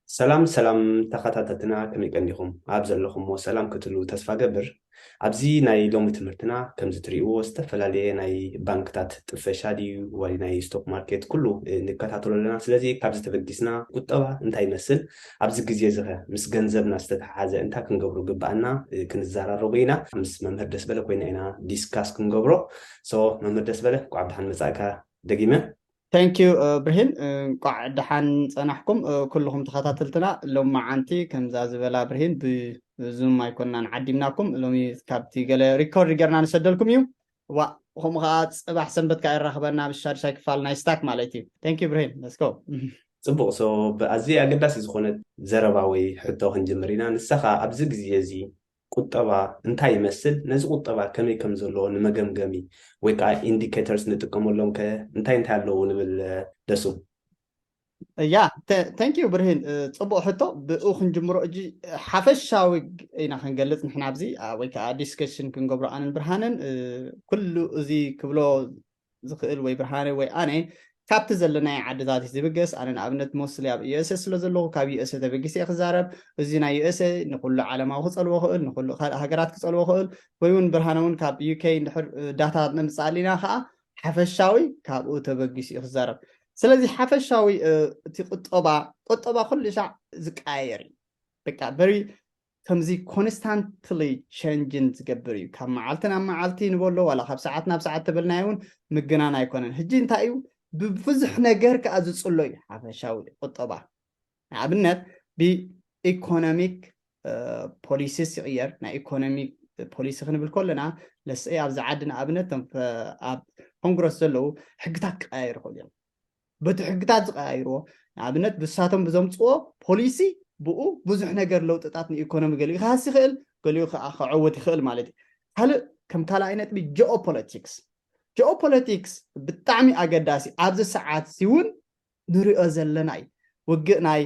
ሰላም ሰላም ተኸታተልትና፣ ከመይ ቀኒኹም? ኣብ ዘለኹምዎ ሰላም ክትህልዉ ተስፋ ገብር። ኣብዚ ናይ ሎሚ ትምህርትና ከምዚ ትርእይዎ ዝተፈላለየ ናይ ባንክታት ጥፈሻ ድዩ ወይ ናይ ስቶክ ማርኬት ኩሉ እ፣ ንከታተሎ ኣለና። ስለዚ ካብዚ ተበጊስና ቁጠባ እንታይ ይመስል፣ ኣብዚ ግዜ እዚ ኸ ምስ ገንዘብና ዝተተሓሓዘ እንታይ ክንገብሩ ግብኣና እ፣ ክንዘራረቦ ኢና። ምስ መምህር ደስበለ ኮይና ኢና ዲስካስ ክንገብሮ። ሶ መምህር ደስበለ እንኳዕ ብደሓን መጻእካ ደጊመ። Thank you ብርሂን፣ እንቋዕ ደሓን ጸናሕኩም። ኩልኹም ተኸታተልትና፣ ሎሚ መዓንቲ ከምዛ ዝበላ ብርሂን ብዙም ኣይኮንናን ዓዲምናኩም። ሎሚ ካብቲ ገለ ሪኮርድ ጌርና ንሰደልኩም እዩ። ዋ፣ ከምኡ ኸዓ ጽባሕ ሰንበት ከኣ ይራኸበና ብሻድሻይ ክፋል ናይ ስታክ ማለት እዩ። Thank you ብርሂን። Let's go። ጽቡቕ። ሶ ብኣዝዩ ኣገዳሲ ዝኾነ ዘረባ ወይ ሕቶ ክንጅምር ኢና። ንሳ ኸኣ ኣብዚ ግዜ እዚ ቁጠባ እንታይ ይመስል፣ ነዚ ቁጠባ ከመይ ከም ዘሎ ንመገምገሚ ወይ ከዓ ኢንዲኬተርስ ንጥቀመሎም ከ እንታይ እንታይ ኣለዉ ንብል? ደሱ። ያ፣ thank you ብርሂን። ጽቡቕ ሕቶ። ብኡ ክንጅምሮ እጂ ሓፈሻዊ ኢና ክንገልጽ ንሕና ኣብዚ ወይ ከዓ ዲስከሽን ክንገብሮ ኣንን ብርሃንን። ኩሉ እዚ ክብሎ ዝኽእል ወይ ብርሃነ ወይ ኣነ ካብቲ ዘለናይ ዓድታት እዩ ዝብገስ። ኣነ ንኣብነት ሞስሊ ኣብ ዩኤስኤ ስለ ዘለኹ ካብ ዩኤስኤ ተበጊሰ እየ ክዛረብ። እዚ ናይ ዩኤስኤ ንኩሉ ዓለማዊ ክጸልዎ ክእል፣ ንኩሉ ካልእ ሃገራት ክጸልዎ ክእል፣ ወይ እውን ብርሃነ እውን ካብ ዩኬ እንድሕር ዳታ ነምጽእ ኣሊና ከዓ ሓፈሻዊ ካብኡ ተበጊሱ እዩ ክዛረብ። ስለዚ ሓፈሻዊ እቲ ቁጠባ ቁጠባ ኩሉ ሻዕ ዝቀያየር እዩ። በቃ በሪ ከምዚ ኮንስታንትሊ ቸንጅን ዝገብር እዩ። ካብ መዓልቲ ናብ መዓልቲ ንበሎ ዋላ ካብ ሰዓት ናብ ሰዓት ተበልናዮ እውን ምግናን ኣይኮነን። ሕጂ እንታይ እዩ ብብዙሕ ነገር ከዓ ዝፅሎ እዩ ሓፈሻዊ ቁጠባ። ንኣብነት ብኢኮኖሚክ ፖሊሲስ ይቕየር። ናይ ኢኮኖሚ ፖሊሲ ክንብል ከለና ለስኤ ኣብዚ ዓዲ ንኣብነት ኣብ ኮንግረስ ዘለዉ ሕግታት ክቀያየሩ ይኽእሉ እዮም። በቲ ሕግታት ዝቀያይርዎ ንኣብነት ብሳቶም ብዘምፅዎ ፖሊሲ ብኡ ብዙሕ ነገር ለውጥታት ንኢኮኖሚ ገሊኡ ክሃስ ይኽእል፣ ገሊኡ ከዓ ክዕወት ይኽእል ማለት እዩ። ካልእ ከም ካልኣይ ነጥቢ ጂኦፖለቲክስ። ጂኦፖለቲክስ ብጣዕሚ ኣገዳሲ ኣብዚ ሰዓት እዚ እውን ንሪኦ ዘለና እዩ። ውግእ ናይ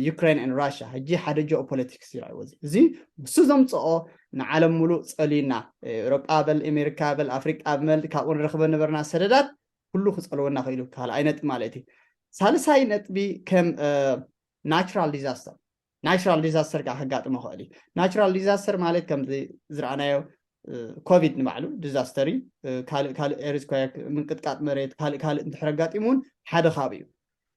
ዩክሬን ን ራሽያ ሕጂ ሓደ ጂኦፖለቲክስ ይረኣይዎ እዚ እዚ ንሱ ዘምፅኦ ንዓለም ሙሉእ ፀልዩና ኤውሮጳ በል ኣሜሪካ በል ኣፍሪቃ በል ካብኡ ንረኽበ ነበርና ሰደዳት ኩሉ ክፀልወና ክኢሉ ካልኣይ ነጥቢ ማለት እዩ። ሳልሳይ ነጥቢ ከም ናቹራል ዲዛስተር ናቹራል ዲዛስተር ከዓ ከጋጥሞ ክእል እዩ። ናቹራል ዲዛስተር ማለት ከምዚ ዝረኣናዮ ኮቪድ ንባዕሉ ዲዛስተር እዩ። ካልእ ካልእ ኤርስኳክ ምንቅጥቃጥ መሬት ካልእ ካልእ እንድሕር ኣጋጢሙ እውን ሓደ ካብ እዩ።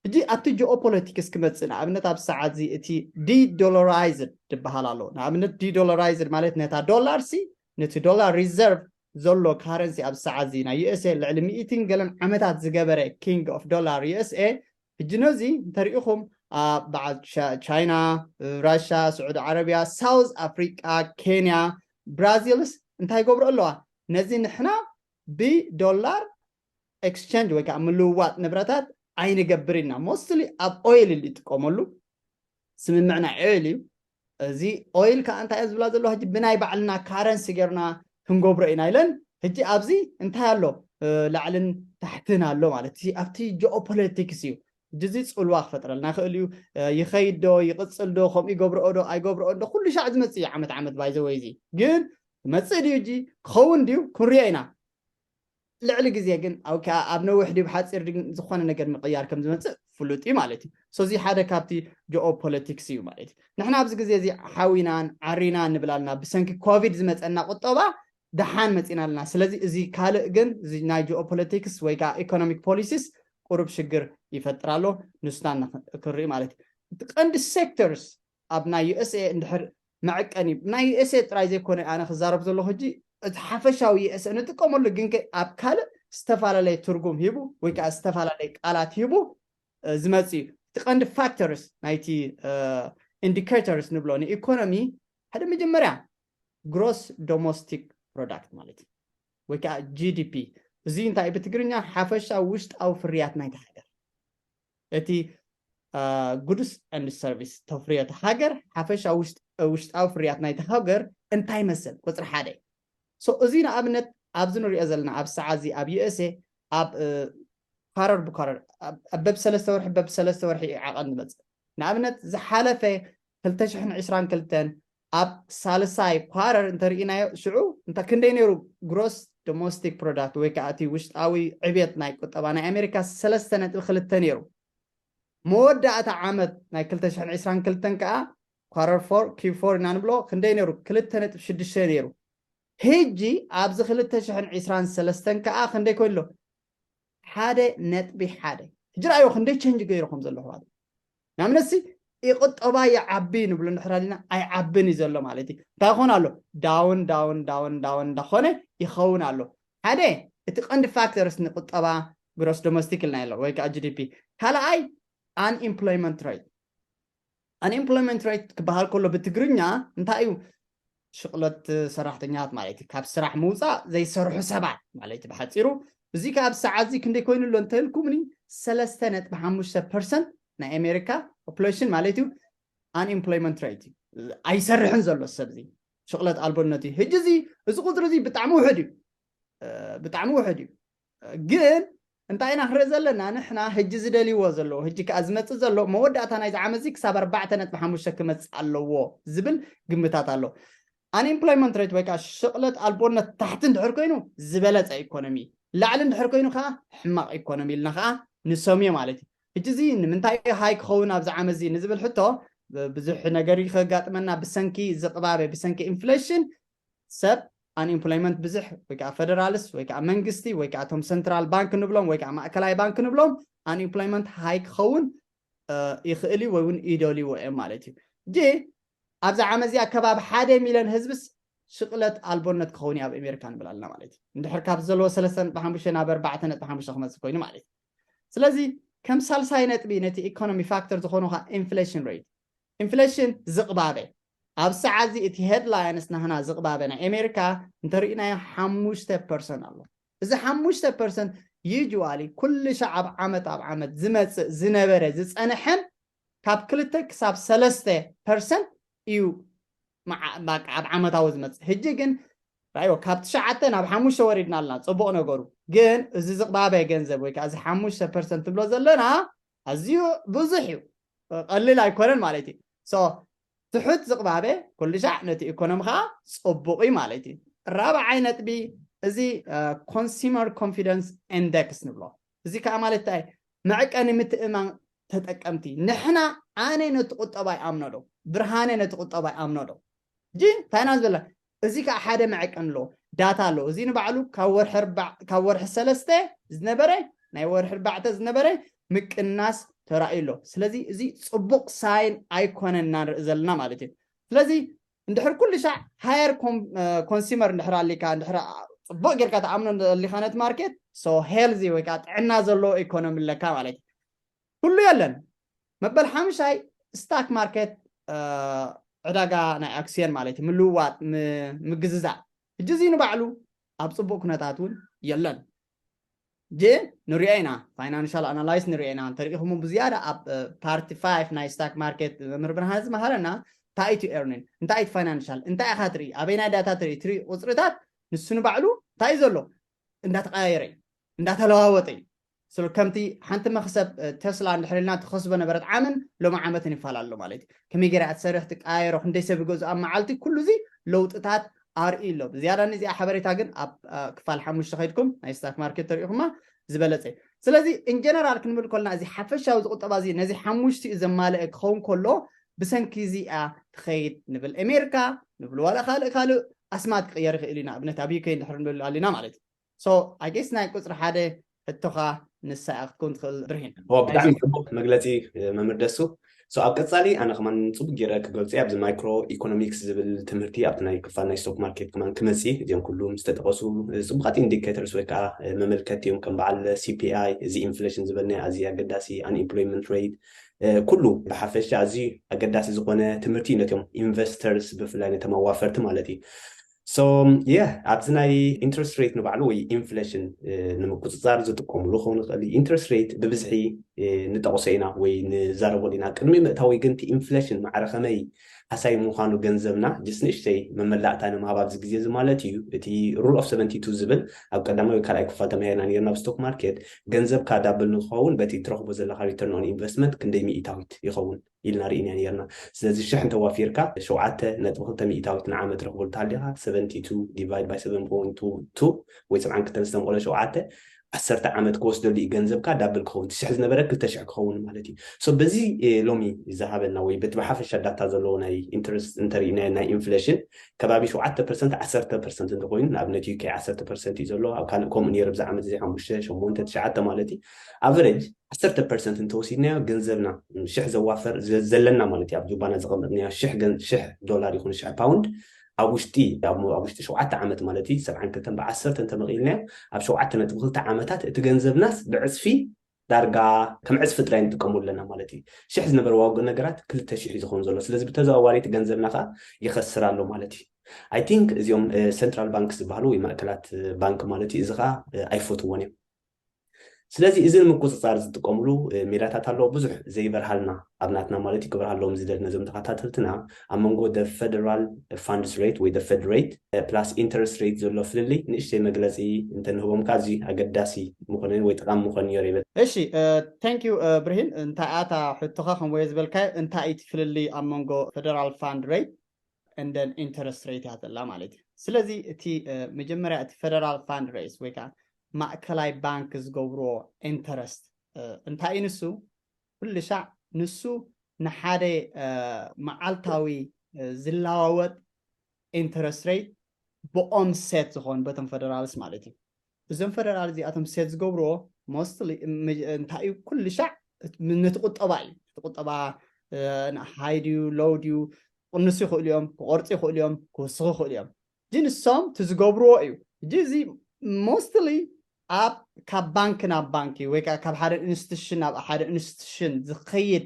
ሕጂ ኣብቲ ጂኦፖለቲክስ ክመፅእ ንኣብነት ኣብ ሰዓት እዚ እቲ ዲዶላራይዝድ ዝበሃል ኣሎ። ንኣብነት ዲዶላራይዝድ ማለት ነታ ዶላር ሲ ነቲ ዶላር ሪዘርቭ ዘሎ ካረንሲ ኣብ ሰዓት እዚ ናይ ዩኤስኤ ልዕሊ ሚእትን ገለን ዓመታት ዝገበረ ኪንግ ኦፍ ዶላር ዩኤስኤ ሕጂ ነዚ እንተሪኢኹም ኣብ በዓል ቻይና፣ ራሻ፣ ስዑዲ ዓረቢያ፣ ሳውዝ ኣፍሪቃ፣ ኬንያ፣ ብራዚልስ እንታይ ይገብሩ ኣለዋ? ነዚ ንሕና ብዶላር ኤክስቸንጅ ወይ ከዓ ምልውዋጥ ንብረታት ኣይንገብር ኢና። ሞስትሊ ኣብ ኦይል ይጥቀመሉ ስምምዕ ናይ ኦይል እዩ። እዚ ኦይል ከዓ እንታይ እየ ዝብላ ዘለዋ ሕጂ ብናይ ባዕልና ካረንሲ ጌርና ክንገብሮ ኢና ኢለን። ሕጂ ኣብዚ እንታይ ኣሎ ላዕልን ታሕትን ኣሎ ማለት እዩ። ኣብቲ ጂኦፖለቲክስ እዩ ሕጂ እዚ ፅልዋ ክፈጥረልና ይኽእል እዩ። ይኸይድ ዶ ይቕፅል ዶ ከምኡ ይገብርኦ ዶ ኣይገብርኦ ዶ ኩሉ ሻዕ ዝመፅእ እዩ ዓመት ዓመት ባይዘወይ እዚ ግን ክመፅእ ድዩ ሕጂ ክኸውን ድዩ ክንሪኦ ኢና። ልዕሊ ግዜ ግን ኣብ ነዊሕ ድዩ ብሓፂር ዝኾነ ነገር ምቕያር ከም ዝመፅእ ፍሉጥ እዩ ማለት እዩ። ሶዚ ሓደ ካብቲ ጂኦፖለቲክስ እዩ ማለት እዩ። ንሕና ኣብዚ ግዜ እዚ ሓዊናን ዓሪናን ንብል ኣለና ብሰንኪ ኮቪድ ዝመፀና ቁጠባ ደሓን መፂና ኣለና። ስለዚ እዚ ካልእ ግን እዚ ናይ ጂኦፖለቲክስ ወይ ከዓ ኢኮኖሚክ ፖሊሲስ ቁሩብ ሽግር ይፈጥር ኣሎ። ንስና ክርኢ ማለት እዩ። እቲ ቀንዲ ሴክተርስ ኣብ ናይ ዩኤስኤ እንድሕር መዐቀኒ ናይ ዩኤስኤ ጥራይ ዘይኮነ ኣነ ክዛረብ ዘለኹ ሕጂ እቲ ሓፈሻዊ ዩኤስኤ ንጥቀመሉ ግን ከ ኣብ ካልእ ዝተፈላለየ ትርጉም ሂቡ ወይ ከዓ ዝተፈላለየ ቃላት ሂቡ ዝመፅ እዩ። እቲ ቀንዲ ፋክተርስ ናይቲ ኢንዲኬተርስ ንብሎ ንኢኮኖሚ ሓደ መጀመርያ ግሮስ ዶሞስቲክ ፕሮዳክት ማለት እዩ ወይ ከዓ ጂዲፒ። እዚ እንታይ ብትግርኛ ሓፈሻ ውሽጣዊ ፍርያት ናይቲ ሃገር እቲ ጉድስ ን ሰርቪስ ተፍርዮ እቲ ሃገር ሓፈሻ ውሽጣዊ ፍርያት ናይቲ ሃገር እንታይ ይመስል ቁፅሪ ሓደ። እዚ ንኣብነት ኣብዚ ንሪኦ ዘለና ኣብ ሰዓት እዚ ኣብ ዩኤስኤ ኣብ ኳረር ብኳረር በብ ሰለስተ ወርሒ በብ ሰለስተ ወርሒ ዓቐን ዝመፅእ ንኣብነት ዝሓለፈ ክልተ ሽሕን ዕስራን ክልተን ኣብ ሳልሳይ ኳረር እንተርኢናዮ ሽዑ እንታይ ክንደይ ነይሩ ግሮስ ዶሞስቲክ ፕሮዳክት ወይ ከዓ እቲ ውሽጣዊ ዕብየት ናይ ቁጠባ ናይ ኣሜሪካ ሰለስተ ነጥቢ ክልተ ነይሩ። መወዳእታ ዓመት ናይ ክልተ ሽሕን ዕስራን ክልተን ከዓ quarter four ኪው ፎር ኢና ንብሎ። ክንደይ ነይሩ? ክልተ ነጥቢ ሽዱሽተ ነይሩ። ሕጂ ኣብዚ ክልተ ሽሕን ዕስራን ሰለስተን ከዓ ክንደይ ኮይኑ ኣሎ? ሓደ ነጥቢ ሓደ። ሕጂ ረኣዮ ክንደይ ቸንጅ ገይሩ ከም ዘሎ ኣሕዋት። ንኣብነትሲ ቁጠባ ይዓቢ ንብሎ እንድሕር ኣሊና ኣይዓብን እዩ ዘሎ ማለት እዩ። እንታይ ክኾን ኣሎ? ዳውን ዳውን ዳውን ዳውን እንዳኾነ ይኸውን ኣሎ። ሓደ እቲ ቀንዲ ፋክተርስ ንቁጠባ ግሮስ ዶሜስቲክ ኢልና ኣሎ ወይ ከዓ ጂ ዲ ፒ። ካልኣይ unemployment rate። Unemployment rate ክበሃል ከሎ ብትግርኛ እንታይ እዩ? ሽቕለት ሰራሕተኛታት ማለት እዩ። ካብ ስራሕ ምውፃእ ዘይሰርሑ ሰባት ማለት እዩ ብሓፂሩ። እዚ ከዓ ኣብ ሰዓት እዚ ክንደይ ኮይኑ ኣሎ እንተልኩምኒ ሰለስተ ነጥቢ ሓሙሽተ ፐርሰንት ናይ ኣሜሪካ ፖፑሌሽን ማለት እዩ። Unemployment rate እዩ። ኣይሰርሕን ዘሎ ሰብ እዚ ሽቕለት ኣልቦነት እዩ። ሕጂ እዚ እዚ ቁፅሪ እዚ ብጣዕሚ ውሕድ እዩ። ብጣዕሚ ውሕድ እዩ። ግን እንታይ ኢና ክንርኢ ዘለና? ንሕና ሕጂ ዝደልይዎ ዘለዉ፣ ሕጂ ከዓ ዝመፅእ ዘሎ መወዳእታ ናይዚ ዓመት እዚ ክሳብ ኣርባዕተ ነጥቢ ሓሙሽተ ክመፅእ ኣለዎ ዝብል ግምታት ኣሎ። Unemployment rate ወይ ከዓ ሽቕለት ኣልቦነት ታሕቲ እንድሕር ኮይኑ ዝበለፀ ኢኮኖሚ፣ ላዕሊ እንድሕር ኮይኑ ከዓ ሕማቕ ኢኮኖሚ ኢልና ከዓ ንሰምዮ ማለት እዩ። ሕጂ እዚ ንምንታይ ሃይ ክኸውን ኣብዚ ዓመት እዚ ንዝብል ሕቶ ብዙሕ ነገር እዩ ከጋጥመና። ብሰንኪ ዝቕባበ፣ ብሰንኪ ኢንፍሌሽን ሰብ unemployment ብዝሕ ወይ ከዓ ፈደራልስ ወይ ከዓ መንግስቲ ወይ ከዓ እቶም ሰንትራል ባንክ ንብሎም ወይ ከዓ ማእከላይ ባንክ ንብሎም unemployment ሃይ ክኸውን ይኽእል እዩ ወይ እውን ይደልይዎ እዮም ማለት እዩ። ጂ ኣብዚ ዓመት እዚ ኣከባቢ ሓደ ሚሊዮን ህዝብስ ሽቕለት ኣልቦነት ክኸውን እዩ ኣብ ኣሜሪካ ንብል ኣለና ማለት እዩ። እንድሕር ካብ ዘለዎ ሰለስተ ነጥቢ ሓሙሽተ ናብ ኣርባዕተ ነጥቢ ሓሙሽተ ክመፅእ ኮይኑ ማለት እዩ። ስለዚ ከም ሳልሳይ ነጥቢ ነቲ ኢኮኖሚ ፋክተር ዝኾኑ ከዓ ኢንፍሌሽን ሬት፣ ኢንፍሌሽን ዝቕባበ ኣብ ሰዓት እዚ እቲ ሄድላይንስ ናህና ዝቕባበ ናይ ኣሜሪካ እንተርኢናዮ ሓሙሽተ ፐርሰንት ኣሎ። እዚ ሓሙሽተ ፐርሰንት ዩጅዋሊ ኩሉ ሻዕ ኣብ ዓመት ኣብ ዓመት ዝመፅእ ዝነበረ ዝፀንሐን ካብ ክልተ ክሳብ ሰለስተ ፐርሰንት እዩ ኣብ ዓመታዊ ዝመፅእ። ሕጂ ግን ራዮ ካብ ትሽዓተ ናብ ሓሙሽተ ወሪድና ኣለና። ፅቡቕ ነገሩ ግን እዚ ዝቕባበ ገንዘብ ወይ ከዓ እዚ ሓሙሽተ ፐርሰንት ትብሎ ዘለና ኣዝዩ ብዙሕ እዩ፣ ቀሊል ኣይኮነን ማለት እዩ። ትሑት ዝቕባበ ኩሉ ሻዕ ነቲ ኢኮኖሚ ከዓ ፅቡቕ እዩ ማለት እዩ። ራብዓይ ነጥቢ እዚ ኮንሱመር ኮንፊደንስ ኢንደክስ ንብሎ። እዚ ከዓ ማለት እንታይ? መዕቀኒ ምትእማን ተጠቀምቲ። ንሕና ኣነ ነቲ ቁጠባ ይኣምኖ ዶ? ብርሃነ ነቲ ቁጠባ ይኣምኖ ዶ? ጂ እንታይ ኢና ዝበላ? እዚ ከዓ ሓደ መዐቀን ኣለዎ፣ ዳታ ኣለዎ። እዚ ንባዕሉ ካብ ወርሒ ኣርባ- ካብ ወርሒ ሰለስተ ዝነበረ ናይ ወርሒ ኣርባዕተ ዝነበረ ምቅናስ ተራእዩ ኣሎ። ስለዚ እዚ ፅቡቕ ሳይን ኣይኮነን ኢና ንርኢ ዘለና ማለት እዩ። ስለዚ እንድሕር ኩሉ ሻዕ ሃየር ኮንሱመር እንድሕር ኣሊካ እንድሕር ፅቡቕ ጌርካ ተኣምኖ ኣሊካ ነቲ ማርኬት ሶ ሄልዚ ወይ ከዓ ጥዕና ዘለዎ ኢኮኖሚ ኣለካ ማለት እዩ። ኩሉ የለን። መበል ሓምሻይ ስታክ ማርኬት ዕዳጋ ናይ ኣክስዮን ማለት እዩ፣ ምልውዋጥ ምግዝዛእ። ሕጂ እዚ ንባዕሉ ኣብ ፅቡቅ ኩነታት እውን የለን። ጂ ንሪኦ ኢና፣ ፋይናንሻል ኣናላይስ ንሪኦ ኢና። እንተሪኢኹም ብዝያዳ ኣብ ፓርቲ ፋይቭ ናይ ስታክ ማርኬት መምህር ብርሃን ዝመሃረና እንታይ እቲ ኤርኒን እንታይ እቲ ፋይናንሻል እንታይ ኢኻ ትርኢ፣ ኣበይናይ ዳታ ትርኢ፣ ትርኢ ቁፅርታት ንሱ ንባዕሉ እንታይ እዩ ዘሎ እንዳተቀያየረ እዩ እንዳተለዋወጠ እዩ። ስለ ከምቲ ሓንቲ መክሰብ ቴስላ እንድሕር ኢልና ትኸስቦ ነበረት ዓምን ሎሚ ዓመትን ይፈላለ ማለት እዩ። ከመይ ገይራ እያ ትሰርሕ ትቀያየሮ፣ ክንደይ ሰብ ይገዝኦ ኣብ መዓልቲ፣ ኩሉ እዚ ለውጥታት ኣርኢ ኣሎ። ብዝያዳ ንዚኣ ሓበሬታ ግን ኣብ ክፋል ሓሙሽተ ከይድኩም ናይ ስታክ ማርኬት ተሪኢኹማ ዝበለፀ እዩ። ስለዚ ኢንጀነራል ክንብል ከለና እዚ ሓፈሻዊ ዝቁጠባ እዚ ነዚ ሓሙሽቲኡ ዘማልአ ክኸውን ከሎ ብሰንኪ እዚኣ ትኸይድ ንብል። ኣሜሪካ ንብል ዋላ ካልእ ካልእ ኣስማት ክቅየር ይኽእል እዩ። ንኣብነት ኣብ ዩኬ እንድሕር ንብል ኣሊና ማለት እዩ። ሶ ኣይ ጌስ ናይ ቁፅሪ ሓደ ሕቶኻ ንሳ እያ ክትከውን ትኽእል ብርሂን። ኦ ብጣዕሚ ፅቡቅ መግለፂ መምህር ደሱ። ሶ ኣብ ቀፃሊ ኣነ ከማን ፅቡቅ ገይረ ክገልፆ እየ ኣብዚ ማይክሮ ኢኮኖሚክስ ዝብል ትምህርቲ ኣብቲ ናይ ክፋል ናይ ስቶክ ማርኬት ከማን ክመፂ እዚኦም ኩሉ ዝተጠቀሱ ፅቡቃት ኢንዲኬተርስ ወይ ከዓ መመልከቲ እዮም ከም በዓል ሲፒኣይ እዚ ኢንፍሌሽን ዝበልናዮ ኣዝዩ ኣገዳሲ ኣንኤምፕሎይመንት ሬት ኩሉ ብሓፈሻ ኣዝዩ ኣገዳሲ ዝኾነ ትምህርቲ እዩ ነቶም ኢንቨስተርስ ብፍላይ ነቶም ኣዋፈርቲ ማለት እዩ። ሶ የ ኣብዚ ናይ ኢንትረስት ሬት ንባዕሉ ወይ ኢንፍሌሽን ንምቁፅፃር ዝጥቀምሉ ክኸውን ይኽእል። ኢንትረስት ሬት ብብዝሒ ንጠቕሶ ኢና ወይ ንዛረበሉ ኢና። ቅድሚ ምእታዊ ግን እቲ ኢንፍሌሽን ማዕረ ከመይ ሃሳይ ምዃኑ ገንዘብና ጅስ ንእሽተይ መመላእታ ንምሃብ ኣብዚ ግዜ እዚ ማለት እዩ። እቲ ሩል ኦፍ ሰቨንቲ ቱ ዝብል ኣብ ቀዳማይ ወይ ካልኣይ ክፋል ተማሂርና ነርና ኣብ ስቶክ ማርኬት ገንዘብካ ዳብል ንክኸውን በቲ ትረኽቦ ዘለካ ሪተርን ኦን ኢንቨስትመንት ክንደይ ሚእታዊት ይኸውን ኢልና ርኢና ነርና። ስለዚ ሽሕ እንተዋፊርካ ሸውዓተ ነጥቢ ክልተ ሚእታዊት ንዓመት ረኽቦ እንተሃሊኻ ሰቨንቲ ቱ ዲቫይድ ባይ ሰቨን ፖይንት ቱ ወይ ሰብዓን ክልተን ዝተምቐሎ ሸውዓተ ዓሰርተ ዓመት ክወስደሉ እዩ ገንዘብካ ዳብል ክኸውን፣ ሽሕ ዝነበረ ክልተ ሽሕ ክኸውን ማለት እዩ። So በዚ ሎሚ ዝሃበና ወይ በቲ ብሓፈሻ ዳታ ዘለዎ ናይ ኢንትረስት እንተሪእናዮ ናይ ኢንፍሌሽን ከባቢ ሸውዓተ ፐርሰንት ዓሰርተ ፐርሰንት እንተኮይኑ፣ ንኣብነት ዩኬ ዓሰርተ ፐርሰንት እዩ ዘሎ፣ ኣብ ካልእ ከምኡ ነይሩ ብዚ ዓመት እዚ ሓሙሽተ ሸሞንተ ትሽዓተ ማለት እዩ። ኣቨሬጅ ዓሰርተ ፐርሰንት እንተወሲድናዮ ገንዘብና ሽሕ ዘዋፈር ዘለና ማለት እዩ። ኣብ ጁባና ዘቐመጥናዮ ሽሕ ዶላር ይኹን ሽሕ ፓውንድ ኣብ ውሽጢ ኣብ ውሽጢ ሸውዓተ ዓመት ማለት እዩ ሰብዓን ክልተን ብዓሰርተ እንተመቒልናዮ ኣብ ሸውዓተ ነጥቢ ክልተ ዓመታት እቲ ገንዘብናስ ብዕፅፊ ዳርጋ ከም ዕፅፊ ጥራይ ንጥቀሙ ኣለና ማለት እዩ። ሽሕ ዝነበረ ዋግኡ ነገራት ክልተ ሽሕ እዩ ዝኸውን ዘሎ። ስለዚ ብተዘዋዋሪ እቲ ገንዘብና ከዓ ይኸስር ኣሎ ማለት እዩ። I think እዚኦም central banks ዝበሃሉ ወይ ማእከላት ባንክ ማለት እዩ፣ እዚ ከዓ ኣይፈትዎን እዮም። ስለዚ እዚ ንምቁፅፃር ዝጥቀምሉ ሜላታት ኣለዎ። ብዙሕ ዘይበርሃልና ኣብ ናትና ማለት እዩ ክበርሃሎም ዝደሊ ነዞም ተኸታተልትና ኣብ መንጎ the federal funds rate ወይ the Fed rate plus interest rate ዘሎ ፍልልይ ንእሽተይ መግለፂ እንተንህቦም ከዓ እዚ ኣገዳሲ ምኾነ ወይ ጠቃሚ ምኾነ ነይሩ ይብል። እሺ፣ thank you ብርሂን። እንታይ ኣታ ሕቶኻ ከምወየ ዝበልካዮ እንታይ እቲ ፍልልይ ኣብ መንጎ federal fund rate and then interest rate እያ ዘላ ማለት እዩ። ስለዚ እቲ መጀመርያ እቲ federal fund rate ወይ ከዓ ማእከላይ ባንክ ዝገብርዎ ኢንተረስት እንታይ እዩ ንሱ? ኩሉ ሻዕ ንሱ ንሓደ መዓልታዊ ዝለዋወጥ ኢንተረስት ሬት ብኦም ሴት ዝኾን በቶም ፈደራልስ ማለት እዩ። እዞም ፈደራል እዚኣቶም ሴት ዝገብርዎ ሞስትሊ እንታይ እዩ? ኩሉ ሻዕ ነቲ ቁጠባ እዩ። እቲ ቁጠባ ሃይ ድዩ ሎው ድዩ ቅንሱ ይኽእሉ እዮም፣ ክቆርፁ ይኽእሉ እዮም፣ ክውስኹ ይኽእሉ እዮም። ሕጂ ንሶም እቲ ዝገብርዎ እዩ። ሕጂ እዚ ሞስትሊ ኣብ ካብ ባንክ ናብ ባንክ ወይ ከዓ ካብ ሓደ ኢንስቲቱሽን ናብ ሓደ ኢንስቲቱሽን ዝኸይድ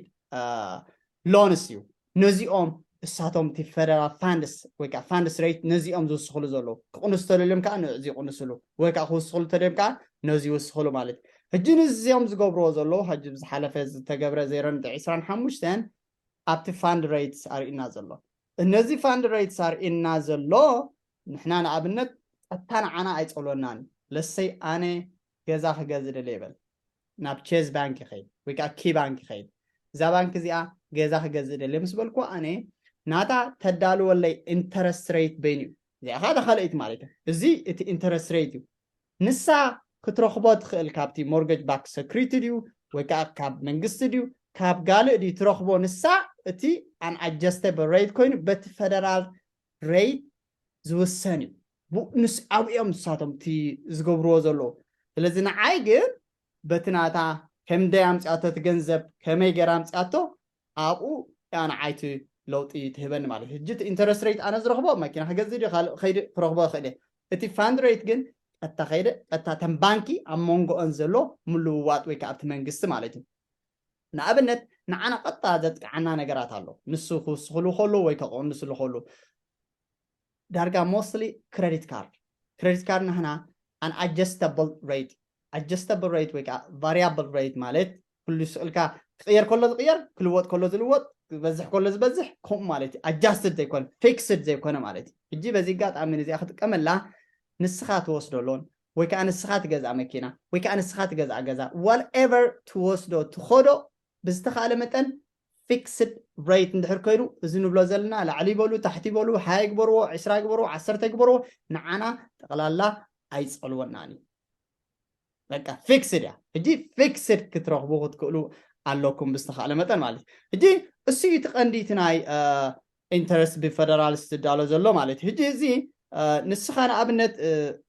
ሎንስ እዩ። ነዚኦም እሳቶም እቲ ፈደራል ፋንድስ ወይ ከዓ ፋንድስ ሬት ነዚኦም ዝውስኽሉ ዘለዉ። ክቕንሱ ተደልዮም ከዓ ነዚ ይቕንስሉ ወይ ከዓ ክውስኽሉ ተደልዮም ከዓ ነዚ ይውስኽሉ ማለት እዩ። ሕጂ ንዚኦም ዝገብርዎ ዘለዉ ሕጂ ብዝሓለፈ ዝተገብረ ዜሮ ነጥቢ ዕስራን ሓሙሽተን ኣብቲ ፋንድ ሬትስ ኣርእዩና ዘሎ። እነዚ ፋንድ ሬትስ ኣርእዩና ዘሎ ንሕና ንኣብነት ቀጥታ ንዓና ኣይፀልወናን እዩ። ለሰይ ኣነ ገዛ ክገዝእ ደለ ይበል ናብ ቼዝ ባንክ ይኸይድ ወይ ከዓ ኪ ባንክ ይኸይድ። እዛ ባንክ እዚኣ ገዛ ክገዝእ ደለ ምስ በልኩ ኣነ ናታ ተዳልወለይ ኢንተረስት ሬት በይኑ እዩ። እዚኣ ከዓ ካልኣይቲ ማለት እዩ። እዚ እቲ ኢንተረስት ሬት እዩ። ንሳ ክትረኽቦ ትኽእል ካብቲ ሞርገጅ ባክ ሰክሪቲ ድዩ ወይ ከዓ ካብ መንግስቲ ድዩ ካብ ጋልእ ድዩ ትረኽቦ። ንሳ እቲ ኣን ኣጀስተብል ሬት ኮይኑ በቲ ፈደራል ሬት ዝውሰን እዩ። ንስ ኣብኡ እዮም ንሳቶም እቲ ዝገብርዎ ዘለዉ። ስለዚ ንዓይ ግን በቲ ናታ ከምደይ ኣምፅኣቶ እቲ ገንዘብ ከመይ ገይራ ኣምፅኣቶ ኣብኡ እያ ንዓይ እቲ ለውጢ ትህበኒ ማለት እዩ። ሕጂ እቲ ኢንተረስት ሬት ኣነ ዝረኽቦ መኪና ክገዝእ ድዩ ካልእ ከይዲ ክረኽቦ ይኽእል እየ። እቲ ፋንድ ሬት ግን ቀጥታ ከይደ ቀጥታ ተን ባንኪ ኣብ መንጎኦን ዘሎ ምልውዋጥ ወይ ከዓ ኣብቲ መንግስቲ ማለት እዩ። ንኣብነት ንዓና ቀጥታ ዘጥቅዓና ነገራት ኣሎ። ንሱ ክውስኽሉ ከሎ ወይ ከቐንስሉ ከሎ ዳርጋ ሞስትሊ ክሬዲት ካርድ ክሬዲት ካርድ ንሕና ኣን ኣጀስተብል ሬት ኣጀስተብል ሬት ወይ ከዓ ቫሪያብል ሬት ማለት ኩሉ ስእልካ ክቕየር ከሎ ዝቕየር ክልወጥ ከሎ ዝልወጥ ዝበዝሕ ከሎ ዝበዝሕ ከምኡ ማለት እዩ። ኣጃስትድ ዘይኮነ ፊክስድ ዘይኮነ ማለት እዩ። ሕጂ በዚ ኣጋጣሚ ነዚኣ ክጥቀመላ ንስኻ ትወስዶ ሎን ወይ ከዓ ንስኻ ትገዝኣ መኪና ወይ ከዓ ንስኻ ትገዝኣ ገዛ ዋትኤቨር ትወስዶ ትኸዶ ብዝተኻእለ መጠን ፊክስድ ሬት እንድሕር ኮይኑ እዚ ንብሎ ዘለና ላዕሊ ይበሉ ታሕቲ ይበሉ ሃያ ይግበርዎ ዕስራ ይግበርዎ ዓሰርተ ይግበርዎ ንዓና ጠቕላላ ኣይፀልወናን እዩ። በቃ ፊክስድ እያ። ሕጂ ፊክስድ ክትረኽቡ ክትክእሉ ኣለኩም ብዝተኻእለ መጠን ማለት እዩ። ሕጂ እሱ እዩ እቲ ቀንዲ እቲ ናይ ኢንተረስት ብፈደራል ዝዳሎ ዘሎ ማለት እዩ። ሕጂ እዚ ንስኻ ንኣብነት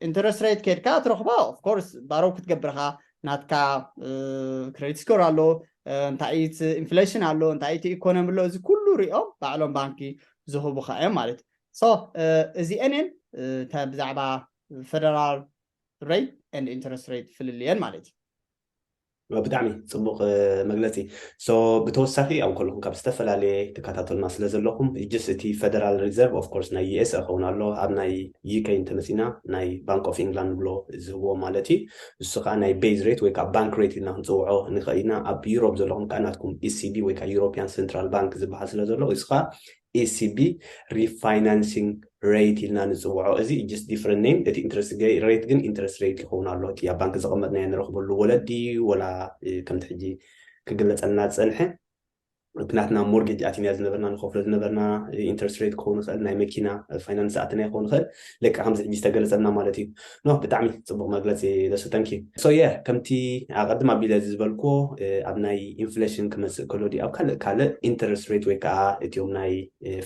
ኢንተረስት ሬት ከድካ ትረኽቦ ኦፍኮርስ ባረው ክትገብርኻ ናትካ ክሬዲት ስኮር ኣሎ እንታይ ኢንፍሌሽን ኣሎ እንታይ ኢኮኖሚ ኣሎ እዚ ኩሉ ሪኦም ባዕሎም ባንኪ ዝህቡኻ እዮም ማለት እዩ። እዚአንን ብዛዕባ ፈደራል ሬት ኤንድ ኢንተረስት ሬት ፍልልየን ማለት እዩ። ብጣዕሚ ፅቡቅ መግለፂ። So ብተወሳኺ ኣብ ከለኹም ካብ ዝተፈላለየ ትከታተሉና ስለ ዘለኹም ጅስ እቲ ፈደራል ሪዘርቭ ኦፍኮርስ ናይ ዩኤስ ክኸውን ኣሎ ኣብ ናይ ዩኬ እንተመፂና ናይ ባንክ ኦፍ ኢንግላንድ ብሎ ዝህብዎ ማለት እዩ። እሱ ከዓ ናይ ቤዝ ሬት ወይ ከዓ ባንክ ሬት ኢልና ክንፅውዖ ንኽእል ኢና። ኣብ ዩሮፕ ዘለኹም ከዓ ናትኩም ኢሲቢ ወይ ከዓ ዩሮፒያን ሴንትራል ባንክ ዝበሃል ስለ ዘሎ እዚ ከዓ ኢሲቢ ሪፋይናንሲንግ ሬት ኢልና ንፅውዖ። እዚ ስ ዲፍረንት ኔም እቲ ኢንትረስት ሬት ግን ኢንትረስት ሬት ይኸውን ኣሎ። እቲ ኣብ ባንክ ዘቐመጥናዮ ንረኽበሉ ወለዲ ወላ ከምቲ ሕጂ ክግለፀልና ዝፀንሐ ናትና ሞርጌጅ ኣቲና ዝነበርና ንኸፍሎ ዝነበርና ኢንተረስት ሬት ክኸውን ይኽእል ናይ መኪና ፋይናንስ ኣትና ክኸውን ይኽእል ለካ ከምዚ ሕጂ ዝተገለጸልና ማለት እዩ። ኖ ብጣዕሚ ጽቡቕ መግለጺ ደሱ ተንኪ። ሶ የ ከምቲ ኣቐድም ኣቢለ ዝበልኩዎ ኣብ ናይ ኢንፍሌሽን ክመጽእ ከሎ ድዩ ኣብ ካልእ ካልእ ኢንተረስት ሬት ወይ ከዓ እቲኦም ናይ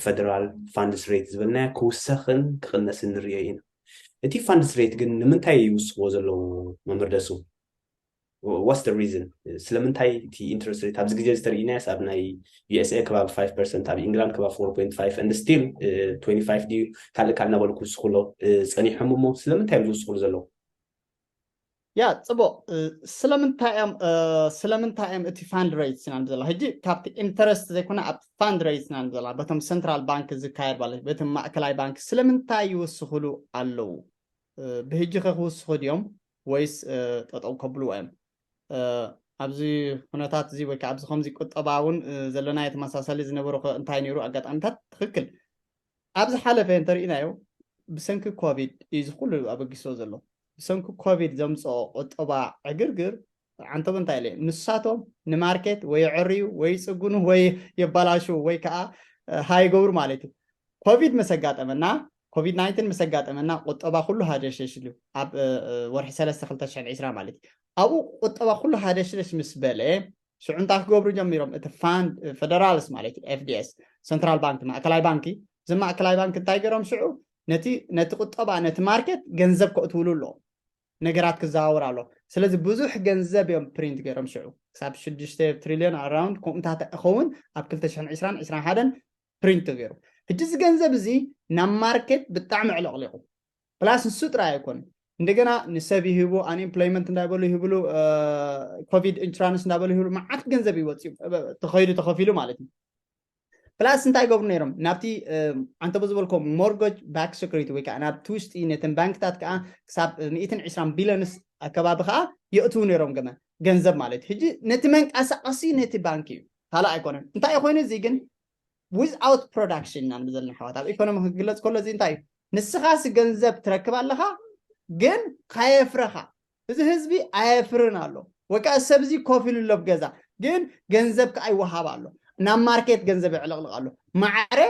ፈደራል ፋንድስ ሬት ዝበልናዮ ክውሰኽን ክቕነስን ንሪኦ ኢና። እቲ ፋንድስ ሬት ግን ንምንታይ ይውስኽዎ ዘለዉ መምህር ደሱ? What's the reason? ስለምንታይ እቲ ኢንትረስት ሬት ኣብዚ ግዜ ዝተርእናያስ ኣብ ናይ ዩ ኤስ ኤ ከባቢ ፋይቭ ፐርሰንት ኣብ ኢንግላንድ ከባቢ ፎር ፖይንት ፋይቭ and still ትዌንቲ ፋይቭ ድዩ ካልእ ካልእ እናበሉ ክውስኹሎ ጸኒሖም እሞ ስለምንታይ እዮም ዝውስኹሉ ዘለዉ? ያ ጽቡቕ። ስለምንታይ እዮም ስለምንታይ እዮም እቲ ፋንድ ሬት ስናን ዘላ ሕጂ ካብቲ ኢንተረስት ዘይኮነ ኣብ ፋንድ ሬት ስናን ዘላ በቶም ሰንትራል ባንክ ዝካየድ ማለት በቶም ማእከላይ ባንክ ስለምንታይ ይውስኹሉ ኣለዉ? ብህጂ ከ ክውስኹ ድዮም ወይስ ጠጠው ከብልዎ እዮም? ኣብዚ ኩነታት እዚ ወይ ከዓ ኣብዚ ከምዚ ቁጠባ እውን ዘለናዮ ተመሳሳሊ ዝነበሩ ከ እንታይ ነይሩ ኣጋጣሚታት? ትኽክል። ኣብ ዝሓለፈ እንተርኢናዮ ብሰንኪ ኮቪድ እዩ እዚ ኩሉ ኣበጊስዎ ዘሎ። ብሰንኪ ኮቪድ ዘምፅኦ ቁጠባ ዕግርግር ዓንተቦ እንታይ ኢለ ንሳቶም ንማርኬት ወይ የዕርዩ ወይ ይፅግኑ ወይ የባላሹ ወይ ከዓ ሃይ ገብሩ ማለት እዩ። ኮቪድ መሰጋጠመና ኮቪድ ናይንቲን ምስ ኣጋጠመና ቁጠባ ኩሉ ሃደሽደሽ ኢሉ ኣብ ወርሒ ሰለስተ ክልተ ሽሕን ዕስራን ማለት እዩ። ኣብኡ ቁጠባ ኩሉ ሃደሽደሽ ምስ በለ ሽዑ እንታይ ክገብሩ ጀሚሮም? እቲ ፋንድ ፈደራልስ ማለት እዩ ኤፍዲኤስ ሰንትራል ባንክ ማእከላይ ባንኪ እዚ ማእከላይ ባንክ እንታይ ገይሮም ሽዑ ነቲ ነቲ ቁጠባ ነቲ ማርኬት ገንዘብ ከእትውሉ ኣለዎም። ነገራት ክዘዋወር ኣሎ። ስለዚ ብዙሕ ገንዘብ እዮም ፕሪንት ገይሮም ሽዑ ክሳብ ሽዱሽተ ትሪልዮን ኣራውንድ ከምኡታት ክኸውን ኣብ ክልተ ሽሕን ዕስራን ዕስራን ሓደን ፕሪንት ተገይሩ። ሕጂ እዚ ገንዘብ እዚ ናብ ማርኬት ብጣዕሚ ዕለቕሊቑ ፕላስ ንሱ ጥራይ ኣይኮነ እንደገና ንሰብ ይህቡ ኣንኤምፕሎይመንት እንዳበሉ ይህብሉ ኮቪድ ኢንሹራንስ እንዳበሉ ይህብሉ መዓት ገንዘብ ይወፅኡ ተኸይዱ ተኸፊሉ ማለት እዩ። ፕላስ እንታይ ይገብሩ ነይሮም ናብቲ ዓንተቦ ዝበልኮ ሞርጎጅ ባክ ሴኩሪቲ ወይ ከዓ ናብቲ ውሽጢ ነተን ባንክታት ከዓ ክሳብ ሚእትን ዕስራን ቢልዮንስ ኣከባቢ ከዓ የእትዉ ነይሮም ገመ ገንዘብ ማለት እዩ። ሕጂ ነቲ መንቀሳቀሲ ነቲ ባንክ እዩ ካልእ ኣይኮነን። እንታይ ኮይኑ እዚ ግን ዊዝኣውት ፕሮዳክሽን ኢና ንብል ዘለና ኣሕዋት ኣብ ኢኮኖሚ ክግለፅ ከሎ እዚ እንታይ እዩ? ንስኻሲ ገንዘብ ትረክብ ኣለኻ ግን ካየፍረኻ እዚ ህዝቢ ኣየፍርን ኣሎ ወይ ከዓ ሰብ እዚ ኮፍ ኢሉ ኣሎ ኣብ ገዛ ግን ገንዘብ ከዓ ይወሃብ ኣሎ ናብ ማርኬት ገንዘብ የዕለቕልቕ ኣሎ ማዕረ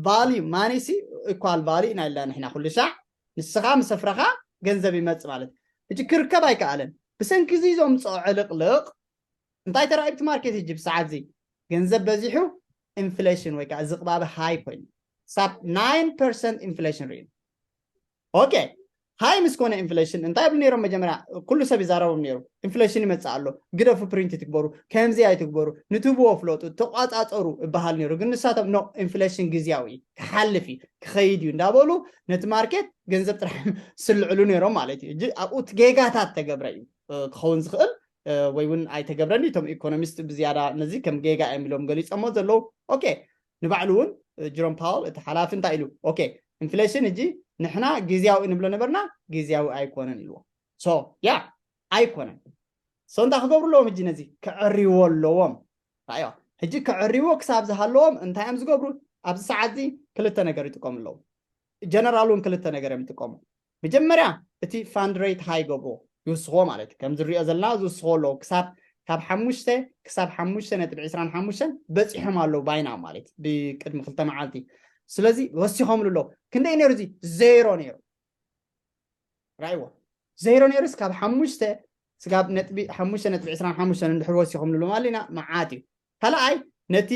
ቫልዩ ማኒሲ ኢኳል ቫልዩ ኢና ኢልና ንሕና ኩሉ ሻዕ ንስኻ ምስ ኣፍረኻ ገንዘብ ይመፅእ ማለት ሕጂ ክርከብ ኣይከኣለን ብሰንኪ እዚ ዘምፅኦ ዕልቕልቕ እንታይ ተራእዩ ኣብቲ ማርኬት ሕጂ ብሰዓት እዚ ገንዘብ በዚሑ ኢንፍሌሽን ወይ ከዓ ዝቕባበ ሃይ ኮይኑ ሳብ ናይን ፐርሰንት ኢንፍሌሽን ርኢዩ ኦኬ ሃይ ምስ ኮነ ኢንፍሌሽን እንታይ ይብሉ ነይሮም መጀመርያ ኩሉ ሰብ ይዛረቦም ነይሩ ኢንፍሌሽን ይመፅእ ኣሎ ግደፉ ፕሪንት ትግበሩ ከምዚ ኣይትግበሩ ንትህብዎ ፍለጡ ተቋፃፀሩ ይበሃል ነይሩ ግን ንሳቶም ኖ ኢንፍሌሽን ግዝያዊ እዩ ክሓልፍ እዩ ክኸይድ እዩ እንዳበሉ ነቲ ማርኬት ገንዘብ ጥራሕ ስልዕሉ ነይሮም ማለት እዩ እጂ ኣብኡ እቲ ጌጋታት ተገብረ እዩ ክኸውን ዝኽእል ወይ እውን ኣይተገብረን እቶም ኢኮኖሚስት ብዝያዳ ነዚ ከም ጌጋ እዮም ኢሎም ገሊፆሞ ዘለዉ ኦኬ ንባዕሉ እውን ጅሮም ፓወል እቲ ሓላፊ እንታይ ኢሉ ኦኬ ኢንፍሌሽን እጂ ንሕና ግዝያዊ ንብሎ ነበርና ግዝያዊ ኣይኮነን ኢልዎ ሶ ያ ኣይኮነን ሶ እንታይ ክገብሩ ኣለዎም እጂ ነዚ ክዕርይዎ ኣለዎም ራዮ ሕጂ ክዕርይዎ ክሳብ ዝሃለዎም እንታይ እዮም ዝገብሩ ኣብዚ ሰዓት እዚ ክልተ ነገር ይጥቀሙ ኣለዉ ጀነራል እውን ክልተ ነገር እዮም ይጥቀሙ መጀመርያ እቲ ፋንድ ሬት ሃይ ገብርዎ ይውስኽዎ ማለት እዩ ከም ዝሪኦ ዘለና ዝውስኽዎ ኣለዉ ክሳብ ካብ ሓሙሽተ ክሳብ ሓሙሽተ ነጥቢ ዕስራን ሓሙሽተን በፂሖም ኣለዉ ባይና ማለት ብቅድሚ ክልተ መዓልቲ ስለዚ ወሲኾምሉ ኣለዉ ክንደይ ነይሩ እዚ ዜሮ ነይሩ ራይዎ ዜሮ ነይሩስ ካብ ሓሙሽተ ስጋብ ነጥቢ ሓሙሽተ ነጥቢ ዕስራን ሓሙሽተን እንድሕር ወሲኾምሉ ኣለዉ ማለት ኢና መዓት እዩ ካልኣይ ነቲ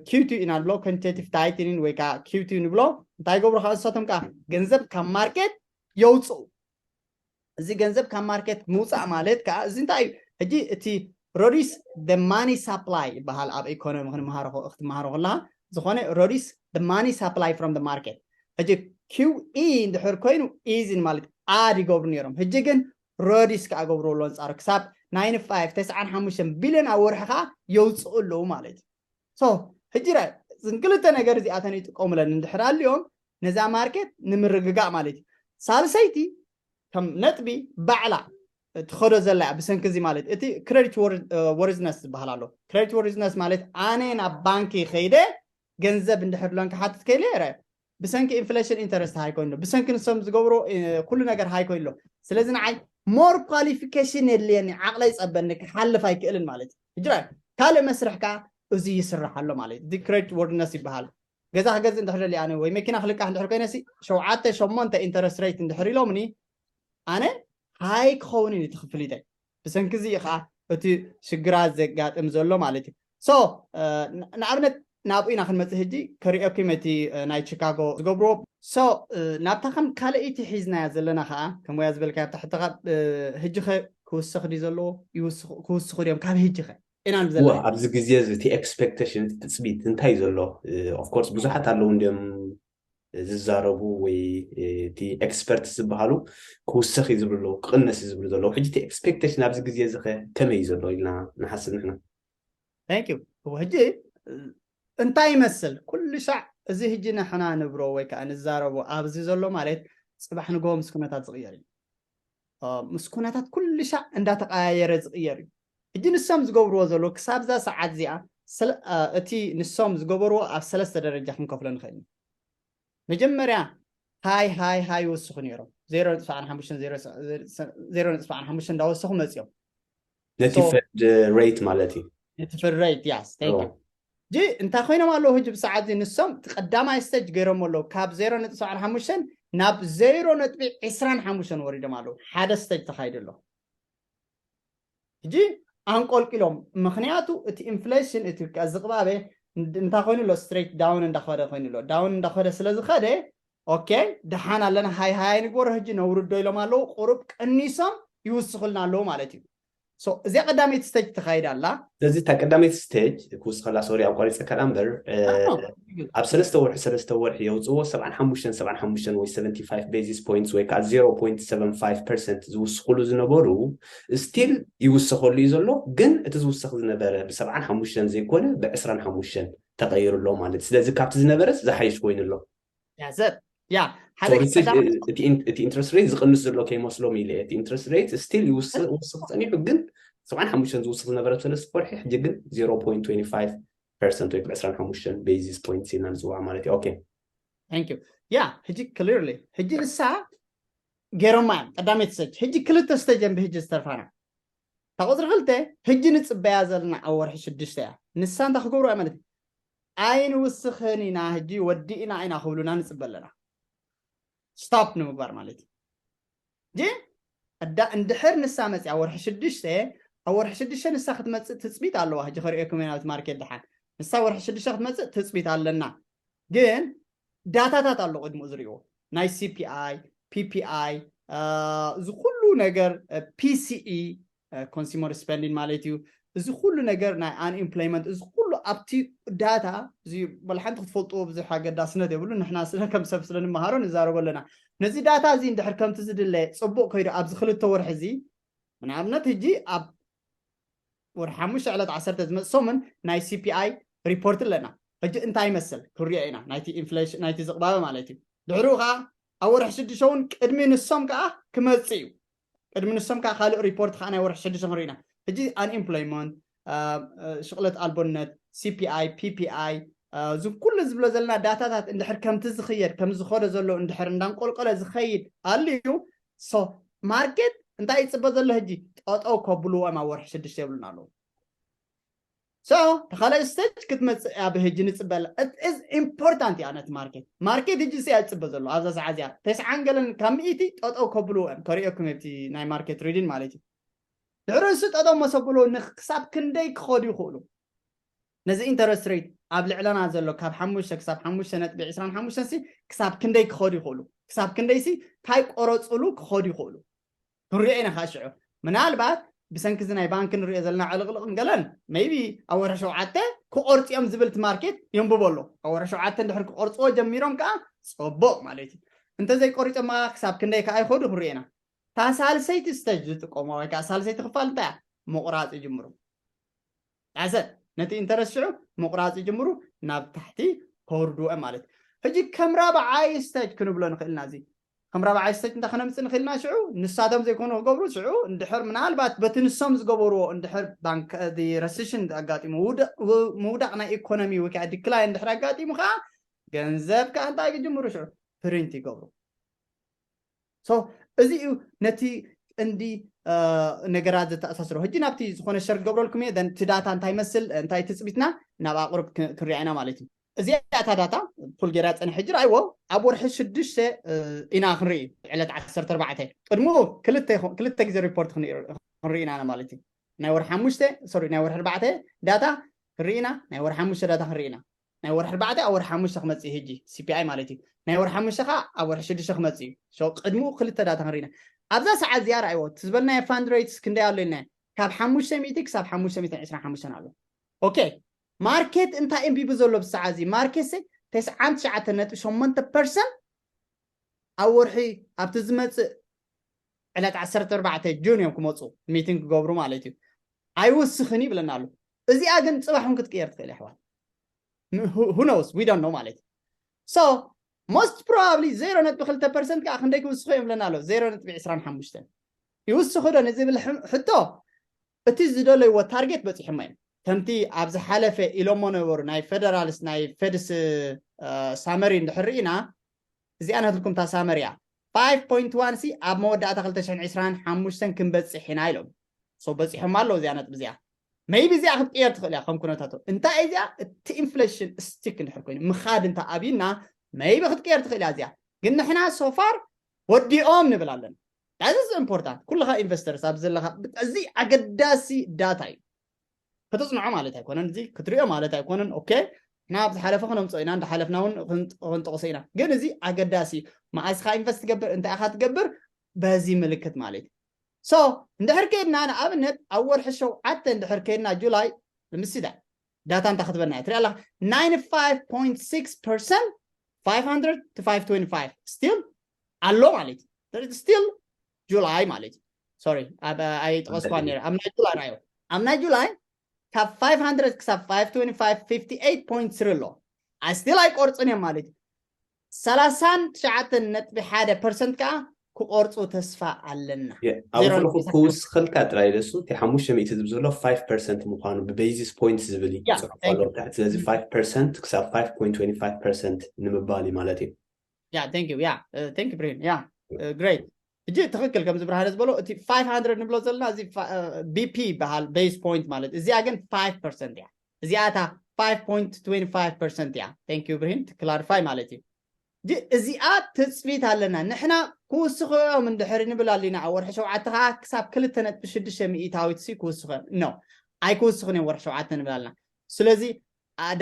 ኪውቲ ኢና ንብሎ ኮንቴቲቭ ታይትኒን ወይ ከዓ ኪውቲ ንብሎ እንታይ ገብሩ ከዓ ንሳቶም ከዓ ገንዘብ ካብ ማርኬት የውፅኡ እዚ ገንዘብ ካብ ማርኬት ምውፃእ ማለት ከዓ እዚ እንታይ እዩ ሕጂ እቲ ሮዲስ ማኒ ሳፕላይ ይበሃል ኣብ ኢኮኖሚ ክንመሃሮ ክትመሃሮ ከለካ ዝኾነ ሮዲስ ማኒ ሳፕላይ ፍሮም ማርኬት ሕጂ ኪው ኢ እንድሕር ኮይኑ ኢዚን ማለት ኣድ ይገብሩ ነይሮም ሕጂ ግን ሮዲስ ከዓ ገብሩ ኣሎ ኣንፃሩ ክሳብ ናይን ፋይቭ ተስዓን ሓሙሽተን ቢልዮን ኣብ ወርሒ ከዓ የውፅኡ ኣለዉ ማለት እዩ ሶ ሕጂ ራይ እዝን ክልተ ነገር እዚኣተን ይጥቀሙለን እንድሕር ኣልዮም ነዛ ማርኬት ንምርግጋእ ማለት እዩ ሳልሰይቲ ከም ነጥቢ ባዕላ ትኸዶ ዘላ እያ ብሰንኪ እዚ ማለት እቲ ክሬዲት ወርዝነስ ዝበሃል ኣሎ ክሬዲት ወርዝነስ ማለት ኣነ ናብ ባንኪ ከይደ ገንዘብ እንድሕር ሎን ክሓትት ከይለ ረ ብሰንኪ ኢንፍሌሽን ኢንተረስት ሃይ ኮይኑ ብሰንኪ ንሶም ዝገብሮ ኩሉ ነገር ሃይ ኮይኑ ስለዚ ንዓይ ሞር ኳሊፊኬሽን የድልየኒ ዓቕለይ ፀበኒ ክሓልፍ ኣይክእልን ማለት እዩ ሕጂ ካልእ መስርሕ ከዓ እዚ ይስራሕ ኣሎ ማለት እዩ። እዚ credit worthiness ይበሃል። ገዛ ክገዝእ እንድሕር ደልየ ኣነ ወይ መኪና ክልቃሕ እንድሕር ኮይነ ሲ ሸውዓተ ሸሞንተ interest rate እንድሕር ኢሎምኒ ኣነ ሃይ ክኸውን እዩ እቲ ክፍሊተይ። ብሰንኪ እዚ እዩ ከዓ እቲ ሽግራት ዘጋጥም ዘሎ ማለት እዩ። So ንኣብነት ናብኡ ኢና ክንመፅእ ሕጂ። ከሪኦኩም እቲ ናይ ቺካጎ ዝገብርዎ። So ናብታ ከም ካልኣይቲ ሒዝናያ ዘለና ከዓ ከም ወያ ዝበልካ ኣብታ ሕቶ ካብ ሕጂ ኸ ክውስኽ ድዩ ዘለዎ? ክውስኹ ድዮም ካብ ሕጂ ኸ ኢና ንብል ዘለና። ኣብዚ ግዜ እዚ እቲ expectation እቲ ትፅቢት እንታይ ዘሎ? Of course ብዙሓት ኣለዉ እንዲዮም ዝዛረቡ ወይ እቲ expert ዝበሃሉ ክውሰኽ እዩ ዝብሉ ኣለዉ፣ ክቕነስ እዩ ዝብሉ ዘለዉ። ሕጂ እቲ expectation ኣብዚ ግዜ እዚ ኸ ከመይ እዩ ዘሎ ኢልና ንሓስብ ንሕና። Thank you። ሕጂ እንታይ ይመስል? ኩሉ ሻዕ እዚ ሕጂ ንሕና ንብሮ ወይ ከዓ ንዛረቦ ኣብዚ ዘሎ ማለት ፅባሕ ንግሆ ምስ ኩነታት ዝቕየር እዩ። ምስ ኩነታት ኩሉ ሻዕ እንዳተቀያየረ ዝቕየር እዩ። ሕጂ ንሶም ዝገብርዎ ዘለዉ ክሳብ እዛ ሰዓት እዚኣ እቲ ንሶም ዝገበርዎ ኣብ ሰለስተ ደረጃ ክንከፍሎ ንኽእል ኢና። መጀመርያ ሃይ ሃይ ሃይ ይወስኹ ነይሮም። ዜሮ ነጥቢ ሓሙሽተ እንዳወሰኹ መፅኦም። ነቲ Fed rate ማለት እዩ። ነቲ Fed rate፣ yes, thank you። ሕጂ እንታይ ኮይኖም ኣለዉ? ሕጂ ብሰዓት እዚ ንሶም እቲ ቀዳማይ stage ገይሮም ኣለዉ። ካብ ዜሮ ነጥቢ ሓሙሽተ ናብ ዜሮ ነጥቢ ዕስራን ሓሙሽተን ወሪዶም ኣለዉ። ሓደ stage ተኻይዱ ኣሎ። ሕጂ ኣንቆልቂሎም። ምኽንያቱ እቲ inflation እቲ ዝቕባበ እንታይ ኮይኑ ኣሎ? Straight down እንዳኸደ ኮይኑ ኣሎ። Down እንዳኸደ ስለ ዝኸደ okay ደሓን ኣለና፣ ሃይ ሃይ ንግበሮ፣ ሕጂ ነውርዶ ኢሎም ኣለዉ። ቁሩብ ቀኒሶም ይውስኹልና ኣለዉ ማለት እዩ። So እዚኣ ቀዳመይቲ stage ተኻይዳ ኣላ። ስለዚ እታ ቀዳመይቲ stage ክውስኸላ፣ ሶሪ ኣቋሪፀካ እምበር፣ ኣብ ሰለስተ ወርሒ ሰለስተ ወርሒ የውፅዎ ሰብዓን ሓሙሽተን ሰብዓን ሓሙሽተን ወይ seventy five basis points ወይ ከዓ zero point seven five percent ዝውስኽሉ ዝነበሩ still ይውሰኸሉ እዩ ዘሎ። ግን እቲ ዝውሰኽ ዝነበረ ብሰብዓን ሓሙሽተን ዘይኮነ ብዕስራን ሓሙሽተን ተቐይሩ ኣሎ ማለት። ስለዚ ካብቲ ዝነበረስ ዝሓይሽ ኮይኑ ኣሎ። ያዘብ ያ ሓደ So it's- ቀዳም- እቲ in- እቲ interest rate ዝቕንስ ዘሎ ከይመስሎም ኢለ እየ። እቲ interest rate still ይውስኽ ይውስኽ ጸኒሑ፣ ግን ሰብዓን ሓሙሽተን ዝውስኽ ዝነበረ ሰለስተ ወርሒ ሕጂ ግን zero point twenty five percent ወይ ዕስራን ሓሙሽተን basis points ኢና ንጽዋዕ ማለት እዩ። Okay። Thank you። ያ ሕጂ clearly ሕጂ ንሳ ገይሮማ እዮም ቀዳመይቲ stage። ሕጂ ክልተ stage እዮም ብሕጂ ዝተርፋና። እታ ቁፅሪ ክልተ ሕጂ ንፅበያ ዘለና ኣብ ወርሒ ሽዱሽተ እያ። ንሳ እንታይ ክገብሩ ማለት እዩ? ኣይንውስኽን ኢና፣ ሕጂ ወዲእና ኢና ክብሉና ንፅበ ኣለና። Stop ንምግባር ማለት እዩ። ሕጂ እዳ እንድሕር ንሳ መፅያ ወርሒ ሽዱሽተ፣ ኣብ ወርሒ ሽዱሽተ ንሳ ክትመፅእ ትፅቢት ኣለዋ። ሕጂ ከርእየኩም ኢና ናብቲ ማርኬት ድሓን። ንሳ ወርሒ ሽዱሽተ ክትመፅእ ትፅቢት ኣለና። ግን ዳታታት ኣሎ ቅድሚኡ ዝርእዎ፣ ናይ C P I፣ P P I፣ እዚ ኩሉ ነገር፣ P C E፣ consumer spending ማለት እዩ። እዚ ኩሉ ነገር ናይ unemployment፣ እዚ ኩሉ ኣብቲ ዳታ እዚ በል ሓንቲ ክትፈልጥዎ ብዙሕ ኣገዳስነት የብሉ። ንሕና ስለ ከም ሰብ ስለ ንመሃሮ ንዛረቦ ኣለና። ነዚ ዳታ እዚ እንድሕር ከምቲ ዝድለ ፅቡቅ ከይዱ ኣብዚ ክልተ ወርሒ እዚ፣ ንኣብነት ሕጂ ኣብ ወርሒ ሓሙሽተ ዕለት ዓሰርተ ዝመፅእ ሰሙን ናይ C P I report ኣለና። ሕጂ እንታይ ይመስል ክንሪኦ ኢና። ናይቲ inflation ናይቲ ዝቕባበ ማለት እዩ። ድሕሪኡ ከዓ ኣብ ወርሒ ሽዱሽተ እውን ቅድሚ ንሶም ከዓ ክመፅእ እዩ። ቅድሚ ንሶም ከዓ ካልእ report ከዓ ናይ ወርሒ ሽዱሽተ ክንርኢ ኢና። ሕጂ unemployment፣ ሽቕለት ኣልቦነት፣ C P I፣ P P I፣ እዚ ኩሉ ዝብሎ ዘለና ዳታታት እንድሕር ከምቲ ዝኽየድ ከም ዝኸዶ ዘሎ እንድሕር እንዳንቆልቆለ ዝኸይድ ኣልዩ፣ so ማርኬት እንታይ ይፅበ ዘሎ? ሕጂ ጠጠው ከብልዎ እዮም ኣብ ወርሒ ሽዱሽተ ይብሉና ኣለዉ። So ተኻልእ stage ክትመፅእ እያ ብሕጂ ንፅበ ኣለ። It is important እያ ነቲ ማርኬት። ማርኬት ሕጂ እያ ዝፅበ ዘሎ ኣብዛ ሰዓት እዚኣ ተስዓን ገለን ካብ ሚእቲ ጠጠው ከብልዎ እዮም። ከርእየኩም ኣብቲ ናይ ማርኬት reading ማለት እዩ። ድሕሪ ንሱ ጠጠው መሰብሉ ክሳብ ክንደይ ክኸዱ ይኽእሉ? ነዚ interest rate ኣብ ልዕለና ዘሎ ካብ ሓሙሽተ ክሳብ ሓሙሽተ ነጥቢ ዕስራን ሓሙሽተን ሲ ክሳብ ክንደይ ክኸዱ ይኽእሉ? ክሳብ ክንደይ ሲ እንታይ ቆረፅሉ ክኸዱ ይኽእሉ? ክንሪኦ ኢና ከዓ ሽዑ። ምናልባት ብሰንኪ እዚ ናይ ባንክ ንሪኦ ዘለና ዕልቕልቕን ገለን maybe ኣብ ወርሒ ሸውዓተ ክቆርፅዮም ዝብል እቲ ማርኬት የንብቦ ኣሎ። ኣብ ወርሒ ሸውዓተ እንድሕር ክቆርፅዎ ጀሚሮም ከዓ ፅቡቕ ማለት እዩ። እንተዘይቆሪፆም ከዓ ክሳብ ክንደይ ከዓ ይኸዱ ክንሪኦ ኢና። እታ ሳልሰይቲ stage ዝጥቀሞ ወይ ከዓ ሳልሰይቲ ክፋል እንታይ እያ? ምቑራፅ ይጅምሩ። ኣዘ ነቲ interest ሽዑ ምቑራፅ ይጅምሩ፣ ናብ ታሕቲ ከውርድዎ ማለት እዩ። ሕጂ ከም ራብዓይ stage ክንብሎ ንኽእል ኢና። እዚ ከም ራብዓይ stage እንታይ ክነምፅእ ንኽእል ኢና? ሽዑ ንሳቶም ዘይኮኑ ክገብሩ፣ ሽዑ እንድሕር ምናልባት በቲ ንሶም ዝገበርዎ እንድሕር ባንክ recession ኣጋጢሙ፣ ውደ- ው- ምውዳቕ ናይ ኢኮኖሚ ወይ ከዓ decline እንድሕር ኣጋጢሙ ከዓ ገንዘብ ከዓ እንታይ ክጅምሩ? ሽዑ print ይገብሩ። So እዚ እዩ ነቲ ቀንዲ ነገራት ዘተኣሳስሮ። ሕጂ ናብቲ ዝኾነ ሸር ክገብረልኩም እየ። እቲ ዳታ እንታይ ይመስል፣ እንታይ ትፅቢትና ናብ ኣቕርብ ክንሪኣ ኢና ማለት እዩ። እዚኣ እታ ዳታ ፑል ገይራ ፀንሕ ሕጂ ርኣይዎ። ኣብ ወርሒ ሽዱሽተ ኢና ክንርኢ፣ ዕለት ዓሰርተ ኣርባዕተ። ቅድሙ ክልተ ግዜ ሪፖርት ክንርኢ ኢና ማለት እዩ። ናይ ወርሒ ሓሙሽተ ሶሪ ናይ ወርሒ ኣርባዕተ ዳታ ክንርኢ ኢና። ናይ ወርሒ ሓሙሽተ ዳታ ክንርኢ ኢና። ናይ ወርሒ ኣርባዕተ ኣብ ወርሒ ሓሙሽተ ክመፅእ እዩ። ሕጂ ሲፒኣይ ማለት እዩ። ናይ ወርሒ ሓሙሽተ ከዓ ኣብ ወርሒ ሽዱሽተ ክመፅእ እዩ። ቅድሚኡ ክልተ ዳታ ክንርኢ ኢና። ኣብዛ ሰዓት እዚኣ ርኣይዎ፣ እቲ ዝበልናዮ ፋንድ ሬትስ ክንደይ ኣሎ ኢልና፣ ካብ ሓሙሽተ ሚእቲ ክሳብ ሓሙሽተ ሚእትን ዕስራን ሓሙሽተን ኣሎ። ኦኬ፣ ማርኬት እንታይ እንቢቡ ዘሎ ብሰዓት እዚ? ማርኬት ተስዓን ትሽዓተን ነጥቢ ሸሞንተ ፐርሰንት ኣብ ወርሒ ኣብቲ ዝመፅእ ዕለት ዓሰርተ ኣርባዕተ ጁን እዮም ክመፁ ሚቲንግ ክገብሩ ማለት እዩ። ኣይውስኽን ይብለና ኣሎ። እዚኣ ግን ፅባሕ እውን ክትቅየር ትኽእል እያ ኣሕዋት። Who knows? We don't know ማለት እዩ። So most probably ዜሮ ነጥቢ ክልተ ፐርሰንት ከዓ ክንደይ ክውስኹ እዮም ብለና ኣሎ። ዜሮ ነጥቢ ዕስራን ሓሙሽተን ይውስኹ ዶ ንዝብል ሕቶ፣ እቲ ዝደለይዎ ታርጌት በፂሖሞ እዮም። ከምቲ ኣብ ዝሓለፈ ኢሎሞ ነበሩ ናይ ፌደራልስ ናይ ፌድስ ሳመሪ እንድሕር ርኢና፣ እዚኣ ናትልኩም እታ ሳመሪ እያ። ፋይቭ ፖይንት ዋን ሲ ኣብ መወዳእታ ክልተ ሽሕን ዕስራን ሓሙሽተን ክንበፅሕ ኢና ኢሎም። ሶ በፂሖም ኣለዉ እዚኣ ነጥቢ እዚኣ። መይቢ እዚኣ ክትቅየር ትኽእል እያ ከም ኩነታቱ። እንታይ እዚኣ እቲ ኢንፍሌሽን ስቲክ እንድሕር ኮይኑ ምኻድ እንተ ኣብዩና መይቢ ክትቅየር ትኽእል እያ እዚኣ። ግን ንሕና ሶፋር ወዲኦም ንብል ኣለና። ዳዝስ ኢምፖርታንት ኩልኻ ኢንቨስተርስ ኣብ ዘለኻ እዚ ኣገዳሲ ዳታ እዩ። ከተፅንዖ ማለት ኣይኮነን፣ እዚ ክትሪኦ ማለት ኣይኮነን። ኦኬ፣ ንሕና ኣብ ዝሓለፈ ክነምፅኦ ኢና፣ እንዳሓለፍና እውን ክንጠቕሶ ኢና። ግን እዚ ኣገዳሲ እዩ። መዓስ ኢኻ ኢንቨስት ትገብር፣ እንታይ ኢኻ ትገብር፣ በዚ ምልክት ማለት እዩ። ሶ እንድሕር ከይድና ንኣብነት ኣብ ወርሒ ሸውዓተ እንድሕር ከይድና ጁላይ ንምስዳ ዳታ እንታይ ክትበና እያ ትሪኣ ኣለኻ። ናይንቲ ፋይቭ ፖይንት ሲክስ ፐርሰንት ፋይቭ ሃንድረድ to ፋይቭ ትዌንቲ ፋይቭ ስቲል ኣሎ ማለት እዩ። ስቲል ጁላይ ማለት እዩ። ሶሪ ኣይጠቐስኳን ነረ። ኣብ ናይ ጁላይ ራዮ ኣብ ናይ ጁላይ ካብ ፋይቭ ሃንድረድ ክሳብ ፋይቭ ትዌንቲ ፋይቭ ፊፍቲ ኤይት ፖይንት ስሪ ኣሎ። ስቲል ኣይቆርፅን እዮም ማለት እዩ። ሰላሳን ትሽዓተን ነጥቢ ሓደ ፐርሰንት ከዓ ክቆርፁ ተስፋ ኣለና። ኣብ ክልኩ ክውስኸልካ ጥራይ ደሱ እቲ ሓሙሽተ ሚእቲ ዝብል ዘሎ ፋይቭ ፐርሰንት ምዃኑ ብቤዚስ ፖይንት ዝብል እዩ ያ፣ ፅሑፍ ኣሎ ታሕቲ። ስለዚ ፋይቭ ፐርሰንት ክሳብ ፋይቭ ፖይንት ትዌንቲ ፋይቭ ፐርሰንት ንምባል እዩ ማለት እዩ። ያ thank you ያ thank you ብርሂን ያ ግሬት። ሕጂ ትኽክል ከምዚ ብርሃነ ዝበሎ እቲ ፋይቭ ሃንድረድ ንብሎ ዘለና እዚ ቢፒ ይበሃል ቤዝ ፖይንት ማለት እዚኣ ግን ፋይቭ ፐርሰንት እያ። እዚኣ እታ ፋይቭ ፖይንት ትዌንቲ ፋይቭ ፐርሰንት እያ። Thank you ብርሂን ክላሪፋይ ማለት እዩ። እዚኣ ትፅቢት ኣለና ንሕና ክውስኹ እዮም እንድሕር ንብል ኣሊና ኣብ ወርሒ ሸውዓተ ከዓ ክሳብ ክልተ ነጥቢ ሽዱሽተ ሚእታዊት ሲ ክውስኹ እዮም ኖ ኣይክውስኹን እዮም ወርሒ ሸውዓተ ንብል ኣለና። ስለዚ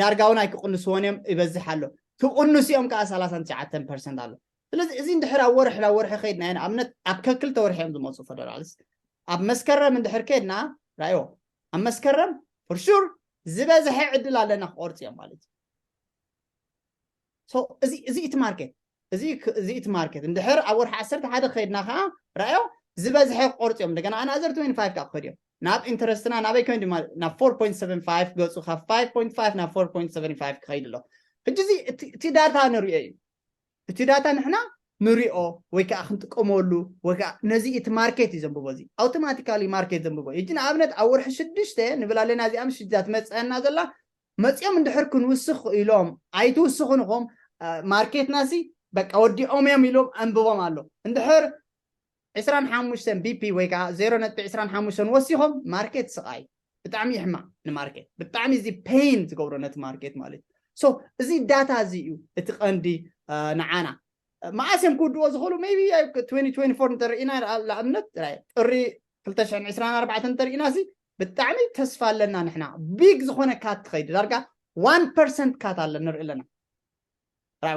ዳርጋ እውን ኣይክቕንስዎን እዮም ይበዝሕ ኣሎ። ክቕንሱ እዮም ከዓ ሰላሳን ትሽዓተን ፐርሰንት ኣሎ። ስለዚ እዚ እንድሕር ኣብ ወርሒ ናብ ወርሒ ከይድና ንኣብነት ኣብ ከክልተ ወርሒ እዮም ዝመፁ ፌደራልስ ኣብ መስከረም እንድሕር ከይድና ራዮ ኣብ መስከረም ፍርሹር ዝበዝሐ ዕድል ኣለና ክቆርፅ እዮም ማለት እዩ። እዚ እቲ ማርኬት እዚ እቲ ማርኬት እንድሕር ኣብ ወርሒ ዓሰርተ ሓደ ከይድና ከዓ ራዮ ዝበዝሐ ክቆርፅ እዮም። እንደገና ኣናዘር ትዌንቲ ፋይቭ ከዓ ክኸዱ እዮም ናብ ኢንተረስትና ናበይ ኮይኑ ድማ ናብ ፎር ፖይንት ሰቨን ፋይቭ ገፁ ካብ ፋይቭ ፖይንት ፋይቭ ናብ ፎር ፖይንት ሰቨን ፋይቭ ክኸይድ ኣሎ። ሕጂ እዚ እቲ ዳታ ንሪኦ እዩ። እቲ ዳታ ንሕና ንሪኦ ወይ ከዓ ክንጥቀመሉ ወይ ከዓ ነዚ እቲ ማርኬት እዩ ዘንብቦ። እዚ ኣውቶማቲካሊ ማርኬት ዘንብቦ እዩ። ሕጂ ንኣብነት ኣብ ወርሒ ሽዱሽተ ንብል ኣለና እዚኣ ምሽ እዛ ትመፅአና ዘላ መፂኦም እንድሕር ክንውስኽ ኢሎም ኣይትውስኹን ኢኹም። ማርኬትና ሲ በቃ ወዲኦም እዮም ኢሎም ኣንብቦም ኣሎ። እንድሕር ዕስራን ሓሙሽተን ቢፒ ወይ ከዓ ዜሮ ነጥቢ ዕስራን ሓሙሽተን ወሲኾም ማርኬት ስቓይ ብጣዕሚ ይሕማቕ ንማርኬት ብጣዕሚ እዚ ፔን ዝገብሮ ነቲ ማርኬት ማለት እዩ። ሶ እዚ ዳታ እዚ እዩ እቲ ቀንዲ ንዓና መዓስ እዮም ክውድዎ ዝኽእሉ maybe ትዌንቲ ትዌንቲ ፎር እንተርኢና ንኣብነት ጥሪ ክልተ ሽሕን ዕስራን ኣርባዕተን እንተርኢና ሲ ብጣዕሚ ተስፋ ኣለና ንሕና ቢግ ዝኾነ ካት ትኸይድ ዳርጋ ዋን ፐርሰንት ካት ኣለ ንርኢ ኣለና።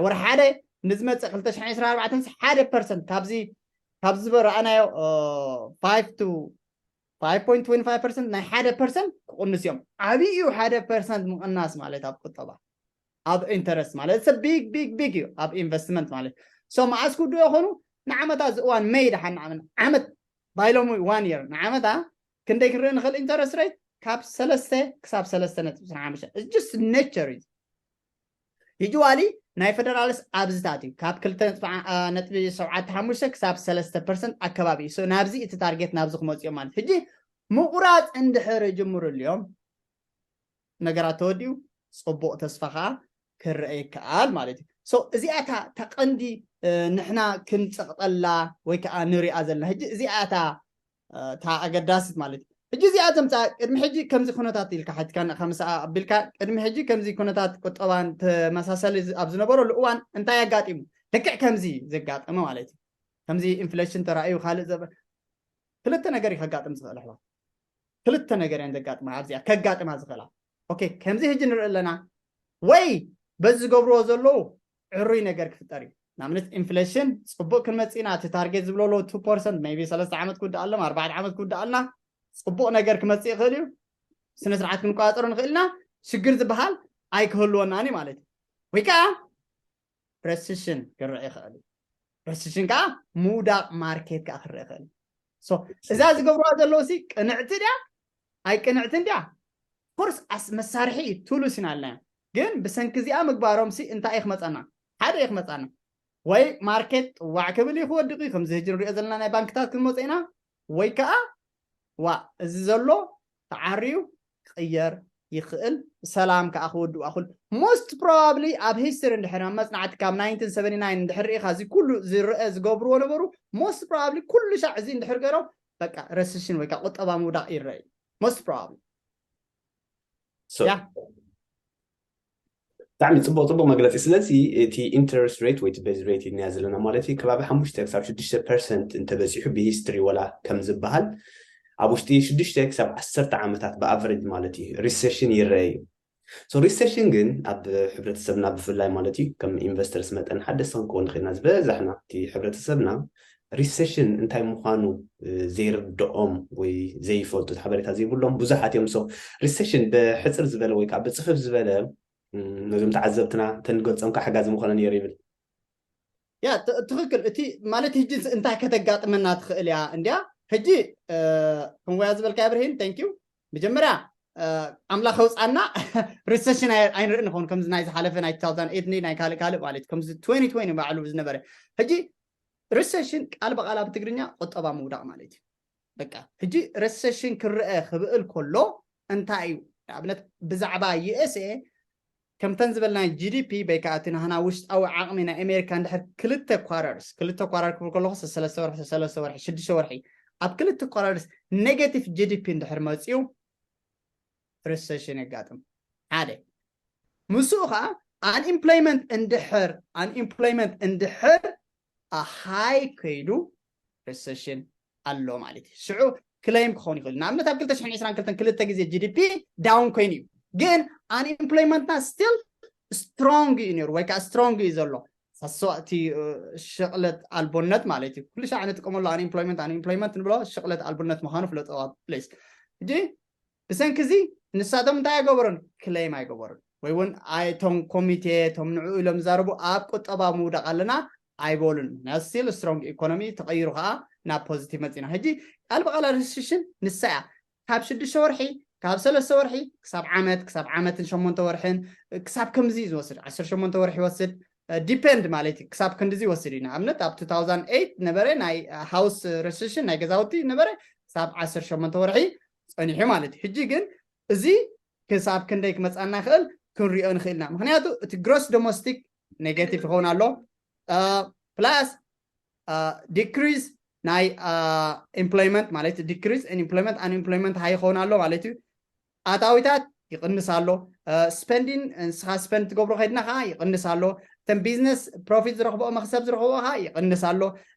ወርሒ ሓደ ንዝመፅእ ክልተ ሽሕን ዕስራን ኣርባዕተን ሓደ ፐርሰንት ካብዚ ካብዚ ዝረኣናዮ ፋይቭ ቱ ፋይቭ ፖይንት ትዌንቲ ፋይቭ ፐርሰንት ናይ ሓደ ፐርሰንት ክቕንስ እዮም። ዓብዪ እዩ ሓደ ፐርሰንት ምቕናስ ማለት ኣብ ቁጠባ ኣብ ኢንተረስት ማለት ሰብ ቢግ ቢግ ቢግ እዩ ኣብ ኢንቨስትመንት ማለት ሶ መዓስ ክውድኡ ይኾኑ ንዓመታት እዚ እዋን መይ ደሓን ንዓመት ባይሎም ዋን የር ንዓመታ ክንደይ ክንርኢ ንኽእል ኢንተረስት ሬት ካብ ሰለስተ ክሳብ ሰለስተ ነጥቢ ሓሙሽተ just nature እዩ። ይጅዋሊ ናይ ፌደራልስ ኣብዝታት እዩ ካብ ክልተ ነጥቢ ሸውዓተ ሓሙሽተ ክሳብ ሰለስተ ፐርሰንት ኣከባቢ እዩ። ናብዚ እቲ ታርጌት ናብዚ ክመፅኦም ማለት ሕጂ ምቑራፅ እንድሕር ጅምሩ ኣልዮም ነገራት ተወዲኡ ፅቡቕ ተስፋ ከዓ ክረአ ይከኣል ማለት እዩ። እዚኣ እታ ተቐንዲ ንሕና ክንፀቕጠላ ወይ ከዓ ንሪኣ ዘለና ሕጂ እዚኣ እታ እታ ኣገዳሲት ማለት እዩ። ሕጂ እዚኣ ዘምፃ ቅድሚ ሕጂ ከምዚ ኩነታት ኢልካ ሓትካ ከምስኣ ኣቢልካ ቅድሚ ሕጂ ከምዚ ኩነታት ቁጠባን ተመሳሰሊ ኣብ ዝነበረሉ እዋን እንታይ ኣጋጢሙ? ልክዕ ከምዚ ዘጋጠመ ማለት እዩ። ከምዚ ኢንፍሌሽን ተራእዩ ካልእ ዘበ ክልተ ነገር እዩ ከጋጥም ዝኽእል ኣሕዋት። ክልተ ነገር እየን ዘጋጥማ ኣብዚኣ ከጋጥማ ዝኽእላ። ኦኬ፣ ከምዚ ሕጂ ንርኢ ኣለና። ወይ በዚ ዝገብርዎ ዘለዉ ዕሩይ ነገር ክፍጠር እዩ። ንኣብነት ኢንፍሌሽን ፅቡቅ ክንመፅእ ኢና። እቲ ታርጌት ዝብለሎ ቱ ፐርሰንት ሜይ ቢ ሰለስተ ዓመት ክውድእ ኣለና፣ ኣርባዕተ ዓመት ክውድእ ኣለና። ፅቡቅ ነገር ክመፅእ ይኽእል እዩ። ስነ ስርዓት ክንቆፃፀሮ ንኽእል ኢና። ሽግር ዝበሃል ኣይክህልወናን እዩ ማለት እዩ። ወይ ከዓ ረስሽን ክረአ ይኽእል እዩ። ረስሽን ከዓ ምውዳቕ ማርኬት ከዓ ክረአ ይኽእል እዩ። እዛ ዝገብርዋ ዘለዉ ሲ ቅንዕቲ ድያ ኣይቅንዕትን ድያ? ኮርስ መሳርሒ እዩ፣ ቱሉስ ኢና ኣለና። ግን ብሰንኪ እዚኣ ምግባሮም ሲ እንታይ እዩ ክመፀና? ሓደ እዩ ክመፀና፣ ወይ ማርኬት ጥዋዕ ክብል እዩ ክወድቕ እዩ፣ ከምዚ ህጂ ንሪኦ ዘለና ናይ ባንክታት ክንመፀ ኢና። ወይ ከዓ ዋ እዚ ዘሎ ተዓርዩ ክቕየር ይኽእል፣ ሰላም ከዓ ክወድኡ ኣኽል። ሞስት ፕሮባብሊ ኣብ ሂስትሪ እንድሕር ኣብ መፅናዕቲ ካብ ናይንቲን ሰቨንቲ ናይን እንድሕር ርኢኻ እዚ ኩሉ ዝረአ ዝገብርዎ ነበሩ። ሞስት ፕሮባብሊ ኩሉ ሻዕ እዚ እንድሕር ገይሮም በቃ ረስሽን ወይ ከዓ ቁጠባ ምውዳቕ ይረአ እዩ። ሞስት ፕሮባብሊ ብጣዕሚ ፅቡቅ ፅቡቅ መግለፂ። ስለዚ እቲ ኢንተረስት ሬት ወይ ቤዝ ሬት ኢልናዮ ዘለና ማለት እዩ ከባቢ ሓሙሽተ ክሳብ ሽዱሽተ ፐርሰንት እንተበፂሑ ብሂስትሪ ወላ ከም ዝበሃል ኣብ ውሽጢ ሽዱሽተ ክሳብ ዓሰርተ ዓመታት ብኣቨሬጅ ማለት እዩ ሪሴሽን ይረአ እዩ። ሪሴሽን ግን ኣብ ሕብረተሰብና ብፍላይ ማለት እዩ ከም ኢንቨስተርስ መጠን ሓደስቲ ክንከውን ንኽእልና ዝበዛሕና እቲ ሕብረተሰብና ሪሴሽን እንታይ ምዃኑ ዘይርድኦም ወይ ዘይፈልጡ ሓበሬታ ዘይብሎም ብዙሓት እዮም። ሪሴሽን ብሕፅር ዝበለ ወይ ከዓ ብፅፍፍ ዝበለ ነዞም ተዓዘብትና ተንገልፆም ከዓ ሓጋዚ ምኾነ ነይሩ ይብል። ያ ትኽክል። እቲ ማለት ህጂ እንታይ ከተጋጥመና ትኽእል እያ እንዲያ ህጂ ከምወያ ዝበልካ ብርሂን thank you። መጀመርያ ኣምላኽ ኣውፃና ሪሰሽን ኣይንርኢ ንኸውን ከምዚ ናይ ዝሓለፈ ናይ two thousand eight ናይ ካልእ ካልእ ማለት ከምዚ twenty twenty ባዕሉ ዝነበረ። ህጂ ሪሰሽን ቃል ብቃል ኣብ ትግርኛ ቁጠባ ምውዳቕ ማለት እዩ። በቃ ህጂ ሪሰሽን ክረአ ክብእል ከሎ እንታይ እዩ? ንኣብነት ብዛዕባ USA ከምተን ዝበልና ጂ ዲ ፒ በይካ እቲ ናህና ውሽጣዊ ዓቕሚ ናይ ኣሜሪካ እንድሕር ክልተ ኳረርስ ክልተ ኳረር ክብል ከለኹ ሰለስተ ወርሒ ሰለስተ ወርሒ ሽዱሽተ ወርሒ ኣብ ክልተ ኳረርስ ኔጋቲቭ ጂ ዲ ፒ እንድሕር መፅኡ ሪሰሽን የጋጥም። ሓደ ምስኡ ከዓ አንኢምፕሎይመንት እንድሕር አንኢምፕሎይመንት እንድሕር ሃይ ከይዱ ሪሰሽን ኣሎ ማለት እዩ። ሽዑ ክለይም ክኸውን ይኽእል። ንኣብነት ኣብ ክልተ ሽሕን ዕስራን ክልተን ክልተ ግዜ ጂ ዲ ፒ ዳውን ኮይኑ እዩ፣ ግን አንኢምፕሎይመንትና ስቲል ስትሮንግ እዩ ነይሩ ወይ ከዓ ስትሮንግ እዩ ዘሎ። ሳስዋ እቲ ሽቕለት ኣልቦነት ማለት እዩ። ኩሉ ሻዕ ንጥቀመሉ አንኢምፕሎይመንት አንኢምፕሎይመንት ንብሎ ሽቕለት ኣልቦነት ምዃኑ ፍለጦ ፕሊስ። ሕጂ ብሰንኪ እዚ ንሳቶም እንታይ ኣይገበሩን? ክለይም ኣይገበሩን። ወይ እውን እቶም ኮሚቴ እቶም ንዕኡ ኢሎም ዝዛረቡ ኣብ ቁጠባ ምውዳቕ ኣለና ኣይበሉን። ናይ ስቲል ስትሮንግ ኢኮኖሚ ተቐይሩ ከዓ ናብ ፖዚቲቭ መፂና። ሕጂ ቃል ብቃል ሪሲሽን ንሳ እያ። ካብ ሽዱሽተ ወርሒ ካብ ሰለስተ ወርሒ ክሳብ ዓመት ክሳብ ዓመትን ሸሞንተ ወርሕን ክሳብ ከምዚ እዩ ዝወስድ። ዓሰርተ ሸሞንተ ወርሒ ይወስድ ዲፔንድ ማለት እዩ። ክሳብ ክንድዚ ይወስድ እዩ። ንኣብነት ኣብ two thousand eight ነበረ ናይ ሃውስ ሪሲሽን ናይ ገዛውቲ ነበረ ክሳብ ዓሰርተ ሸሞንተ ወርሒ ፀኒሑ ማለት እዩ። ሕጂ ግን እዚ ክሳብ ክንደይ ክመፃና ይኽእል ክንሪኦ ንኽእል ኢና። ምክንያቱ እቲ ግሮስ ዶሜስቲክ ኔጋቲቭ ይኸውን ኣሎ ፕላስ ዲክሪዝ ናይ ኢምፕሎይመንት ማለት ዲክሪዝ ኢምፕሎይመንት አንኢምፕሎይመንት ሃይ ይኸውን ኣሎ ማለት እዩ። ኣታዊታት ይቕንስ ኣሎ። ስፐንዲን ንስኻ ስፐንድ ትገብሮ ከድና ከዓ ይቕንስ ኣሎ። እተን ቢዝነስ ፕሮፊት ዝረኽብኦ መክሰብ ዝረኽብኦ ከዓ ይቕንስ ኣሎ።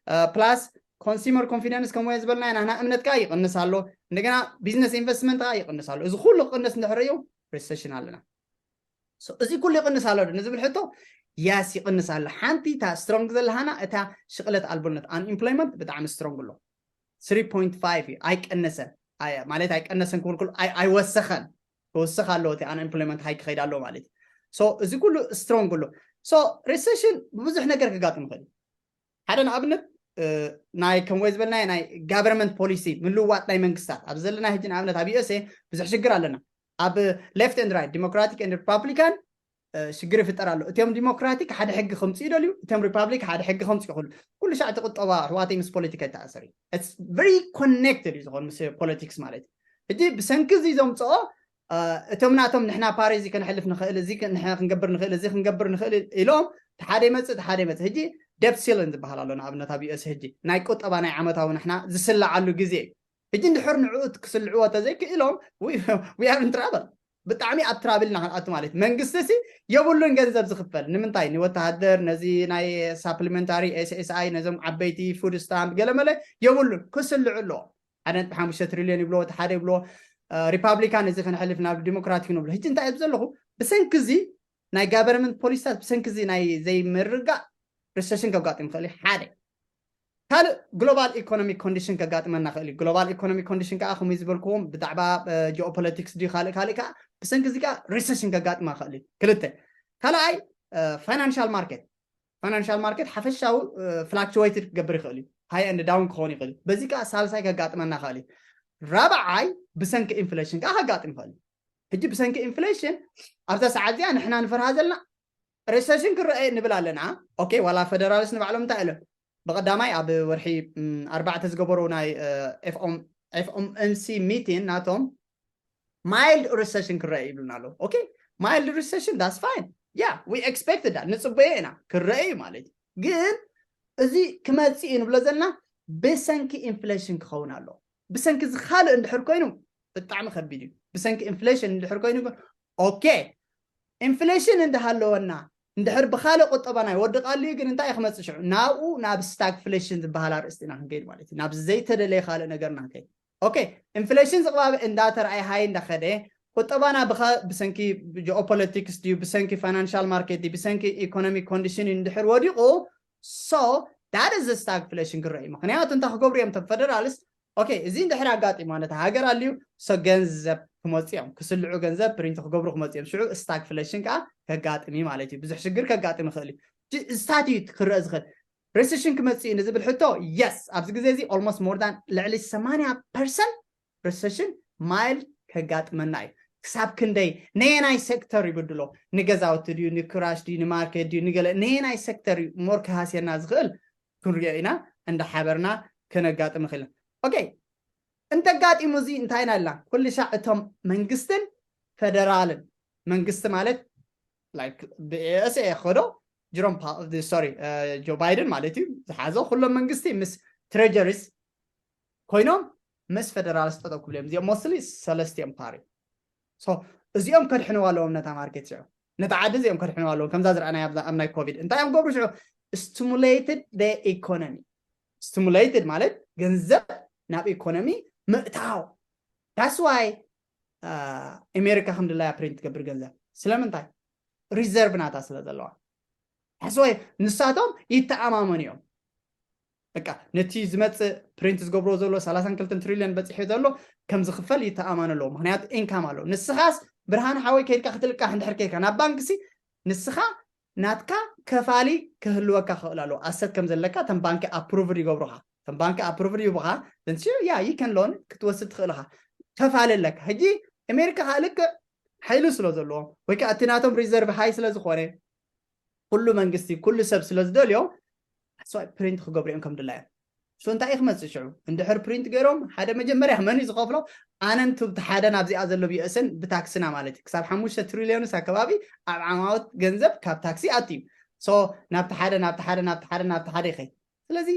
ፕላስ ኮንሱመር ኮንፊደንስ ከምወ ዝበልና ኢና ናህና እምነት ከዓ ይቕንስ ኣሎ። እንደገና ቢዝነስ ኢንቨስትመንት ከዓ ይቕንስ ኣሎ። እዚ ኩሉ ክቕንስ እንድሕር እዩ ሪሰሽን ኣለና። እዚ ኩሉ ይቕንስ ኣሎ ዶ ንዝብል ሕቶ ያስ ይቕንስ ኣሎ። ሓንቲ እታ ስትሮንግ ዘለሃና እታ ሽቕለት ኣልቦነት አንኢምፕሎይመንት ብጣዕሚ ስትሮንግ ኣሎ። three point five እዩ ኣይቀነሰን ማለት ኣይቀነሰን ክብል ኣይወሰኸን። ክወስኽ ኣለዎ እቲ አንኢምፕሎይመንት ሃይ ክኸይድ ኣለዎ ማለት እዩ። እዚ ኩሉ ስትሮንግ ኣሎ። ሪሰሽን ብብዙሕ ነገር ክጋጥም ይኽእል። ሓደ ንኣብነት ናይ ከም ወይ ዝበልናዮ ናይ ጋቨርንመንት ፖሊሲ ምልዋጥ ናይ መንግስታት ኣብ ዘለና ሕጂ ንኣብነት ኣብ ዩ ኤስ ኤ ብዙሕ ሽግር ኣለና። ኣብ ሌፍት ኤንድ ራይት ዲሞክራቲክ ኤንድ ሪፓብሊካን ሽግር ይፍጠር ኣሎ። እቲኦም ዲሞክራቲክ ሓደ ሕጊ ከምፅኡ ይደልዩ፣ እቲኦም ሪፓብሊክ ሓደ ሕጊ ከምፅኡ ይኽእሉ። ኩሉ ሻዕ እቲ ቁጠባ ኣሕዋተይ ምስ ፖለቲካ ይተኣሰር እዩ። ቨሪ ኮኔክትድ እዩ ዝኾን ምስ ፖለቲክስ ማለት እዩ። ሕጂ ብሰንኪ እዚ ዘምፅኦ እቶም ናቶም ንሕና ፓሪ እዚ ከነሕልፍ ንኽእል እዚ ክንገብር ንኽእል እዚ ክንገብር ንኽእል ኢሎም ሓደ ይመፅእ ሓደ ይመፅእ። ሕጂ ደብት ሲልን ዝበሃል ኣሎ ንኣብነት ኣብ ዩኤስ ሕጂ ናይ ቁጠባ ናይ ዓመታዊ ንሕና ዝስላዓሉ ግዜ እዩ። ሕጂ እንድሕር ንዕኡ ክስልዕዎ ተዘይክእሎም we are in trouble። ብጣዕሚ ኣብ ትራብል ኢና ክንኣቱ ማለት እዩ። መንግስቲ ሲ የብሉን ገንዘብ ዝኽፈል ንምንታይ ንወተሃደር ነዚ ናይ ሳፕሊመንታሪ ኤስኤስኣይ ነዞም ዓበይቲ ፉድ ስታምፕ ገለመለ የብሉን። ክስልዑ ኣለዎ። ሓደ ነጥቢ ሓሙሽተ ትሪልዮን ይብሎ እቲ ሓደ ይብሎ ሪፓብሊካን እዚ ክንሕልፍ ናብ ዲሞክራቲክ ንብሎ። ሕጂ እንታይ እዩ ዘለኹ? ብሰንኪ እዚ ናይ ጋቨርንመንት ፖሊሲታት ብሰንኪ እዚ ናይ ዘይምርጋእ ሪሰሽን ከጋጥም ይኽእል እዩ። ሓደ ካልእ ግሎባል ኢኮኖሚክ ኮንዲሽን ከጋጥመና ክእል እዩ። ግሎባል ኢኮኖሚክ ኮንዲሽን ከዓ ከምኡ ዝበልክዎም ብዛዕባ ጂኦፖለቲክስ ድዩ ካልእ ካልእ ከዓ ብሰንኪ እዚ ከዓ ሪሰሽን ከጋጥማ ክእል እዩ። ክልተ ካልኣይ ፋይናንሻል ማርኬት ፋይናንሻል ማርኬት ሓፈሻዊ ፍላክቹዌትድ ክገብር ይኽእል እዩ። ሃይ ኤንድ ዳውን ክኸውን ይኽእል እዩ። በዚ ከዓ ሳልሳይ ከጋጥመና ክእል እዩ። ራብዓይ ብሰንኪ ኢንፍሌሽን ከዓ ከጋጥም ይኽእል እዩ። ሕጂ ብሰንኪ ኢንፍሌሽን ኣብዛ ሰዓት እዚኣ ንሕና ንፈርሃ ዘለና ሪሰሽን ክረአ ንብል ኣለና። ኦኬ ዋላ ፈደራልስ ንባዕሎም እንታይ ኢሎም ብቐዳማይ ኣብ ወርሒ ኣርባዕተ ዝገበሩ ናይ ኤፍኦምሲ ሚቲን ናቶም ማይልድ ሪሰሽን ክረአ ይብሉና ኣለዉ። ኦኬ ማይልድ ሪሰሽን that's fine yeah we expected that ንፅበዮ ኢና ክረአ እዩ ማለት እዩ። ግን እዚ ክመፅእ እዩ ንብሎ ዘለና ብሰንኪ ኢንፍሌሽን ክኸውን ኣለዎ። ብሰንኪ እዚ ካልእ እንድሕር ኮይኑ ብጣዕሚ ከቢድ እዩ። ብሰንኪ ኢንፍሌሽን እንድሕር ኮይኑ ግን ኦኬ ኢንፍሌሽን እንዳሃለወና እንድሕር ብካልእ ቁጠባና ይወድቕ ኣልዩ ግን እንታይ እዩ ክመፅእ ሽዑ ናብኡ ናብ ስታግፍሌሽን ዝበሃል ኣርእስቲ ኢና ክንከይድ ማለት እዩ። ናብ ዘይተደለየ ካልእ ነገር ኢና ክንከይድ። ኦኬ ኢንፍሌሽን ዝቕባበ እንዳተረኣየ ሃይ እንዳኸደ ቁጠባና ብሰንኪ ጂኦፖለቲክስ ድዩ ብሰንኪ ፋይናንሻል ማርኬት ድዩ ብሰንኪ ኢኮኖሚክ ኮንዲሽን እንድሕር ወዲቑ so that is stagflation ክረአ እዩ። ምክንያቱ እንታይ ክገብሩ እዮም ቶም ፈደራልስ ኦኬ እዚ እንድሕር ኣጋጢሞ ነቲ ሃገር ኣልዩ so ገንዘብ ክመፁ እዮም ክስልዑ ገንዘብ ፕሪንት ክገብሩ ክመፁ እዮም። ሽዑ ስታግፍሌሽን ከዓ ከጋጥም እዩ ማለት እዩ። ብዙሕ ሽግር ከጋጥም ይኽእል እዩ። ስታትዩ ክረአ ዝኽእል ሪሰሽን ክመፅእ እዩ ንዝብል ሕቶ የስ ኣብዚ ግዜ እዚ almost more than ልዕሊ ሰማንያ ፐርሰንት ሪሰሽን ማይልድ ከጋጥመና እዩ። ክሳብ ክንደይ ነየናይ ሴክተር ይብድሎ ንገዛውቲ ድዩ ንክራሽ ድዩ ንማርኬት ድዩ ንገለ ነየናይ ሴክተር እዩ ሞር ክሃስየና ዝኽእል ክንሪኦ ኢና። እንዳሓበርና ከነጋጥም ይኽእል ኦኬ እንተጋጢሙ እዚ እንታይ ኢና ኢልና ኩሉ ሻዕ እቶም መንግስትን ፈደራልን መንግስቲ ማለት ብኤስኤ ክኸዶ ጅሮም ሶሪ ጆ ባይደን ማለት እዩ ዝሓዞ ኩሎም መንግስቲ ምስ ትሬጀሪስ ኮይኖም ምስ ፈደራልስ ጠጠው ክብሉ እዮም። እዚኦም ሞስሊ ሰለስቲኦም ፓሪ እዚኦም ከድሕንዋ ኣለዎም ነታ ማርኬት ሽዑ ነታ ዓዲ እዚኦም ከድሕንዋ ኣለዎም። ከምዛ ዝረኣናያ ኣብ ናይ ኮቪድ እንታይ እዮም ገብሩ ሽዑ stimulated ኢኮኖሚ stimulated ማለት ገንዘብ ናብ ኢኮኖሚ ምእታው that's why ኣሜሪካ ከም ድላያ ፕሪንት ትገብር ገንዘብ ስለምንታይ ሪዘርቭ ናታ ስለ ዘለዋ that's why ንሳቶም ይተኣማመኑ እዮም። በቃ ነቲ ዝመፅእ ፕሪንት ዝገብርዎ ዘሎ ሰላሳን ክልተን ትሪልዮን በፂሑ ዘሎ ከም ዝኽፈል ይተኣማመኑ ኣለዎ። ምክንያቱ ኢንካም ኣለዎ። ንስኻስ ብርሃን ሓወይ ከይድካ ክትልቃሕ እንድሕር ከይድካ ናብ ባንክሲ ንስኻ ናትካ ከፋሊ ክህልወካ ክኽእል ኣለዎ። ኣሰት ከም ዘለካ ተም ባንኪ ኣፕሩቭድ ይገብሩኻ። ተም ባንኪ ኣፕሩቭድ ይቡኻ። ያ ይከን ሎን ክትወስድ ትኽእል ኢኻ። ከፋሊ ኣለካ። ሕጂ ኣሜሪካ ከዓ ልክዕ ሓይሊ ስለ ዘለዎም ወይ ከዓ እቲ ናቶም ሪዘርቭ ሃይ ስለ ዝኾነ ኩሉ መንግስቲ ኩሉ ሰብ ስለ ዝደልዮ ፕሪንት ክገብሩ እዮም ከም ድላዮም። ሶ እንታይ እዩ ክመፅእ ሽዑ እንድሕር ፕሪንት ገይሮም ሓደ መጀመርያ መን እዩ ዝኸፍሎ? ኣነን ቱብቲ ሓደ ናብዚኣ ዘሎ ብየእስን ብታክስና ማለት እዩ ክሳብ ሓሙሽተ ትሪልዮንስ ኣከባቢ ኣብ ዓማውት ገንዘብ ካብ ታክሲ ኣትዩ ሶ ናብቲ ሓደ ናብቲ ሓደ ናብቲ ሓደ ናብቲ ሓደ ይኸይ ስለዚ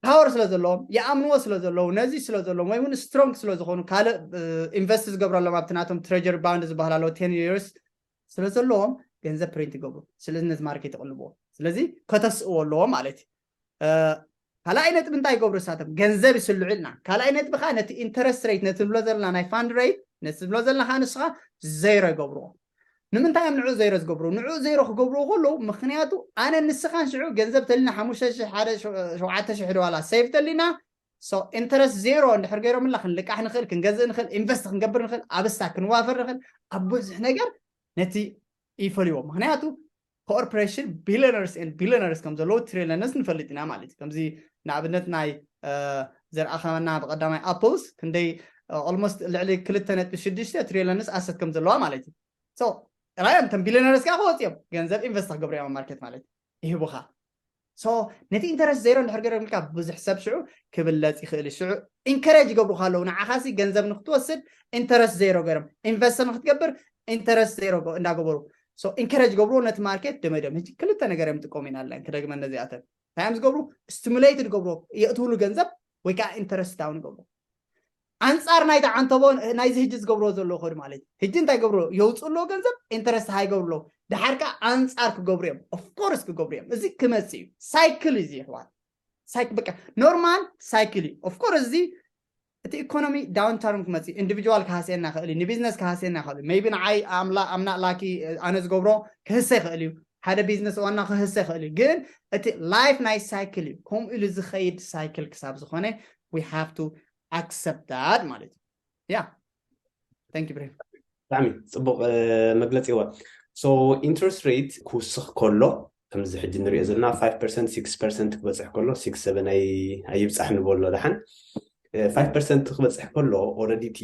ፓወር ስለ ዘለዎም ይኣምንዎ ስለ ዘለዉ ነዚ ስለ ዘለዎም ወይ እውን ስትሮንግ ስለ ዝኾኑ ካልእ ኢንቨስት ዝገብረሎም ኣብቲ ናቶም ትሬጀሪ ባንድ ዝበሃል ኣለዎ ቴን ይርስ ስለ ዘለዎም ገንዘብ ፕሪንት ይገብሩ። ስለዚ ነዚ ማርኬት ይቕልብዎ። ስለዚ ከተስእዎ ኣለዎ ማለት እዩ። ካልኣይ ነጥቢ እንታይ ይገብሩ እሳቶም ገንዘብ ይስልዑ ኢልና። ካልኣይ ነጥቢ ከዓ ነቲ ኢንተረስት ሬት ነቲ ንብሎ ዘለና ናይ ፋንድ ሬት ነቲ ንብሎ ዘለና ከዓ ንስኻ ዜሮ ይገብርዎ። ንምንታይ እዮም ንዑ ዜሮ ዝገብሩ? ንዑ ዜሮ ክገብርዎ ከለዉ ምክንያቱ ኣነ ንስኻን ሽዑ ገንዘብ ተሊና ሓሙሽተ ሺሕ ሓደ ሸውዓተ ሺሕ ዶላር ሴቭ ተሊና ኢንተረስት ዜሮ እንድሕር ገይሮምላ ክንልቃሕ ንኽእል ክንገዝእ ንኽእል ኢንቨስት ክንገብር ንኽእል ኣብ ስታክ ክንዋፈር ንኽእል ኣብ ብዙሕ ነገር ነቲ ይፈልይዎ ምክንያቱ ኮርፖሬሽን ቢሊነርስ ን ቢሊነርስ ከም ዘለዉ ትሪለንስ ንፈልጥ ኢና ማለት እዩ ከምዚ ንኣብነት ናይ ዘርኣኸመና ብቀዳማይ ኣፕልስ ክንደይ ኦልሞስት ልዕሊ ክልተ ነጥቢ ሽዱሽተ ትሪለንስ ኣሰት ከም ዘለዋ ማለት እዩ ጥራይ እንተም ቢሊነርስ ከዓ ክወፅኦም ገንዘብ ኢንቨስት ክገብሩ እዮም ማርኬት ማለት ይህቡኻ ሶ ነቲ ኢንተረስት ዜሮ እንድሕር ገይሮም ኢልካ ብዙሕ ሰብ ሽዑ ክብለፅ ይኽእል ሽዑ ኢንከረጅ ይገብሩካ ኣለዉ ንዓኻሲ ገንዘብ ንክትወስድ ኢንተረስት ዜሮ ገይሮም ኢንቨስት ንክትገብር ኢንተረስት ዜሮ እንዳገበሩ ሶ ኢንከረጅ ገብርዎ ነቲ ማርኬት ደመደም ሕጂ ክልተ ነገር እዮም ጥቀሙ ኢና ኣለና ክደግመ ነዚኣተን እንታይ እዮም ዝገብሩ ስቲሙሌት ዝገብርዎ የእትውሉ ገንዘብ ወይ ከዓ ኢንተረስት ዳውን ይገብሩ ኣንፃር ናይቲ ዓንተቦ ናይዚ ሕጂ ዝገብርዎ ዘለዎ ከዱ ማለት እዩ። ሕጂ እንታይ ገብርዎ? የውፅኡ ኣለዎ ገንዘብ፣ ኢንተረስት ሃይ ገብሩ ኣለዎ። ድሓር ከዓ ኣንፃር ክገብሩ እዮም። ኦፍኮርስ ክገብሩ እዮም። እዚ ክመፅእ እዩ። ሳይክል እዩ እዚ ይሕዋት። ሳይክ በቃ ኖርማል ሳይክል እዩ። ኦፍኮርስ እዚ እቲ ኢኮኖሚ ዳውንታርን ክመፅእ ኢንዲቪጁዋል ክሃስየና ክእል እዩ፣ ንቢዝነስ ክሃስየና ክእል እዩ። ሜይቢ ንዓይ ኣምና ላኪ ኣነ ዝገብሮ ክህሰ ይኽእል እዩ፣ ሓደ ቢዝነስ ዋና ክህሰ ይኽእል እዩ። ግን እቲ ላይፍ ናይ ሳይክል እዩ። ከምኡ ኢሉ ዝኸይድ ሳይክል ክሳብ ዝኾነ we have to accept that ማለት እዩ። ያ thank you ብሬ ብጣዕሚ ፅቡቅ መግለፂ እዋ። So interest rate ክውስኽ ከሎ ከምዚ ሕጂ ንሪኦ ዘለና five percent six percent ክበፅሕ ከሎ six seven ኣይብፃሕ ንበሎ ደሓን five percent ክበፅሕ ከሎ already እቲ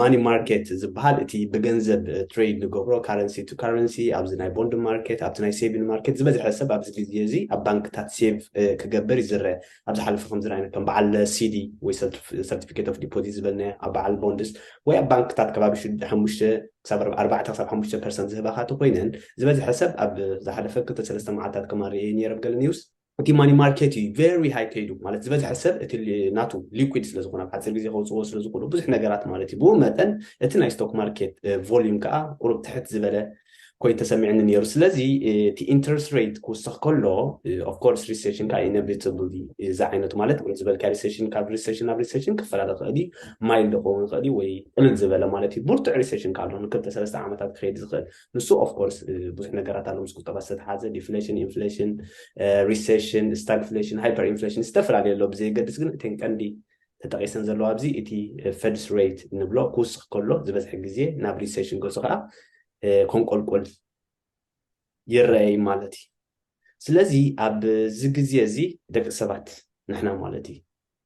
money market ዝበሃል እቲ ብገንዘብ ትሬድ ንገብሮ currency to currency ኣብዚ ናይ ቦንድ ማርኬት ኣብቲ ናይ ሴቪን ማርኬት ዝበዝሐ ሰብ ኣብዚ ግዜ እዚ ኣብ ባንክታት ሴቭ ክገብር ይዝረ። ኣብ ዝሓለፈ ከም ዝረኣይና ከም በዓል ሲዲ ወይ certificate of deposit ዝበልናዮ ኣብ በዓል ቦንድስ ወይ ኣብ ባንክታት ከባቢ ሓሙሽተ ክሳብ ኣርባዕተ ክሳብ ሓሙሽተ ፐርሰንት ዝህባኻ ተኮይነን ዝበዝሐ ሰብ ኣብ ዝሓለፈ ክልተ ሰለስተ መዓልታት ከማን ርእየ ነይረ ኣብ ገለ ኒውስ እቲ ማኒ ማርኬት እዩ very high ከይዱ ማለት ዝበዝሐ ሰብ እቲ ናቱ ሊኩድ ስለዝኮነ ኣብ ሓፂር ግዜ ከውፅዎ ስለዝክእሉ ብዙሕ ነገራት ማለት እዩ። ብኡ መጠን እቲ ናይ ስቶክ ማርኬት volume ከዓ ቁሩብ ትሕት ዝበለ ኮይኑ ተሰሚዕኒ ነይሩ። ስለዚ እቲ interest rate ክውስኽ ከሎ of course recession ከዓ inevitable እዚ ዓይነቱ ማለት ዝበልካ recession ካብ recession ናብ recession ክፈላለ ክእል እዩ፣ mild ክኸውን ክእል እዩ ወይ ቅልል ዝበለ ማለት እዩ። ብርቱዕ recession ከዓ ኣሎ ንክልተ ሰለስተ ዓመታት ክኸይድ ዝኽእል ንሱ of course ብዙሕ ነገራት ኣሎ ምስ ቁጠባ ዝተተሓዘ deflation፣ inflation፣ recession፣ stagflation፣ hyperinflation ዝተፈላለዩ ኣሎ ብዘየገድስ ግን እተን ቀንዲ ተጠቂሰን ዘለዋ ኣብዚ እቲ Fed's rate ንብሎ ክውስኽ ከሎ ዝበዝሐ ግዜ ናብ recession ገፁ ከዓ ኮንቆልቆል ይረኣይ ማለት እዩ። ስለዚ ኣብዚ ግዜ እዚ ደቂ ሰባት ንሕና ማለት እዩ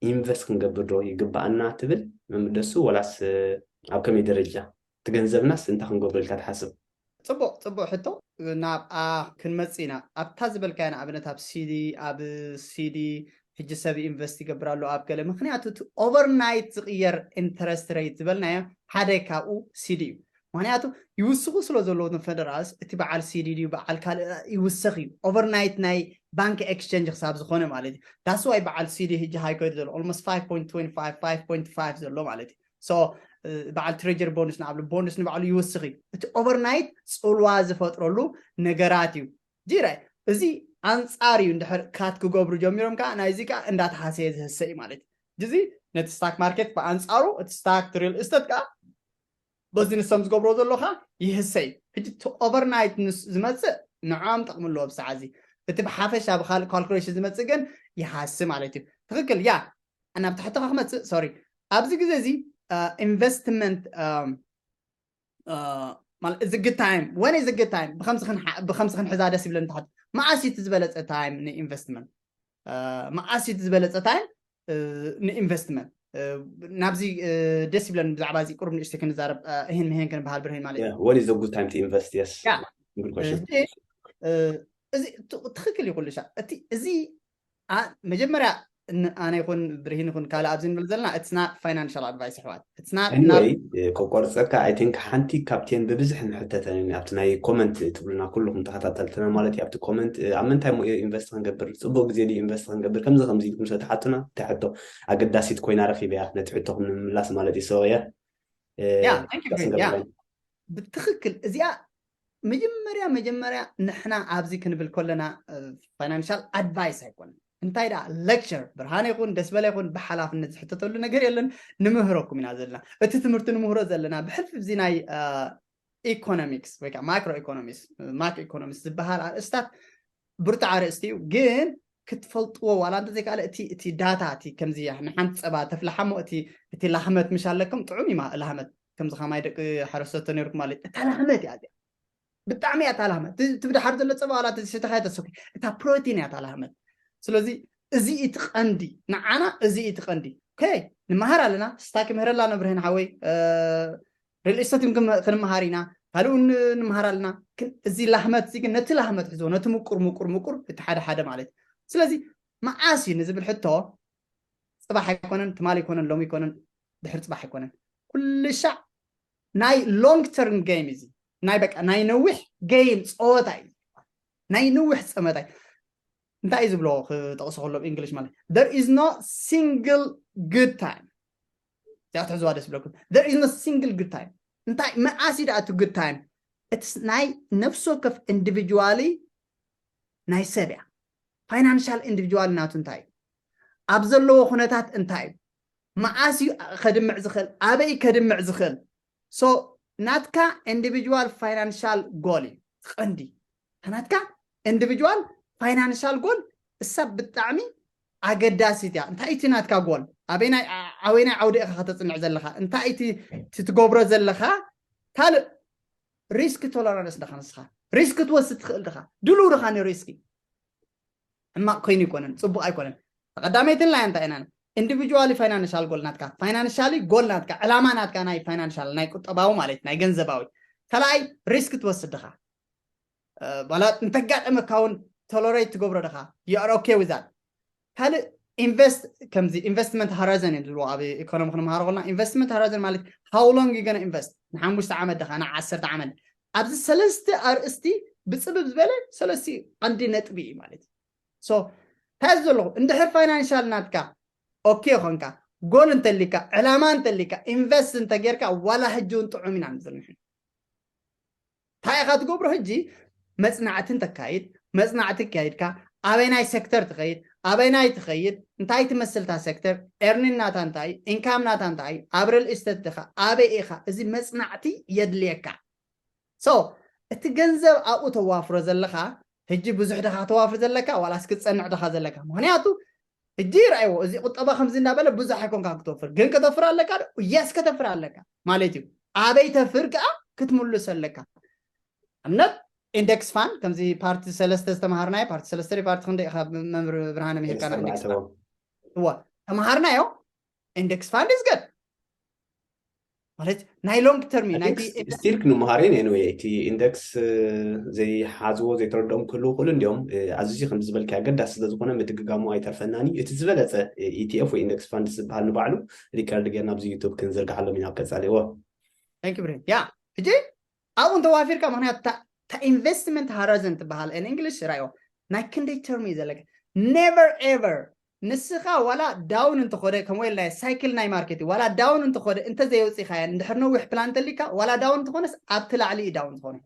ኢንቨስት ክንገብር ዶ ይግባኣና ትብል መምደሱ ወላስ ኣብ ከመይ ደረጃ እቲ ገንዘብናስ እንታይ ክንገብሮ ኢልካ ትሓስብ? ፅቡቅ ፅቡቅ ሕቶ ናብኣ ክንመፅ ኢና። ኣብታ ዝበልካያ ንኣብነት ኣብ ሲዲ ኣብ ሲዲ ሕጂ ሰብ ኢንቨስት ይገብር ኣሎ ኣብ ገለ ምክንያቱ እቲ ኦቨርናይት ዝቅየር ኢንተረስት ሬት ዝበልናዮ ሓደ ካብኡ ሲዲ እዩ። ምክንያቱ ይውስኹ ስለ ዘለዉ ፈደራልስ እቲ በዓል ሲዲ ድዩ በዓል ካልእ ይውስኽ እዩ። ኦቨርናይት ናይ ባንክ ኤክስቸንጅ ክሳብ ዝኾነ ማለት እዩ። ዳስዋይ በዓል ሲዲ ሕጂ ሃይኮይድ ዘሎ ኦልሞስት ዘሎ ማለት እዩ። በዓል ትሬጀሪ ቦንድስ ንኣብሉ ቦንድስ ንባዕሉ ይውስኽ እዩ። እቲ ኦቨርናይት ፅልዋ ዝፈጥረሉ ነገራት እዩ። ጂረ እዚ ኣንፃር እዩ እንድሕር ካት ክገብሩ ጀሚሮም ከዓ ናይዚ ከዓ እንዳተሃሰየ ዝህሰ እዩ ማለት እዩ። እዚ ነቲ ስታክ ማርኬት ብኣንፃሩ እቲ ስታክ ሪል እስተት ከዓ በዚ ንሶም ዝገብሮ ዘለካ ይህሰ እዩ። ሕጂ እቲ ኦቨርናይት ዝመፅእ ንዖም ጠቕሚ ኣለዎ ብሰዓዚ እቲ ብሓፈሻ ብካልኩሌሽን ዝመፅእ ግን ይሃሲ ማለት እዩ። ትክክል ያ ናብ ትሕትኻ ክመፅእ ሶሪ ኣብዚ ግዜ እዚ ኢንቨስትመንት እዚ ግድ ታይም ወን እዚ ግድ ታይም ብከምዚ ክንሕዛ ደስ ይብለኒ ትሓት መዓስ እቲ ዝበለፀ ታይም ንኢንቨስትመንት መዓስ እቲ ዝበለፀ ታይም ንኢንቨስትመንት ናብዚ ደስ ይብለኒ ብዛዕባ እዚ ቁሩብ ንእሽተ ክንዛረብ ይህን ምሄን ክንበሃል ብርህን ማለት እዩ ወን is a good time to invest yes እዚ ትክክል ይኩልሻ እቲ እዚ መጀመርያ ኣነ ይኹን ብርሂን ይኹን ካልእ ኣብዚ ንብል ዘለና it's not financial advice ኣሕዋት ከቆርፀካ I think ሓንቲ ካብቴን ብብዝሕ ንሕተተን ኣብቲ ናይ ኮመንት ትብሉና ኩልኩም ተኸታተልትና ማለት እዩ ኣብቲ ኮመንት ኣብ ምንታይ ሞ ኢንቨስት ክንገብር ፅቡቅ ግዜ ድዩ ኢንቨስት ክንገብር ከምዚ ከምዚ ኢልኩም ስለተሓቱና እታ ሕቶ ኣገዳሲት ኮይና ረኪበያ ነቲ ሕቶኩም ንምምላስ ማለት እዩ so yeah ብትክክል እዚኣ መጀመርያ መጀመርያ ንሕና ኣብዚ ክንብል ከለና financial advice ኣይኮነን እንታይ ደኣ lecture ብርሃን ይኹን ደስ በለ ይኹን ብሓላፍነት ዝሕተተሉ ነገር የለን ንምህረኩም ኢና ዘለና እቲ ትምህርቲ ንምህሮ ዘለና ብሕልፊ እዚ ናይ economics ወይ ከዓ micro economics macro economics ዝበሃል ኣርእስታት ብርቱ ኣርእስቲ እዩ ግን ክትፈልጥዎ ዋላ እንተዘይከኣለ እቲ እቲ ዳታ እቲ ከምዚ ንሓንቲ ፀባ ተፍልሓሞ እቲ እቲ ላህመት ምሽ ኣለኩም ጥዑም እዩ ላህመት ከምዚ ከማይ ደቂ ሓረሰቶ ነርኩም ማለት እታ ላህመት እያ እዚኣ ብጣዕሚ እያ እታ ላህመት እቲ ብድሓር ዘሎ ፀባ ዋላ ተዝሰተካ ተሰኩ እታ ፕሮቲን እያ እታ ላህመት ስለዚ እዚ እቲ ቀንዲ ንዓና እዚ እቲ ቀንዲ ከይ ንመሃር ኣለና ስታክ ምህረላ ነብርህን ሓወይ ሪል ስቴት ክንመሃር ኢና ካልኡ ንምሃር ኣለና እዚ ላህመት እዚ ግን ነቲ ላህመት ሕዝቦ ነቲ ምቁር ምቁር ምቁር እቲ ሓደ ሓደ ማለት ስለዚ መዓስ እዩ ንዝብል ሕቶ ፅባሕ ኣይኮነን ትማል ኣይኮነን ሎሚ ኣይኮነን ድሕሪ ፅባሕ ኣይኮነን ኩልሻዕ ናይ long term game እዚ ናይ በቃ ናይ ነዊሕ game ፀወታ እዩ ናይ ነዊሕ ፀመታ እዩ እንታይ እዩ ዝብሎ ክጠቕሶ ከሎ ብእንግሊሽ ማለት there is no single good time እዚኣ ትሕዝዋ ደስ ብለኩም። There is no single good time። እንታይ መዓስ እዩ ደኣ እቲ good time? እቲ ናይ ነፍሲ ወከፍ individually ናይ ሰብ እያ። Financial individual ናቱ እንታይ እዩ? ኣብ ዘለዎ ኩነታት እንታይ እዩ? መዓስ እዩ ከድምዕ ዝኽእል? ኣበይ ከድምዕ ዝኽእል? So ናትካ individual financial goal እዩ ቀንዲ። ናትካ individual financial goal እሳ ብጣዕሚ ኣገዳሲት እያ። እንታይ እቲ ናትካ ጎል? ኣበይናይ ዓወይናይ ዓውዲ ኢኻ ከተፅንዕ ዘለኻ? እንታይ እቲ ትገብሮ ዘለኻ? ካልእ risk tolerance ደኻ ንስኻ? Risk ክትወስድ ትኽእል ድኻ? ድልው ድኻ ን risk? ሕማቕ ኮይኑ ኣይኮነን፣ ፅቡቕ ኣይኮነን። ተቐዳመይትን ላይ እንታይ ኢና individually financial goal ናትካ፣ financially goal ናትካ፣ ዕላማ ናትካ ናይ financial ናይ ቁጠባዊ ማለት ናይ ገንዘባዊ። ካልኣይ risk ትወስድ ድኻ? ዋላ እንተጋጠመካ እውን tolerate ትገብሮ ድኻ? You are okay with that? ካልእ invest ከምዚ investment horizon እዮም ዝብልዎ ኣብ ኢኮኖሚ ክንምሃሮ ከለና investment horizon ማለት how long you gonna invest ንሓሙሽተ ዓመት ድኻ ንዓሰርተ ዓመት ኣብዚ ሰለስተ ኣርእስቲ ብፅብብ ዝበለ ሰለስቲ ቀንዲ ነጥቢ እዩ ማለት እዩ። So እንታይ ዘለኹ እንድሕር financial ናትካ okay ኾንካ ጎል እንተሊካ ዕላማ እንተሊካ invest እንተጌርካ ዋላ ሕጂ እውን ጥዑም ኢና ንብል ንሕና። እንታይ ኢኻ ትገብሮ ሕጂ? መፅናዕቲ እንተካይድ መፅናዕቲ ካይድካ ኣበይናይ sector ትኸይድ ኣበይናይ ትኸይድ እንታይ ትመስልታ sector earning ናታ እንታይ income ናታ እንታይ ኣብ real estate ድኻ ኣበይ ኢኻ? እዚ መፅናዕቲ የድልየካ። So እቲ ገንዘብ ኣብኡ ተዋፍሮ ዘለኻ ሕጂ ብዙሕ ድኻ ተዋፍር ዘለካ ዋላስ ክትፀንዕ ድኻ ዘለካ? ምክንያቱ ሕጂ ይርኣይዎ እዚ ቁጠባ ከምዚ እንዳበለ ብዙሕ ኣይኮንካ ክትወፍር ግን ከተፍር ኣለካ። Yes ከተፍር ኣለካ ማለት እዩ። ኣበይ ተፍር ከዓ ክትምልሶ ኣለካ። ኣብነት index fund ከምዚ ፓርቲ ሰለስተ ዝተምሃርናዮ ፓርቲ ሰለስተ ፓርቲ ክንደይ ኢኻ መምህር ብርሃነ ምሂርካና index fund እዎ ተምሃርናዮ። Index fund is good ማለት ናይ long term እዩ ናይቲ still ክንምሃር ኢና anyway እቲ index ዘይሓዝዎ ዘይተረድኦም ክህልዉ ክእሉ እንዲኦም። ኣዝዩ ከም ዝበልካ ኣገዳሲ ስለዝኾነ ምድግጋሙ ኣይተርፈናን እዩ። እቲ ዝበለፀ ኢቲኤፍ ወይ index fund ዝበሃል ንባዕሉ record ጌርና ኣብዚ YouTube ክንዝርግሓሎም ኢና ኣብ ቀፃሊ። እዎ Thank you ብሬን። ያ ሕጂ ኣብኡ እንተዋፊርካ ምክንያቱ እታ investment horizon ትበሃል in English ራዮ ናይ ክንደይ term እዩ ዘለካ? Never ever ንስኻ ዋላ down እንተኾደ ከምኡ ኢልና cycle ናይ market እዩ ዋላ down እንተኾደ እንተዘየውፂኻያ እንድሕር ነዊሕ plan እንተሊካ ዋላ down እንተኾነስ ኣብቲ ላዕሊ እዩ down ዝኾነ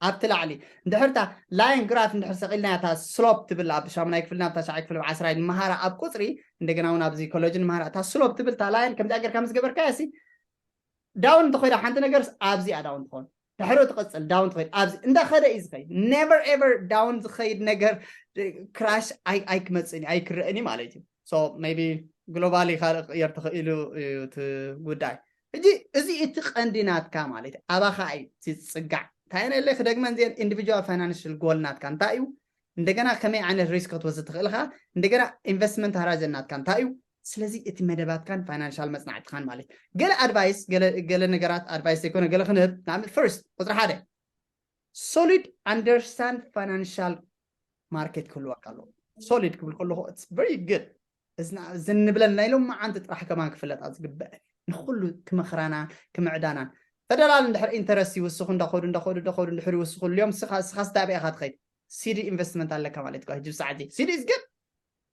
ኣብቲ ላዕሊ እንድሕር እታ line graph እንድሕር ሰቒልና እታ slope ትብል ኣብ ሻሙናይ ክፍልና ኣብታ ሻዓይ ክፍሊ ዓስራይ ንመሃራ ኣብ ቁፅሪ እንደገና እውን ኣብዚ ኮሌጅ ንመሃራ እታ slope ትብል እታ line ከምዚኣ ጌርካ ምስ ገበርካያ ሲ down እንተኾይዳ ሓንቲ ነገር ኣብዚኣ down ትኾን ድሕሪ ትቐፅል down ትኸይድ ኣብዚ እንዳኸደ እዩ ዝኸይድ never ever down ዝኸይድ ነገር crash ኣይክመፅእን እዩ ኣይክረእን እዩ ማለት እዩ። So maybe globally ካልእ ክቕየር ተኽኢሉ እዩ እቲ ጉዳይ። ሕጂ እዚ እቲ ቀንዲ ናትካ ማለት ኣባኻ እዩ ዝፅጋዕ እንታይ ነለ ክደግመ እንዚአን individual financial goal ናትካ እንታይ እዩ? እንደገና ከመይ ዓይነት risk ክትወስድ ትኽእልካ? እንደገና investment horizon ናትካ እንታይ እዩ? ስለዚ እቲ መደባትካን financial መፅናዕትኻን ማለት ገለ advice ገለ ነገራት advice ዘይኮነ ገለ ክንህብ ንኣብነት first ቁፅሪ ሓደ solid understand financial market ክህልወካ ኣለዎ። Solid ክብል ከለኹ it's very good እዚ ንብለን ናይ ሎማዓንቲ ጥራሕ ከማን ክፍለጣ ዝግበአ ንኩሉ ክመኽራናን ክምዕዳናን federal እንድሕር interest ይውስኹ እንዳኸዱ እንዳኸዱ እንዳኸዱ እንድሕር ይውስኹ ልዮም ስኻ ስታበ ኢኻ ትኸይድ። CD investment ኣለካ ማለት እዩ ሕጂ ብሰዓት CD is good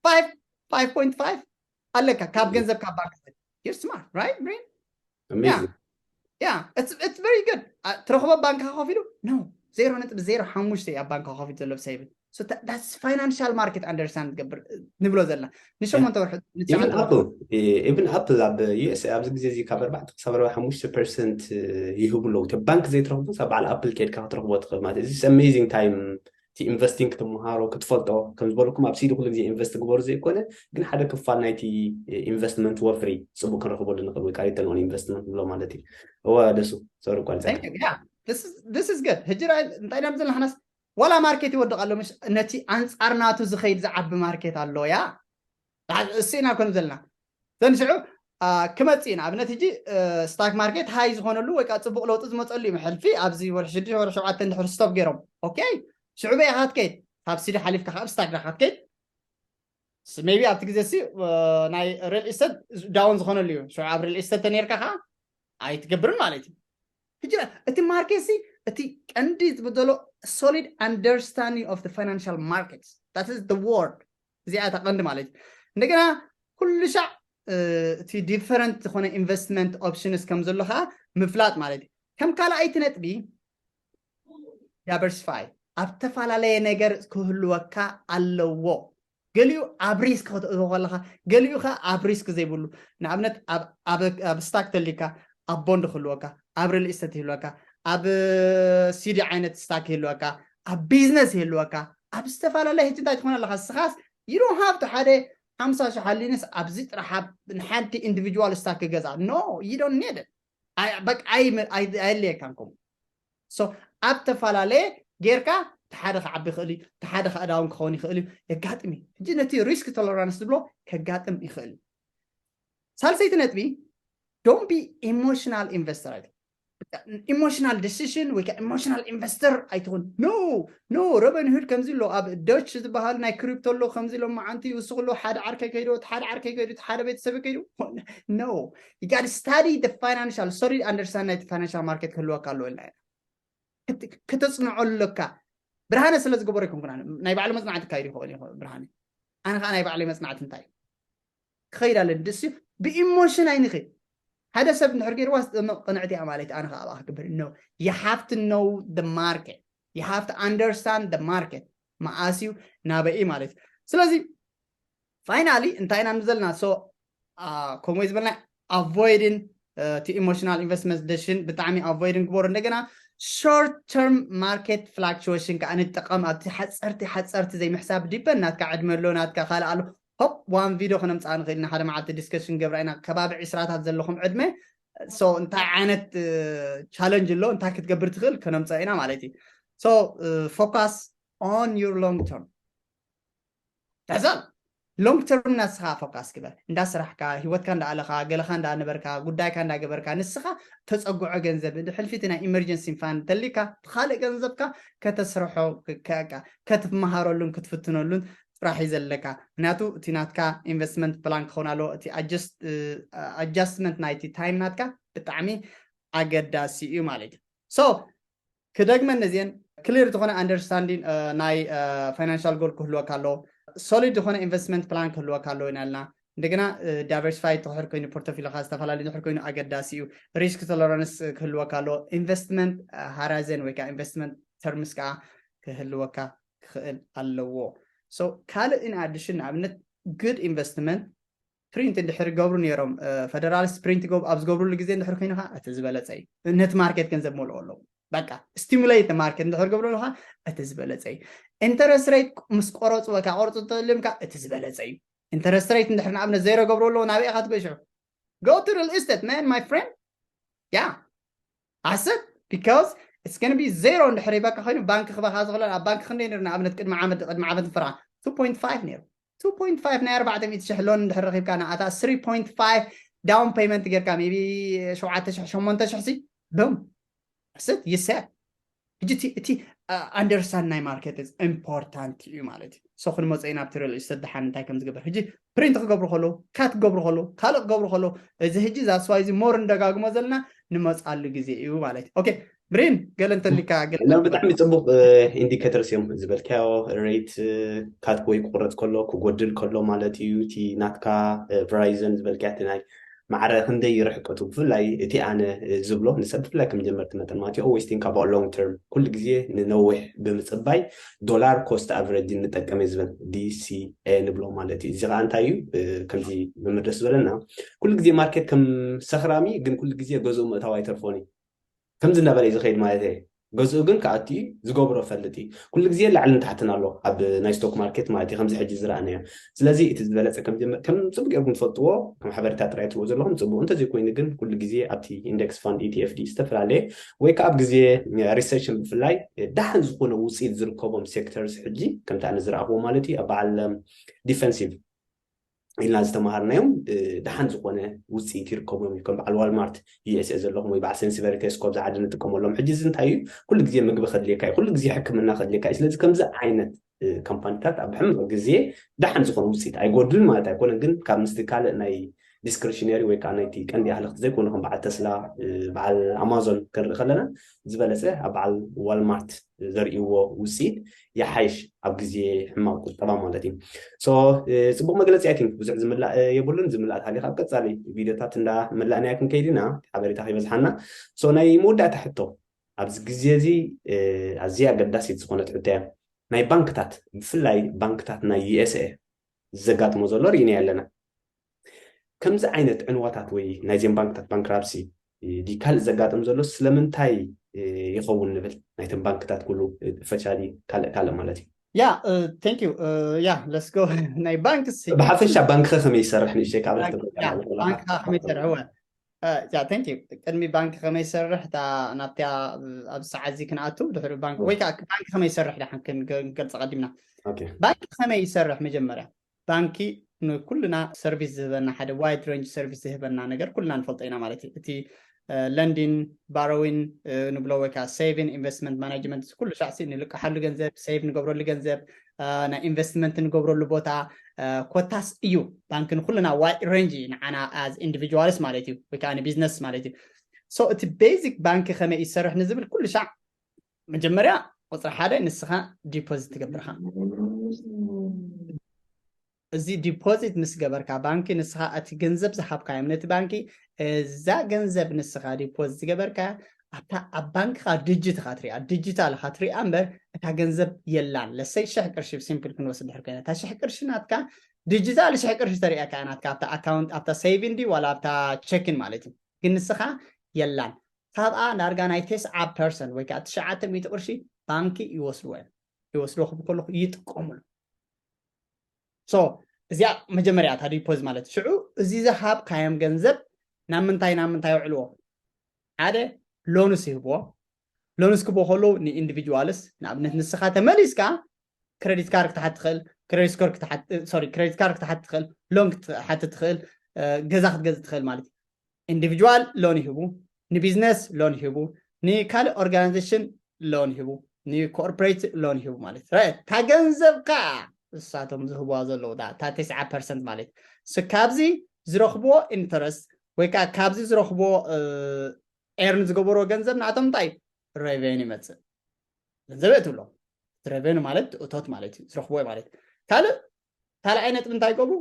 five five point five ኣለካ ካብ ገንዘብ ካብ ባንክ you're smart right ብሬን? Amazing. Yeah it's very good ትረኽቦ ባንክኻ ከፊሉ no zero ነጥቢ zero ሓሙሽተ ኣብ ባንክ ከፊት ዘሎ saving. So that's financial market understand ትገብር ንብሎ ዘለና ንሸሞንተ ወርሒ even apple even apple ኣብ USA ኣብዚ ግዜ እዚ ካብ ኣርባዕተ ክሳብ ኣርባ ሓሙሽተ percent ይህቡ ኣለዉ። እቲ ባንክ ዘይትረኽቦ ሳብ በዓል apple ከድካ ክትረኽቦ ትኽእል ማለት እዚ amazing time እቲ investing ክትምሃሮ ክትፈልጦ ከም ዝበለኩም ኣብ CD ኩሉ ግዜ invest ግበሩ ዘይኮነ ግን ሓደ ክፋል ናይቲ investment ወፍሪ ፅቡቅ ክንረኽበሉ ንኽእል ወይ ከዓ return on investment ንብሎ ማለት እዩ። እወ ደሱ sorry ኣቋሪፀካ። This is good ሕጂ እንታይ ኢና ዘለና ዋላ market ይወድቕ ኣሎ ምሽ ነቲ ኣንፃር ናቱ ዝኸይድ ዝዓቢ market ኣሎ ያ እሱ ኢና ኮን ዘለና ዘን ሽዑ ክመፅእ ኢና ኣብነት ሕጂ stock market high ዝኾነሉ ወይ ከዓ ፅቡቅ ለውጢ ዝመፀሉ እዩ ሕልፊ ኣብዚ ወርሒ ሽዱሽተ ወርሒ ሸውዓተ እንድሕር stop ገይሮም okay ሽዑ በይ ኢኻ ትከይድ ካብ CD ሓሊፍካ ካብ stock ዳኻ ትከይድ maybe ኣብቲ ግዜ ሲ ናይ real estate down ዝኾነሉ እዩ ሽዑ ኣብ real estate ተነርካ ከዓ ኣይትገብርን ማለት እዩ ሕጂ እቲ market ሲ እቲ ቀንዲ ዝብል ዘሎ solid understanding of the financial markets that is the word እዚኣ እታ ቀንዲ ማለት እዩ እንደገና ኩሉ ሻዕ እቲ different ዝኾነ investment options ከም ዘሎ ከዓ ምፍላጥ ማለት እዩ። ከም ካልኣይቲ ነጥቢ diversify ኣብ ተፈላለየ ነገር ክህልወካ ኣለዎ። ገሊኡ ኣብ risk ከተእትዎ ከለካ፣ ገሊኡ ከ ኣብ risk ዘይብሉ። ንኣብነት ኣብ stock ተሊካ ኣብ bond ክህልወካ፣ ኣብ real estate ይህልወካ፣ ኣብ CD ዓይነት stock ይህልወካ፣ ኣብ business ይህልወካ፣ ኣብ ዝተፈላለየ ሕጂ እንታይ ትኾን ኣለካ ንስኻስ you don't have to ሓደ ሓምሳ ሺሕ ሃሊንስ ኣብዚ ጥራሕ ንሓንቲ individual stock ክገዛ no you don't need it። በቃ ኣየድልየካን ከምኡ። So ኣብ ተፈላለየ ጌርካ እቲ ሓደ ክዓቢ ይኽእል እዩ፣ እቲ ሓደ ከዓ down ክኸውን ይኽእል እዩ። የጋጥም እዩ። ሕጂ ነቲ risk tolerance ዝብሎ ከጋጥም ይኽእል እዩ። ሳልሰይቲ ነጥቢ don't be emotional investor። Emotional decision ወይ ከዓ emotional investor ኣይትኹን። No no Robinhood ከምዚ ኣሎ፣ ኣብ Dutch ዝበሃል ናይ crypto ኣሎ፣ ከምዚ ኣሎ መዓንቲ ይውስኽ ኣሎ። ሓደ ዓርከይ ከይዶ፣ ሓደ ዓርከይ ከይዶ፣ ሓደ ቤተሰብ ከይዶ። No you got study the financial፣ study understand ናይቲ financial market ክህልወካ ኣለዎ ኢልና ኢና። ከተፅንዖ ኣለካ። ብርሃነ ስለ ዝገበሮ ይኮንኩና፣ ናይ ባዕሉ መፅናዕቲ ካይዱ ይኸውን ይኸውን ብርሃነ። ኣነ ከዓ ናይ ባዕለይ መፅናዕቲ እንታይ ክኸይድ ኣለ ደስ ብ emotion ኣይንኸ ሓደ ሰብ እንድሕር ገይርዋ ስጠምቕ ቅንዕቲ እያ ማለት ኣነ ከዓ ኣብኣ ክግበር no you have to know the market, you have to understand the market። መኣስዩ ናበኢ ማለት እዩ። ስለዚ finally እንታይ ኢና ዘለና? So ከምኡ ዝበልና avoidን እቲ emotional investment decision ብጣዕሚ avoidን ግበሩ። እንደገና short term market fluctuation ከዓ ንጠቀም። ኣብቲ ሓፀርቲ ሓፀርቲ ዘይምሕሳብ depend ናትካ ዕድመ ኣሎ ናትካ ካልእ ኣሎ። ሆፕ one video ክነምፅኣ ንኽእል ኢና። ሓደ መዓልቲ discussion ገብራ ኢና ከባቢ ዕስራታት ዘለኹም ዕድመ። So እንታይ ዓይነት challenge ኣሎ እንታይ ክትገብር ትኽእል ከነምፅኦ ኢና ማለት እዩ። So focus on your long term። That's all. Long term ናስኻ focus ግበር። እንዳ ስራሕካ፣ ህይወትካ እንዳ ኣለኻ፣ ገለኻ እንዳ ነበርካ፣ ጉዳይካ እንዳ ገበርካ፣ ንስኻ ተፀጉዖ ገንዘብ፣ ሕልፊቲ ናይ emergency fund እንተሊካ፣ ብኻልእ ገንዘብካ ከተስርሖ፣ ክትመሃረሉን ክትፍትነሉን ጥራሕ እዩ ዘለካ። ምክንያቱ እቲ ናትካ investment plan ክኸውን ኣለዎ። እቲ adjustment ናይቲ time ናትካ ብጣዕሚ ኣገዳሲ እዩ ማለት እዩ። So ክደግመ ነዚን clear ዝኾነ understanding ናይ financial goal ክህልወካ ኣለዎ። Solid ዝኾነ investment plan ክህልወካ ኣለዎ ኢና ኢልና። እንደገና diversify ትሕር ኮይኑ portfolio ኻ ዝተፈላለዩ ድሕር ኮይኑ ኣገዳሲ እዩ። Risk tolerance ክህልወካ ኣለዎ። Investment horizon ወይ ከዓ investment terms ከዓ ክህልወካ ክኽእል ኣለዎ። So ካልእ in addition ንኣብነት good investment print እንድሕር ገብሩ ነይሮም federalist print ኣብ ዝገብሩሉ ግዜ እንድሕር ኮይኑ ከዓ እቲ ዝበለፀ እዩ። ነቲ market ገንዘብ መልኦ ኣለዉ። በቃ stimulate market እንድሕር ገብሩ ኣለካ እቲ ዝበለፀ እዩ። Interest rate ምስ ቆረፁ ወይ ከዓ ቆርፁ ተልምካ እቲ ዝበለፀ እዩ። Interest rate እንድሕር ንኣብነት zero ገብሩ ኣለዎ ናበይ ኢኻ ትገሽዑ? Go to real estate man my friend. Yeah. Asset because it's going to be zero እንድሕር ይበካ ኮይኑ ባንክ ክበካ ዝኽእል ኣብ ባንክ ክንደይ ነርና ኣብነት ቅድሚ ዓመት ቅድሚ ዓመት ፍራ two point five ነይሩ። Two point five ናይ ኣርባዕተ ሚእቲ ሽሕ loan እንድሕር ረኺብካ ንኣታ three point five down payment ጌርካ maybe ሸውዓተ ሽሕ ሸሞንተ ሽሕ ሲ boom ስት ይሰ ሕጂ እቲ understand ናይ market important እዩ ማለት እዩ። So ክንመፀ ኢና ኣብቲ real estate ደሓን እንታይ ከም ዝገብር ሕጂ print ክገብሩ ከለዉ cut ክገብሩ ከለዉ ካልእ ክገብሩ ከለዉ እዚ ሕጂ that's why እዚ more ንደጋግሞ ዘለና ንመፅኣሉ ግዜ እዩ ማለት እዩ። Okay ብሪን ገለ እንተሊካ ገለ እና ብጣዕሚ ፅቡቅ indicators እዮም ዝበልካዮ rate cut ወይ ክቁረፅ ከሎ ክጎድል ከሎ ማለት እዩ። እቲ ናትካ Verizon ዝበልካዮ እቲ ናይ ማዕረ ክንደይ ይርሕቀቱ ብፍላይ እቲ ኣነ ዝብሎ ንሰብ ብፍላይ ከም ጀመርቲ መጠን ማለት እዩ always think about long term ኩሉ ግዜ ንነዊሕ ብምፅባይ dollar cost average ንጠቀም ዝብል DCA ንብሎ ማለት እዩ። እዚ ከዓ እንታይ እዩ ከምዚ መምህር ደስ ዝበለና ኩሉ ግዜ market ከም ሰኽራሚ ግን ኩሉ ግዜ ገዝኡ ምእታው ኣይተርፎን እዩ። ከምዚ እናበለ እዩ ዝኸይድ ማለት እየ። ገዝኡ ግን ከኣቲ እዩ ዝገብሮ ፈልጥ እዩ። ኩሉ ግዜ ላዕልን ታሕትን ኣሎ ኣብ ናይ stock market ማለት እዩ ከምዚ ሕጂ ዝረኣናዮ። ስለዚ እቲ ዝበለፀ ከም ጀመር ከም ፅቡቅ ጌርኩም ትፈልጥዎ ከም ሓበሬታ ጥራይ ትብሉ ዘለኹም ፅቡቅ እንተዘይኮይኑ ግን ኩሉ ግዜ ኣብቲ index fund ETFD ዝተፈላለየ ወይ ከዓ ኣብ ግዜ recession ብፍላይ ደሓን ዝኾነ ውፅኢት ዝርከቦም sectors ሕጂ ከምቲ ኣነ ዝረኣኽዎ ማለት እዩ ኣብ በዓል defensive ኢልና ዝተምሃርናዮም ደሓን ዝኾነ ውፅኢት ይርከቦም እዩ። ከም በዓል ዋልማርት USA ዘለኹም ወይ በዓል Sainsburyስ ኮ ኣብዚ ዓዲ ንጥቀመሎም። ሕጂ እዚ እንታይ እዩ? ኩሉ ግዜ ምግቢ ከድልየካ እዩ፣ ኩሉ ግዜ ሕክምና ከድልየካ እዩ። ስለዚ ከምዚ ዓይነት ካምፓኒታት ኣብ ሕማቕ ግዜ ደሓን ዝኾነ ውፅኢት ኣይጎድልን ማለት ኣይኮነን፣ ግን ካብ ምስቲ ካልእ ናይ ዲስክሪሽነሪ ወይ ከዓ ናይቲ ቀንዲ ኣህለኽቲ ዘይኮኑ ከም በዓል ተስላ፣ በዓል ኣማዞን ክንርኢ ከለና ዝበለፀ ኣብ በዓል ዋልማርት ዘርእይዎ ውፅኢት ይሓይሽ ኣብ ግዜ ሕማቕ ቁጠባ ማለት እዩ። So ፅቡቕ መግለፂ። I think ብዙሕ ዝምላእ የብሉን። ዝምላእ ተሃልዩ ኣብ ቀፃሊ ቪዲዮታት እንዳ መላእናያ ክንከይድ ኢና፣ ሓበሬታ ከይበዝሓና። So ናይ መወዳእታ ሕቶ ኣብዚ ግዜ እዚ ኣዝያ ኣገዳሲት ዝኾነት ሕቶ እያ። ናይ ባንክታት፣ ብፍላይ ባንክታት ናይ USA ዘጋጥሞ ዘሎ ርኢና ኣለና። ከምዚ ዓይነት ዕንዋታት ወይ ናይዘን ባንክታት ባንክራፕሲ ዲ ካልእ ዘጋጥም ዘሎ ስለምንታይ ይኸውን ንብል? ናይተን ባንክታት ኩሉ ፈሻሊ ካልእ ካልእ ማለት እዩ። ያ thank you። ያ let's go። ናይ ባንክስ ብሓፈሻ ባንክኸ ከመይ ይሰርሕ ንእሽተይ ካብ ባንክ ከመይ ይሰርሕ? ያ thank you። ቅድሚ ባንክ ከመይ ይሰርሕ እታ ናብቲያ ኣብዚ ሰዓት እዚ ክንኣቱ ድሕሪ ባንክ ወይ ከዓ ባንክ ከመይ ይሰርሕ ደሓን ክንገልፅ ቀዲምና። ባንክ ከመይ ይሰርሕ? መጀመርያ ባንኪ ንኩልና ሰርቪስ ዝህበና ሓደ wide range service ዝህበና ነገር ኩልና ንፈልጦ ኢና ማለት እዩ። እቲ lending፣ borrowing ንብሎ ወይ ከዓ saving፣ investment management ኩሉ ሻዕ ንልቀሓሉ ገንዘብ፣ save ንገብረሉ ገንዘብ፣ ናይ investment ንገብረሉ ቦታ ኮታስ እዩ። ባንኪ ንኩልና wide range እዩ ንዓና as individuals ማለት እዩ ወይ ከዓ ንቢዝነስ ማለት እዩ። So እቲ basic ባንኪ ከመይ ይሰርሕ ንዝብል ኩሉ ሻዕ መጀመርያ ቁፅሪ ሓደ ንስኻ ዲፖዚት ትገብርካ። እዚ ዲፖዚት ምስ ገበርካ ባንኪ ንስኻ እቲ ገንዘብ ዝሃብካዮም ነቲ ባንኪ እዛ ገንዘብ ንስኻ ዲፖዚት ዝገበርካ ኣብታ ኣብ ባንክኻ ዲጂት ኢኻ ትሪኣ፣ ዲጂታል ኢኻ ትሪኣ እምበር እታ ገንዘብ የላን። ለሰይ ሽሕ ቅርሺ ሲምፕል ክንወስድ ድሕር ኮይና እታ ሽሕ ቅርሺ ናትካ ዲጂታል ሽሕ ቅርሺ ተሪኣካ ናትካ ኣብታ ኣካውንት ኣብታ ሴቪን ዲ ዋላ ኣብታ ቸኪን ማለት እዩ። ግን ንስኻ የላን። ካብኣ ዳርጋ ናይ ተስዓ ፐርሰንት ወይ ከዓ ትሽዓተ ሚእቲ ቅርሺ ባንኪ ይወስድዎ እዮም። ይወስድዎ ክብል ከለኹ ይጥቀሙሉ። So እዚኣ መጀመርያ እታ ዲፖዝ ማለት ሽዑ እዚ ዝሃብካዮም ገንዘብ ናብ ምንታይ ናብ ምንታይ ይውዕልዎ? ሓደ ሎንስ ይህብዎ። ሎንስ ክብዎ ከለዉ ንኢንዲቪጁዋልስ ንኣብነት ንስኻ ተመሊስካ ክሬዲት ካርድ ክትሓት ትኽእል፣ ክሬዲት ስኮር ክትሓት ሶሪ ክሬዲት ካርድ ክትሓት ትኽእል፣ ሎን ክትሓት ትኽእል፣ ገዛ ክትገዝእ ትኽእል ማለት እዩ። ኢንዲቪጁዋል ሎን ይህቡ፣ ንቢዝነስ ሎን ይህቡ፣ ንካልእ ኦርጋናይዜሽን ሎን ይህቡ፣ ንኮርፖሬት ሎን ይህቡ ማለት እዩ። እታ ገንዘብ ከዓ እሳቶም ዝህብዋ ዘለዉ እታ ተስዓ ፐርሰንት ማለት እዩ። ካብዚ ዝረኽብዎ ኢንተረስት ወይ ከዓ ካብዚ ዝረኽብዎ ኤርን ዝገበርዎ ገንዘብ ንኣቶም እንታይ ሬቨኒ ይመፅእ ገንዘብ የትብሎ። ሬቨኒ ማለት እቶት ማለት እዩ ዝረኽብዎ ማለት እዩ። ካልእ ካልኣይ ነጥቢ እንታይ ይገብሩ?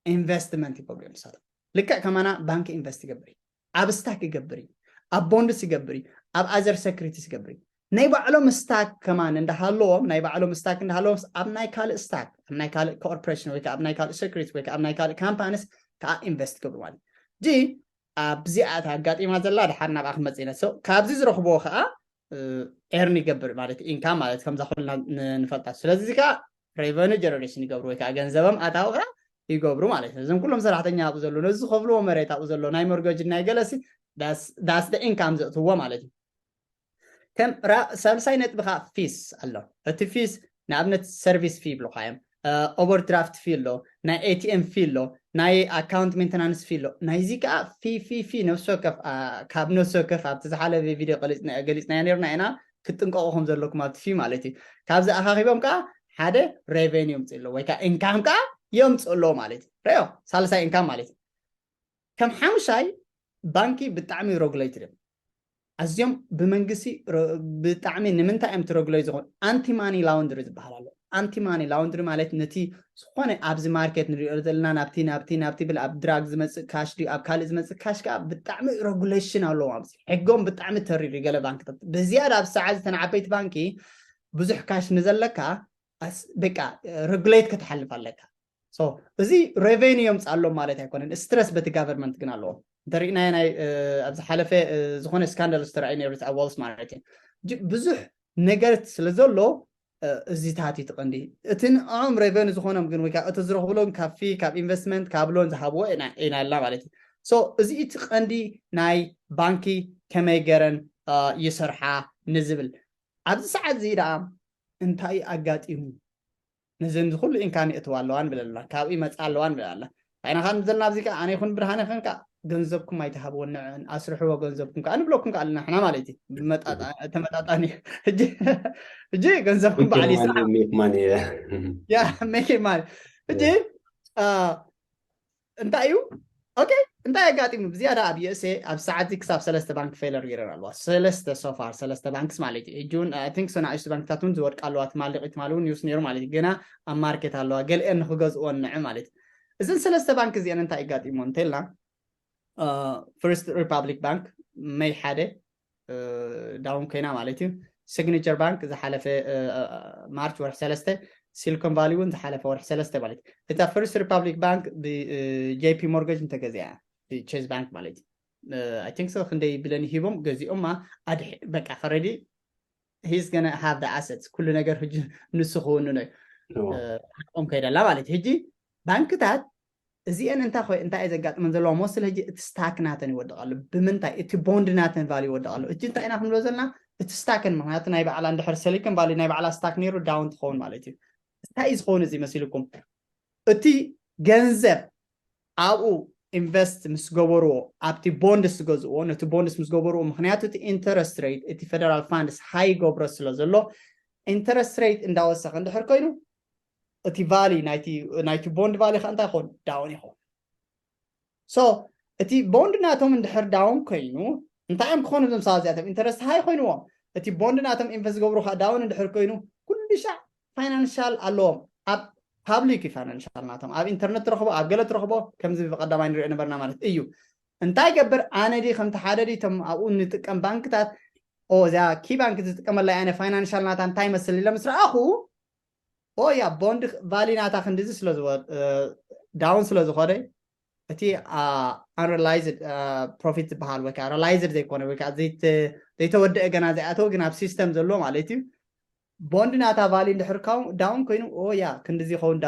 ኢንቨስትመንት ይገብሩ እዮም ንሳቶም። ልክዕ ከማና ባንክ ኢንቨስት ይገብር እዩ፣ ኣብ ስታክ ይገብር እዩ፣ ኣብ ቦንድስ ይገብር እዩ፣ ኣብ ኣዘር ሰክሪቲስ ይገብር እዩ። ናይ ባዕሎም ስታክ ከማን እንዳሃለዎም ናይ ባዕሎም ስታክ እንዳሃለዎም ኣብ ናይ ካልእ ስታክ ኣብ ናይ ካልእ ኮርፖሬሽን ወይ ኣብ ናይ ካልእ ሰክሪቲ ወይ ኣብ ናይ ካልእ ካምፓኒስ ከዓ ኢንቨስት ይገብሩ ማለት ጂ ኣብዚኣ ኣጋጢማ ዘላ ድሓር ናብኣ ክመፅእ ኢነ ካብዚ ዝረኽብዎ ከዓ ኤርን ይገብር ማለት ኢንካም ማለት ከምዛ ኩልና ንፈልጣ። ስለዚ እዚ ከዓ ሬቨኒ ጀነሬሽን ይገብሩ ወይ ከዓ ገንዘቦም ኣታዊ ከዓ ይገብሩ ማለት እዩ። እዞም ኩሎም ሰራሕተኛ ኣብኡ ዘሎ ነዚ ዝኸፍልዎ መሬት ኣብኡ ዘሎ ናይ ሞርገጅ ናይ ገለሲ ዳስ ኢንካም ዘእትዎ ማለት እዩ። ከም ሳልሳይ ነጥቢ ከዓ ፊስ ኣሎ። እቲ ፊስ ንኣብነት ሰርቪስ ፊ ይብልካ እዮም፣ ኦቨርድራፍት ፊ ኣሎ፣ ናይ ኤቲኤም ፊ ኣሎ፣ ናይ ኣካውንት ሜንተናንስ ፊ ኣሎ። ናይዚ ከዓ ፊ ፊ ፊ ነፍሲ ወከፍ ካብ ነፍሲ ወከፍ ኣብቲ ዝሓለፈ ቪድዮ ገሊፅናዮ ነርና ኢና። ክትጥንቀቑ ከም ዘለኩም ኣብቲ ፊ ማለት እዩ። ካብዚ ኣኻኺቦም ከዓ ሓደ ሬቨኒ የምፅእ ኣለዎ ወይ ከዓ ኢንካም ከዓ የምፅእ ኣለዎ ማለት እዩ። ሪኦ ሳልሳይ ኢንካም ማለት እዩ። ከም ሓሙሻይ ባንኪ ብጣዕሚ ረጉሌትድ እዮም። ኣዝዮም ብመንግስቲ ብጣዕሚ ንምንታይ እዮም ትረጉሌት ዝኾኑ ኣንቲ ማኒ ላውንድሪ ዝበሃል ኣሎ። ኣንቲ ማኒ ላውንድሪ ማለት ነቲ ዝኾነ ኣብዚ ማርኬት ንሪኦ ዘለና ናብቲ ናብቲ ናብቲ ብል ኣብ ድራግ ዝመፅእ ካሽ ድዩ ኣብ ካልእ ዝመፅእ ካሽ ከዓ ብጣዕሚ ረጉሌሽን ኣለዎም። ኣብዚ ሕጎም ብጣዕሚ ተሪር እዩ። ገለ ባንክታት ብዝያዳ ኣብ ሰዓት ዝተን ዓበይቲ ባንኪ ብዙሕ ካሽ ንዘለካ በቃ ረጉሌት ከተሓልፍ ኣለካ። እዚ ሬቨኒ የምፅኣሎም ማለት ኣይኮነን። ስትረስ በቲ ጋቨርንመንት ግን ኣለዎም። እንተሪእናዮ ናይ ኣብ ዝሓለፈ ዝኾነ ስካንዳል ዝተረኣዩ ነይሩ ኣብ ዋል ስትሪት ማለት እዩ። ብዙሕ ነገር ስለ ዘሎ እዚታት እዩ ትቐንዲ። እቲ ንዕኦም ሬቨኒ ዝኾኖም ግን ወይ ከዓ እቲ ዝረኽብሎም ካብ ፊ ካብ ኢንቨስትመንት ካብ ሎን ዝሃብዎ ኢና ኣለና ማለት እዩ። እዚ እቲ ቀንዲ ናይ ባንኪ ከመይ ገረን ይሰርሓ ንዝብል ኣብዚ ሰዓት እዚ ደኣ እንታይ ኣጋጢሙ ነዘን ዝኩሉ ኢንካም የእትዋ ኣለዋ ንብል ኣለና፣ ካብኡ ይመፃ ኣለዋ ንብል ኣለና። እንታይ ኢና ከዓ ንብል ዘለና ኣብዚ ከዓ ኣነ ይኹን ብርሃነ ከን ከዓ ገንዘብኩም ኣይትሃብዎ ንዕን ኣስርሕዎ ገንዘብኩም ከዓ ንብለኩም ከዓ ኣለና ሕና ማለት እዩ። ተመጣጣኒ ሕጂ ገንዘብኩም በዓል ይስራሕ ያ ሜክ ማኒ ሕጂ እንታይ እዩ okay እንታይ ኣጋጢሙ ብዝያዳ ኣብ USA ኣብ ሰዓት ክሳብ ሰለስተ ባንክ failure ገይረን ኣለዋ ሰለስተ so far ሰለስተ ባንክስ ማለት እዩ ሕጂ እውን I think so ንኣሽቱ ባንክታት እውን ዝወድቃ ኣለዋ ትማሊ ቂትማሊ እውን news ነይሩ ማለት እዩ ገና ኣብ ማርኬት ኣለዋ ገሊአን ንክገዝእዎ ንዕ ማለት እዩ እዘን ሰለስተ ባንክ እዚአን እንታይ ኣጋጢሞ እንተልና First Republic Bank May ሓደ down ኮይና ማለት እዩ Signature Bank ዝሓለፈ March ወርሒ ሰለስተ Silicon Valley እውን ዝሓለፈ ወርሒ ሰለስተ ማለት እዩ እታ First Republic Bank ብ JP Mortgage እንተገዚኣ Chase Bank ማለት እዩ I think so ክንደይ billion ሂቦም ገዚኦማ ኣድሒ በቃ ፈረዲ he's gonna have the assets ኩሉ ነገር ሕጂ ንሱ ክውንኖ እዩ ኦም ከይደላ ማለት እዩ ሕጂ ባንክታት እዚአን እንታይ ኮይ እንታይ እዩ ዘጋጥመን ዘለዋ mostly ሕጂ እቲ stock ናተን ይወድቕ ኣሎ ብምንታይ እቲ bond ናተን value ይወድቕ ኣሎ እጂ እንታይ ኢና ክንብሎ ዘለና እቲ stock ን ምክንያቱ ናይ ባዕላ እንድሕር Silicon Valley ናይ ባዕላ stock ነይሩ down ትኸውን ማለት እዩ እንታይ እዩ ዝኸውን እዚ መሲልኩም እቲ ገንዘብ ኣብኡ invest ምስ ገበርዎ ኣብቲ bonds ዝገዝእዎ ነቲ bonds ምስ ገበርዎ ምክንያቱ እቲ interest rate እቲ federal funds high ይገብሮ ስለ ዘሎ interest rate እንዳወሰኸ እንድሕር ኮይኑ እቲ value ናይቲ bond value ከ እንታይ ይኸውን down ይኸውን so እቲ bond ናቶም እንድሕር down ኮይኑ እንታይ እዮም ክኾኑ እዞም ሰባት እዚኣቶም interest high ኮይንዎም እቲ bond ናቶም invest ዝገብሩ ከዓ down እንድሕር ኮይኑ ኩሉ ሻዕ financial ኣለዎም ኣብ public እዩ financial ናቶም ኣብ internet ትረኽቦ ኣብ ገለ ትረኽቦ ከምዚ ብቀዳማይ ንሪኦ ነበርና ማለት እዩ እንታይ ገብር ኣነ ዲ ከምቲ ሓደ ዲ ቶም ኣብኡ ንጥቀም ባንክታት ኦ እዚኣ ኪ ባንክ ዝጥቀመላ ኣነ financial ናታ እንታይ መስል ኢለ ምስ ረኣኹ ኦ ያ bond value ናታ ክንድዚ ስለ down ስለ ዝኾነ እቲ unrealized profit ዝበሃል ወይ ከዓ realized ዘይኮነ ወይ ከዓ ዘይተወደአ ገና ዘይኣተወ ግን ኣብ system ዘሎ ማለት እዩ bond ናታ value እንድሕር down ኮይኑ ኦ ያ ክንድዚ ይኸውን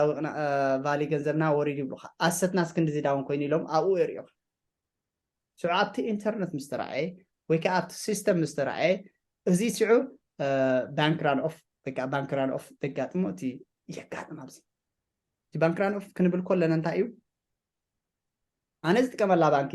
value ገንዘብና ወሪዱ ይብሉካ asset ናስ ክንድዚ down ኮይኑ ኢሎም ኣብኡ የርእዩኻ ሽዑ ኣብቲ internet ምስ ተረኣየ ወይ ከዓ ኣብቲ system ምስ ተረኣየ እዚ ሽዑ bank run off ወይ ከዓ bank run off ዘጋጥሞ እቲ የጋጥም ኣብዚ እቲ bank run off ክንብል ከለና እንታይ እዩ ኣነ ዝጥቀመላ ባንኪ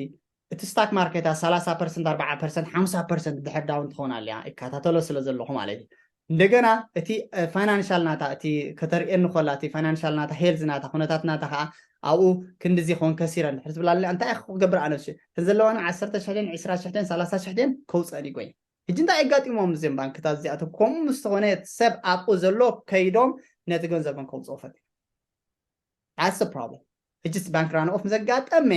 እቲ stock market ኣ ሰላሳ percent ኣርባዓ percent ሓምሳ percent ድሕር down ትኸውን ኣላ እከታተሎ ስለ ዘለኹ ማለት እዩ እንደገና እቲ financial ናታ እቲ ከተርእየኒ ከላ እቲ financial ናታ health ናታ ኩነታት ናታ ከዓ ኣብኡ ክንድዚ ይኸውን ከሲረ እንድሕር ትብል ኣለ እንታይ ክገብር ኣነሱ እተን ዘለዋና ዓሰርተ ሽሕ ድን ዕስራ ሽሕ ድን ሰላሳ ሽሕ ድን ከውፀን ይጎይ ሕጂ እንታይ የጋጢሞም እዚም ባንክታት እዚኣቶም ከምኡ ምስ ዝኾነ ሰብ ኣብኡ ዘሎ ከይዶም ነቲ ገንዘቦም ከውፅኦ ፈት That's the problem. ሕጂስ bank run off ዘጋጠመ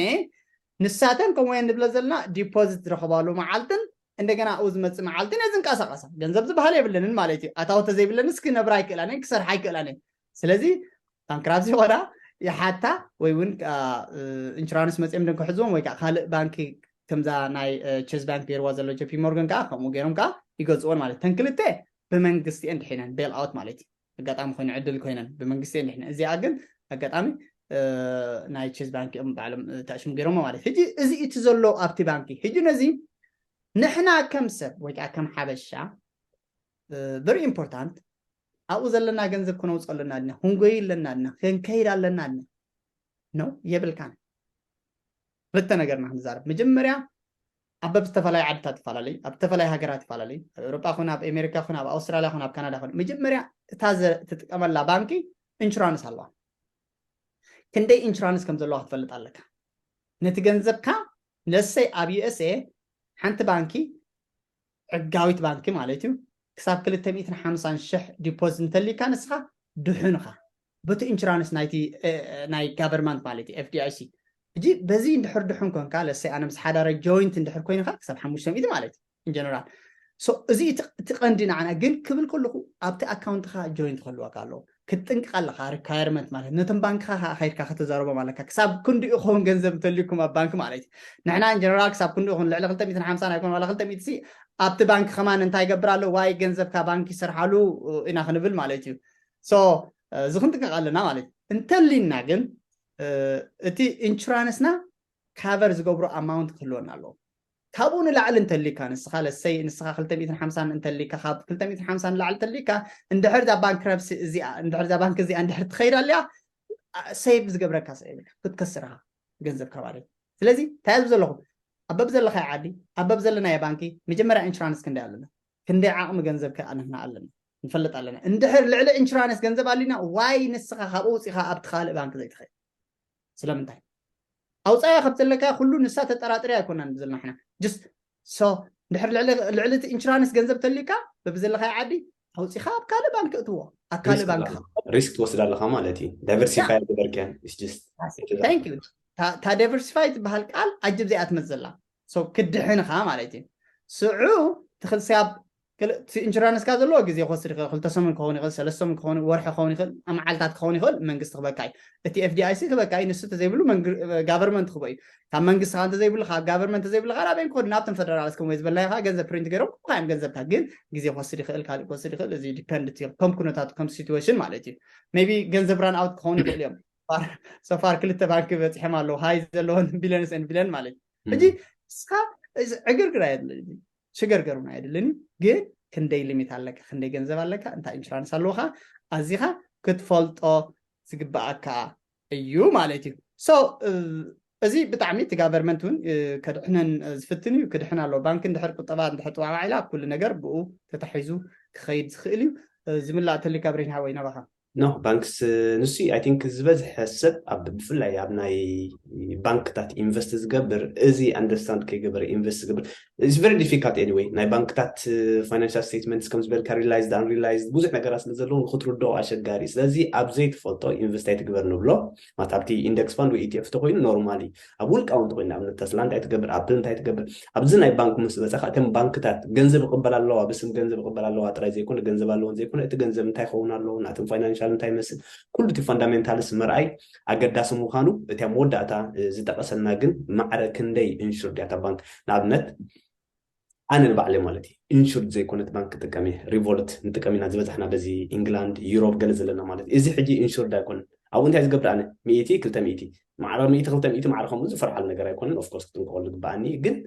ንሳተን ከምኡ እየን ንብለ ዘለና deposit ዝረኽባሉ መዓልትን እንደገና ኣብኡ ዝመፅእ መዓልትን እየ ዝንቀሳቐሳ ገንዘብ ዝበሃል የብለንን ማለት እዩ ኣታዊ ተዘይብለንስ ክነብራ ኣይክእላን ክሰርሓ ኣይክእላን ስለዚ bankruptcy ይኾና ይሓታ ወይ እውን insurance መፅኦም ደን ክሕዝዎም ወይ ከዓ ካልእ ባንኪ ከምዛ ናይ Chase Bank ገይርዋ ዘሎ JP Morgan ከዓ ከምኡ ገይሮም ከዓ ይገዝእዎን ማለት ተን ክልተ ብመንግስቲ እየን ድሒነን bail out ማለት እዩ ኣጋጣሚ ኮይኑ ዕድል ኮይነን ብመንግስቲ እንድሕነ እዚኣ ግን ኣጋጣሚ ናይ Chase Bank እዮም ባዕሎም ተዕሽም ገይሮሞ ማለት ሕጂ እዚ እቲ ዘሎ ኣብቲ ባንኪ ሕጂ ነዚ ንሕና ከም ሰብ ወይ ከዓ ከም ሓበሻ very important ኣብኡ ዘለና ገንዘብ ክነውፅ ኣለና ድና ክንጎይ ኣለና ድና ክንከይድ ኣለና ድና ነው የብልካን ክልተ ነገርና ክንዛረብ መጀመርያ ኣብ በብ ዝተፈላለዩ ዓድታት ይፈላለዩ ኣብ ዝተፈላለዩ ሃገራት ይፈላለዩ ኣብ ኤውሮጳ ኹን ኣብ ኣሜሪካ ኹን ኣብ ኣውስትራልያ ኹን ኣብ ካናዳ ኹን መጀመርያ እታ ትጥቀመላ ባንኪ insurance ኣለዋ ክንደይ insurance ከም ዘለዋ ክትፈልጥ ኣለካ ነቲ ገንዘብካ let's say ኣብ USA ሓንቲ ባንኪ ዕጋዊት ባንኪ ማለት እዩ ክሳብ ክልተ ሚእትን ሓምሳን ሽሕ deposit እንተሊካ ንስኻ ድሑንኻ በቲ insurance ናይቲ ናይ government ማለት እዩ FDIC ሕጂ በዚ እንድሕር ድሑን ኮንካ let's say ኣነ ምስ ሓዳረ joint እንድሕር ኮይንካ ክሳብ ሓሙሽተ ሚእቲ ማለት እዩ in general so እዚ እቲ ቀንዲ ንዓና ግን ክብል ከለኹ ኣብቲ account ኻ joint ክህልወካ ኣለዎ ክትጥንቅቕ ኣለካ requirement ማለት ነቶም ባንክኻ ከዓ ከይድካ ከተዛረቦም ኣለካ ክሳብ ክንዲኡ ክኸውን ገንዘብ እንተልዩኩም ኣብ ባንክ ማለት እዩ ንሕና in general ክሳብ ክንዲኡ ኹን ልዕሊ ክልተ ሚእትን ሓምሳን ኣይኮን ዋላ ክልተ ሚእቲ ኣብቲ ባንክ ከማን እንታይ ይገብር ኣሎ ዋይ ገንዘብካ ባንክ ይሰርሓሉ ኢና ክንብል ማለት እዩ so እዚ ክንጥንቀቕ ኣለና ማለት እዩ እንተሊና ግን እቲ insurance ና cover ዝገብሮ amount ክህልወና ኣለዎ ካብኡ ንላዕሊ እንተሊካ ንስኻ let's say ንስኻ ክልተ ሚእትን ሓምሳን እንተሊካ ካብ ክልተ ሚእትን ሓምሳን ንላዕሊ እንተሊካ እንድሕር ዛ bankruptcy እዚኣ እንድሕር ዛ ባንክ እዚኣ እንድሕር ትኸይድ ኣሊያ save ዝገብረካ ሰብ የብልካ ክትከስር ኢኻ ገንዘብካ ማለት እዩ ስለዚ እንታይ እያ ዘለኹ ኣብ በብ ዘለኻዮ ዓዲ ኣብ በብ ዘለናዮ ባንኪ መጀመርያ insurance ክንደይ ኣለና ክንደይ ዓቕሚ ገንዘብ ከ ንሕና ኣለና ንፈልጥ ኣለና እንድሕር ልዕሊ insurance ገንዘብ ኣሊና why ንስኻ ካብኡ ውፂኻ ኣብቲ ካልእ ባንክ ዘይትኸይድ ስለምንታይ ኣውፃያ ከብ ዘለካ ኩሉ ንሳ ተጠራጥሪ ኣይኮናን ዘለና ሕና just so ድሕር ልዕሊ እቲ ኢንሹራንስ ገንዘብ ተልዩካ በብዘለካ ዓዲ ኣውፂኻ ኣብ ካልእ ባንክ እትዎ ኣብ ካልእ ባንክ ሪስክ ትወስድ ኣለኻ ማለት እዩ። ዳይቨርሲፋይ ገበርክያን ታ ዳይቨርሲፋይ ትበሃል ቃል ኣጅብ ዘይኣ ትመፅእ ዘላ ክድሕንኻ ማለት እዩ። ስዑ ትኽል ስያብ ኢንሹራንስካ ዘለዎ ግዜ ክወስድ ይኽእል ክልተ ሰሙን ክኸውን ይኽእል ሰለስተ ሰሙን ክኸውን ወርሒ ክኸውን ይኽእል መዓልታት ክኸውን ይኽእል መንግስቲ ክበካ እዩ። እቲ ኤፍዲኣይሲ ክበካ እዩ ንሱ ተዘይብሉ ጋቨርመንት ክቦ እዩ። ካብ መንግስቲ ከዓ እንተዘይብሉ ካብ ጋቨርመንት ተዘይብሉ ከዓ ናበይ ክኸዱ ናብቶም ፈደራል እስከም ወይ ዝበልናዮ ከዓ ገንዘብ ፕሪንት ገይሮም ክቦካ እዮም ገንዘብካ ግን ግዜ ክወስድ ይኽእል ካልእ ክወስድ ይኽእል እዚ ዲፐንድ እዩ ከም ኩነታቱ ከም ሲትዌሽን ማለት እዩ። ሜቢ ገንዘብ ራን ኣውት ክኸውን ይኽእል እዮም። ሶፋር ክልተ ባንክ በፂሖም ኣለዉ ሃይ ዘለዎን ቢሊዮንስ ን ቢሊዮን ማለት እዩ። ሕጂ እስካ ዕግርግር ኣየድልን ሽገርገሩን ኣየድልን ግን ክንደይ ሊሚት ኣለካ ክንደይ ገንዘብ ኣለካ እንታይ ኢንሹራንስ ኣለካ ኣዚኻ ክትፈልጦ ዝግበኣካ እዩ ማለት እዩ። እዚ ብጣዕሚ እቲ ጋቨርመንት እውን ከድሕነን ዝፍትን እዩ ክድሕን ኣለዎ። ባንክ እንድሕር ቁጠባ እንድሕር ጥዋዋዒላ ኩሉ ነገር ብኡ ተታሒዙ ክኸይድ ዝኽእል እዩ። ዝምላእ ተልካ ብሬን ሃወይ ናባኻ ኖ ባንክስ ንሱ ኣይ ቲንክ ዝበዝሐ ሰብ ኣብ ብፍላይ ኣብ ናይ ባንክታት ኢንቨስት ዝገብር እዚ ኣንደርስታንድ ከይገበረ ኢንቨስት ዝገብር it's very difficult anyway ናይ ባንክታት ፋይናንሻል ስቴትመንትስ ከም ዝበልካ ሪላይዝድ ኣንሪላይዝድ ብዙሕ ነገራት ስለ ዘለዉ ንክትርድኦ ኣሸጋሪ ስለዚ ኣብ ዘይትፈልጦ ኢንቨስት ኣይትግበር ንብሎ ማለት ኣብቲ ኢንደክስ ፋንድ ወይ ኢቲኤፍ ተኮይኑ ኖርማሊ ኣብ ውልቃዊ እንተኮይኑ ንኣብነት ተስላ እንታይ ትገብር ኣፕል እንታይ ትገብር ኣብዚ ናይ ባንክ ምስ በፃኻ እተን ባንክታት ገንዘብ ይቕበላ ኣለዋ ብስም ገንዘብ ይቕበላ ኣለዋ ጥራይ ዘይኮነ ገንዘብ ኣለወን ዘይኮነ እቲ ገንዘብ እንታይ ይኸውን ኣለዎ ናትን ፋይናንሻል እንታይ ይመስል ኩሉ እቲ ፋንዳሜንታልስ ምርኣይ ኣገዳሲ ምዃኑ እቲ ኣብ መወዳእታ ዝጠቐሰልና ግን ማዕረ ክንደይ ኢንሹርድ እያ እታ ባንክ ንኣብነት ኣነ ንባዕለይ ማለት እዩ ኢንሹርድ ዘይኮነት ባንክ ክጥቀም እየ ሪቮልት ንጥቀም ኢና ዝበዛሕና በዚ ኢንግላንድ ዩሮፕ ገለ ዘለና ማለት እዩ እዚ ሕጂ ኢንሹርድ ኣይኮነን ኣብኡ እንታይ ዝገብር ኣነ ሚእቲ ክልተ ሚእቲ ማዕረ ሚእቲ ክልተ ሚእቲ ማዕረ ከምኡ ዝፈርሓሉ ነገር ኣይኮነን ኦፍኮርስ ክጥንቀቐሉ ግበኣኒ ግን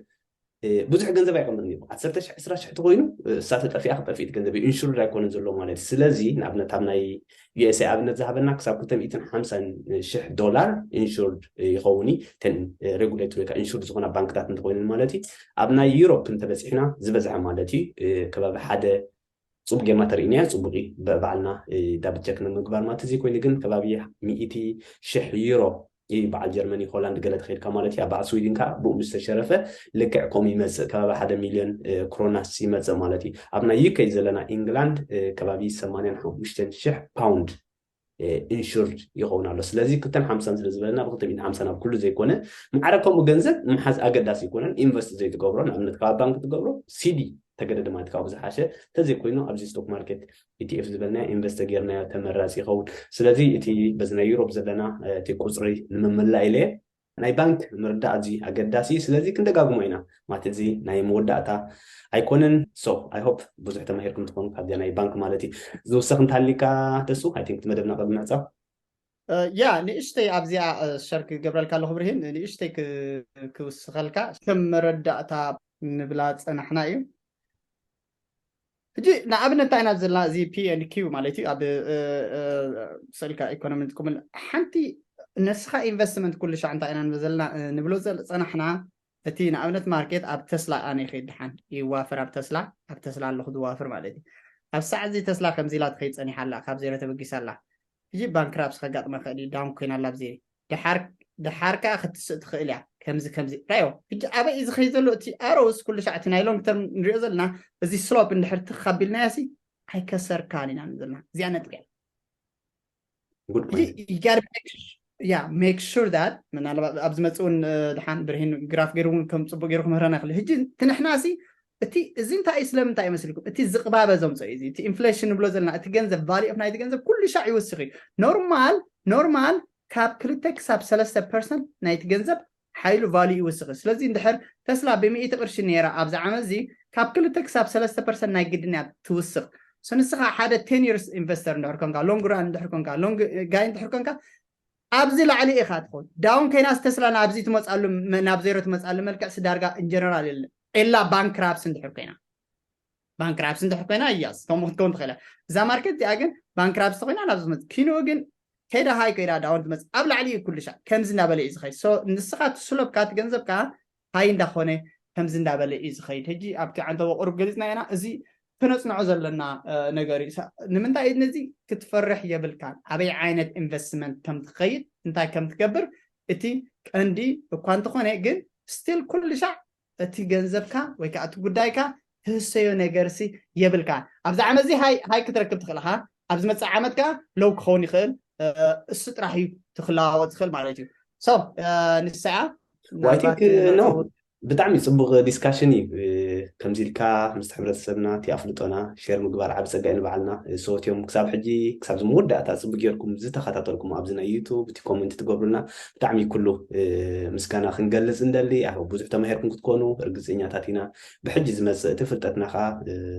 ብዙሕ ገንዘብ ኣይቀምጥን እዩ ዓሰርተ ሽሕ ዕስራ ሽሕ ተኮይኑ እሳ ተጠፊኣ ክጠፍእ ገንዘብ እዩ ኢንሹርድ ኣይኮነን ዘሎ ማለት እዩ ስለዚ ንኣብነት ኣብ ናይ ዩኤስኤ ኣብነት ዝሃበና ክሳብ ክልተ ሚእትን ሓምሳን ሽሕ ዶላር ኢንሹርድ ይኸውን እዩ ተን ሬጉሌተር ወይ ከዓ ኢንሹርድ ዝኾና ባንክታት እንተኮይነን ማለት እዩ ኣብ ናይ ዩሮፕ እንተበፂሕና ዝበዝሐ ማለት እዩ ከባቢ ሓደ ፅቡቅ ጌርና ተርእናያ ፅቡቅ እዩ በባዕልና ዳብል ቸክ ንምግባር ማለት እዚ ኮይኑ ግን ከባቢ ሚእቲ ሽሕ ዩሮ እዩ በዓል ጀርመኒ ሆላንድ ገለ ተኸድካ ማለት እዩ ኣብ በዓል ስዊድን ከዓ ብኡ ምስ ተሸረፈ ልክዕ ከምኡ ይመፅእ ከባቢ ሓደ ሚልዮን ክሮናስ ይመፅእ ማለት እዩ ኣብ ናይ ዩኬ ዘለና ኢንግላንድ ከባቢ ሰማንያን ሓሙሽተን ሽሕ ፓውንድ ኢንሹርድ ይኸውን ኣሎ ስለዚ ክልተን ሓምሳን ስለ ዝበለና ብክልተ ሚእትን ሓምሳን ኣብ ኩሉ ዘይኮነ ማዕረ ከምኡ ገንዘብ ምሓዝ ኣገዳሲ ይኮነን ኢንቨስት ዘይትገብሮ ንኣብነት ካብ ባንክ ትገብሮ ሲዲ ተገደደ ማለት ካብኡ ዝሓሸ ተዘይኮይኑ ኣብዚ ስቶክ ማርኬት ኢቲኤፍ ዝበልና ኢንቨስት ጌርናዮ ተመራፂ ይኸውን ስለዚ እቲ በዚ ናይ ዩሮፕ ዘለና እቲ ቁፅሪ ንምምላእ ኢለ ናይ ባንክ ምርዳእ ኣዚ ኣገዳሲ ስለዚ ክንደጋግሞ ኢና ማለት እዚ ናይ መወዳእታ ኣይኮነን so I hope ብዙሕ ተማሂርኩም ትኾኑ ካብዚኣ ናይ ባንክ ማለት እዩ ዝውሰኽ እንተሃሊካ ተሱ I think መደብና ቅድሚ ምዕፃው ያ ንእሽተይ ኣብዚኣ ሸር ክገብረልካ ኣለኹ ብርሂን ንእሽተይ ክውስኸልካ ከም መረዳእታ ንብላ ፀናሕና እዩ ሕጂ ንኣብነት እንታይ ኢና ዘለና እዚ ፒ ን ኪው ማለት እዩ ኣብ ስእልካ ኢኮኖሚ ንጥቀመሉ ሓንቲ ነስኻ ኢንቨስትመንት ኩሉ ሻዕ እንታይ ኢና ንብል ዘለና ንብሎ ዝፀናሕና እቲ ንኣብነት ማርኬት ኣብ ተስላ ኣነ ይኸይድ ድሓን ይዋፈር ኣብ ተስላ ኣብ ተስላ ኣለኹ ዝዋፍር ማለት እዩ ኣብ ሳዕ እዚ ተስላ ከምዚ ኢላ ትኸይድ ፀኒሓ ኣላ ካብ ዜሮ ተበጊሳ ኣላ ሕጂ ባንክራፕስ ከጋጥመ ክእል እዩ ዳውን ኮይና ኣላ ኣብዚ ድሓር ከዓ ክትስእ ትኽእል እያ ከምዚ ከምዚ ራዮ ሕጂ ኣበይ እዩ ዝኸይ ዘሎ እቲ ኣሮውስ ኩሉ ሻዕ እቲ ናይ ሎንግ ተርም ንሪኦ ዘለና እዚ ስሎፕ እንድሕር ትኽ ኣቢልናዮ ሲ ኣይከሰርካን ኢና ዘለና እዚኣ ነጥብ እያ Good point. ያ make sure that ምናልባት ኣብ ዝመፅእ እውን ድሓን ብርሂን ግራፍ ገይሩ እውን ከም ፅቡቅ ገይሩ ክምህረና ይኽእል ሕጂ እቲ ንሕና ሲ እቲ እዚ እንታይ እዩ ስለምንታይ ይመስልኩም እቲ ዝቕባበ ዘምፅኦ እዩ እቲ ኢንፍሌሽን ንብሎ ዘለና እቲ ገንዘብ ቫሊ ኦፍ ናይቲ ገንዘብ ኩሉ ሻዕ ይውስኽ እዩ ኖርማል ኖርማል ካብ ክልተ ክሳብ ሰለስተ ፐርሰንት ናይቲ ገንዘብ ሓይሉ ቫሉ ይውስኽ እዩ ስለዚ እንድሕር ተስላ ብሚእቲ ቅርሺ ነይራ ኣብዚ ዓመት እዚ ካብ ክልተ ክሳብ ሰለስተ ፐርሰንት ናይ ግድን እያ ትውስኽ ንስኻ ሓደ ቴን ይርስ ኢንቨስተር እንድሕር ኮንካ ሎንግ ራን እንድሕር ኮንካ ሎንግ ጋይ እንድሕር ኮንካ ኣብዚ ላዕሊ ኢኻ ትኸውን ዳውን ከይናስ ተስላ ናብዚ ትመፅኣሉ ናብ ዜሮ ትመፅኣሉ መልክዕ ስዳርጋ ኢንጀነራል የለን ኤላ ባንክራፕስ እንድሕር ኮይና ባንክራፕስ እንድሕር ኮይና እያስ ከምኡ ክትከውን ትኽእል እዛ ማርኬት እዚኣ ግን ባንክራፕስ ተኮይና ናብ ዝመፅ ኪንኡ ግን ከይዳ ሃይ ከይዳ ዳውን ትመፅ ኣብ ላዕሊ እዩ ኩሉ ሻዕ ከምዚ እንዳበለ እዩ ዝኸይድ ንስኻ ትስሎብካ ትገንዘብካ ሃይ እንዳኾነ ከምዚ እንዳበለ እዩ ዝኸይድ ሕጂ ኣብቲ ዓንተቦ ቁሩብ ገሊፅና ኢና እዚ ክነፅንዖ ዘለና ነገር እዩ ንምንታይ ነዚ ክትፈርሕ የብልካን ኣበይ ዓይነት ኢንቨስትመንት ከም ትኸይድ እንታይ ከም ትገብር እቲ ቀንዲ እኳ እንተኾነ ግን ስቲል ኩሉ ሻዕ እቲ ገንዘብካ ወይ ከዓ እቲ ጉዳይካ ትህሰዮ ነገርሲ የብልካ። ኣብዚ ዓመት እዚ ሃይ ሃይ ክትረክብ ትኽእል ኢኻ። ኣብ ዝመፅእ ዓመት ከዓ ሎው ክኸውን ይኽእል። እሱ ጥራሕ እዩ ትክለዋወጥ ዝኽእል ማለት እዩ። So ንሳ እያ I think no ብጣዕሚ ፅቡቅ ዲስካሽን እዩ። ከምዚ ኢልካ ምስቲ ሕብረተሰብና እቲ ኣፍልጦና ሸር ምግባር ዓብ ፀጋ እዩ ንባዕልና። ሰዎት እዮም ክሳብ ሕጂ ክሳብ ዝመወዳእታ ፅቡቅ ጌርኩም ዝተኸታተልኩም ኣብዚ ናይ ዩቱብ እቲ ኮመንት ትገብሩልና ብጣዕሚ ኩሉ ምስጋና ክንገልፅ እንደሊ። ኣብ ብዙሕ ተማሂርኩም ክትኮኑ ርግፀኛታት ኢና። ብሕጂ ዝመፅእ እቲ ፍልጠትና ከዓ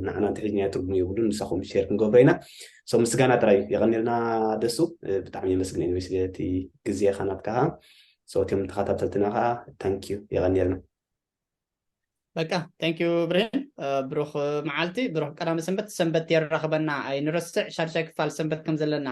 ንዓና እንተሒዝናዮ ትርጉም የብሉን። ንሳኹም ሸር ክንገብሮ ኢና። So ምስጋና ጥራይ እዩ። የቐንየልና ደሱ፣ ብጣዕሚ የመስግን። Anyways እቲ ግዜኻ ናትካ ከዓ ሰዎት እዮም ተኸታተልትና ከዓ ታንኪዩ የቐንየልና። በቃ ታንኪዩ ብርሂን። ብሩኽ መዓልቲ፣ ብሩኽ ቀዳመ ሰንበት። ሰንበት የራኽበና፣ ኣይንረስዕ ሻድሻይ ክፋል ሰንበት ከም ዘለና።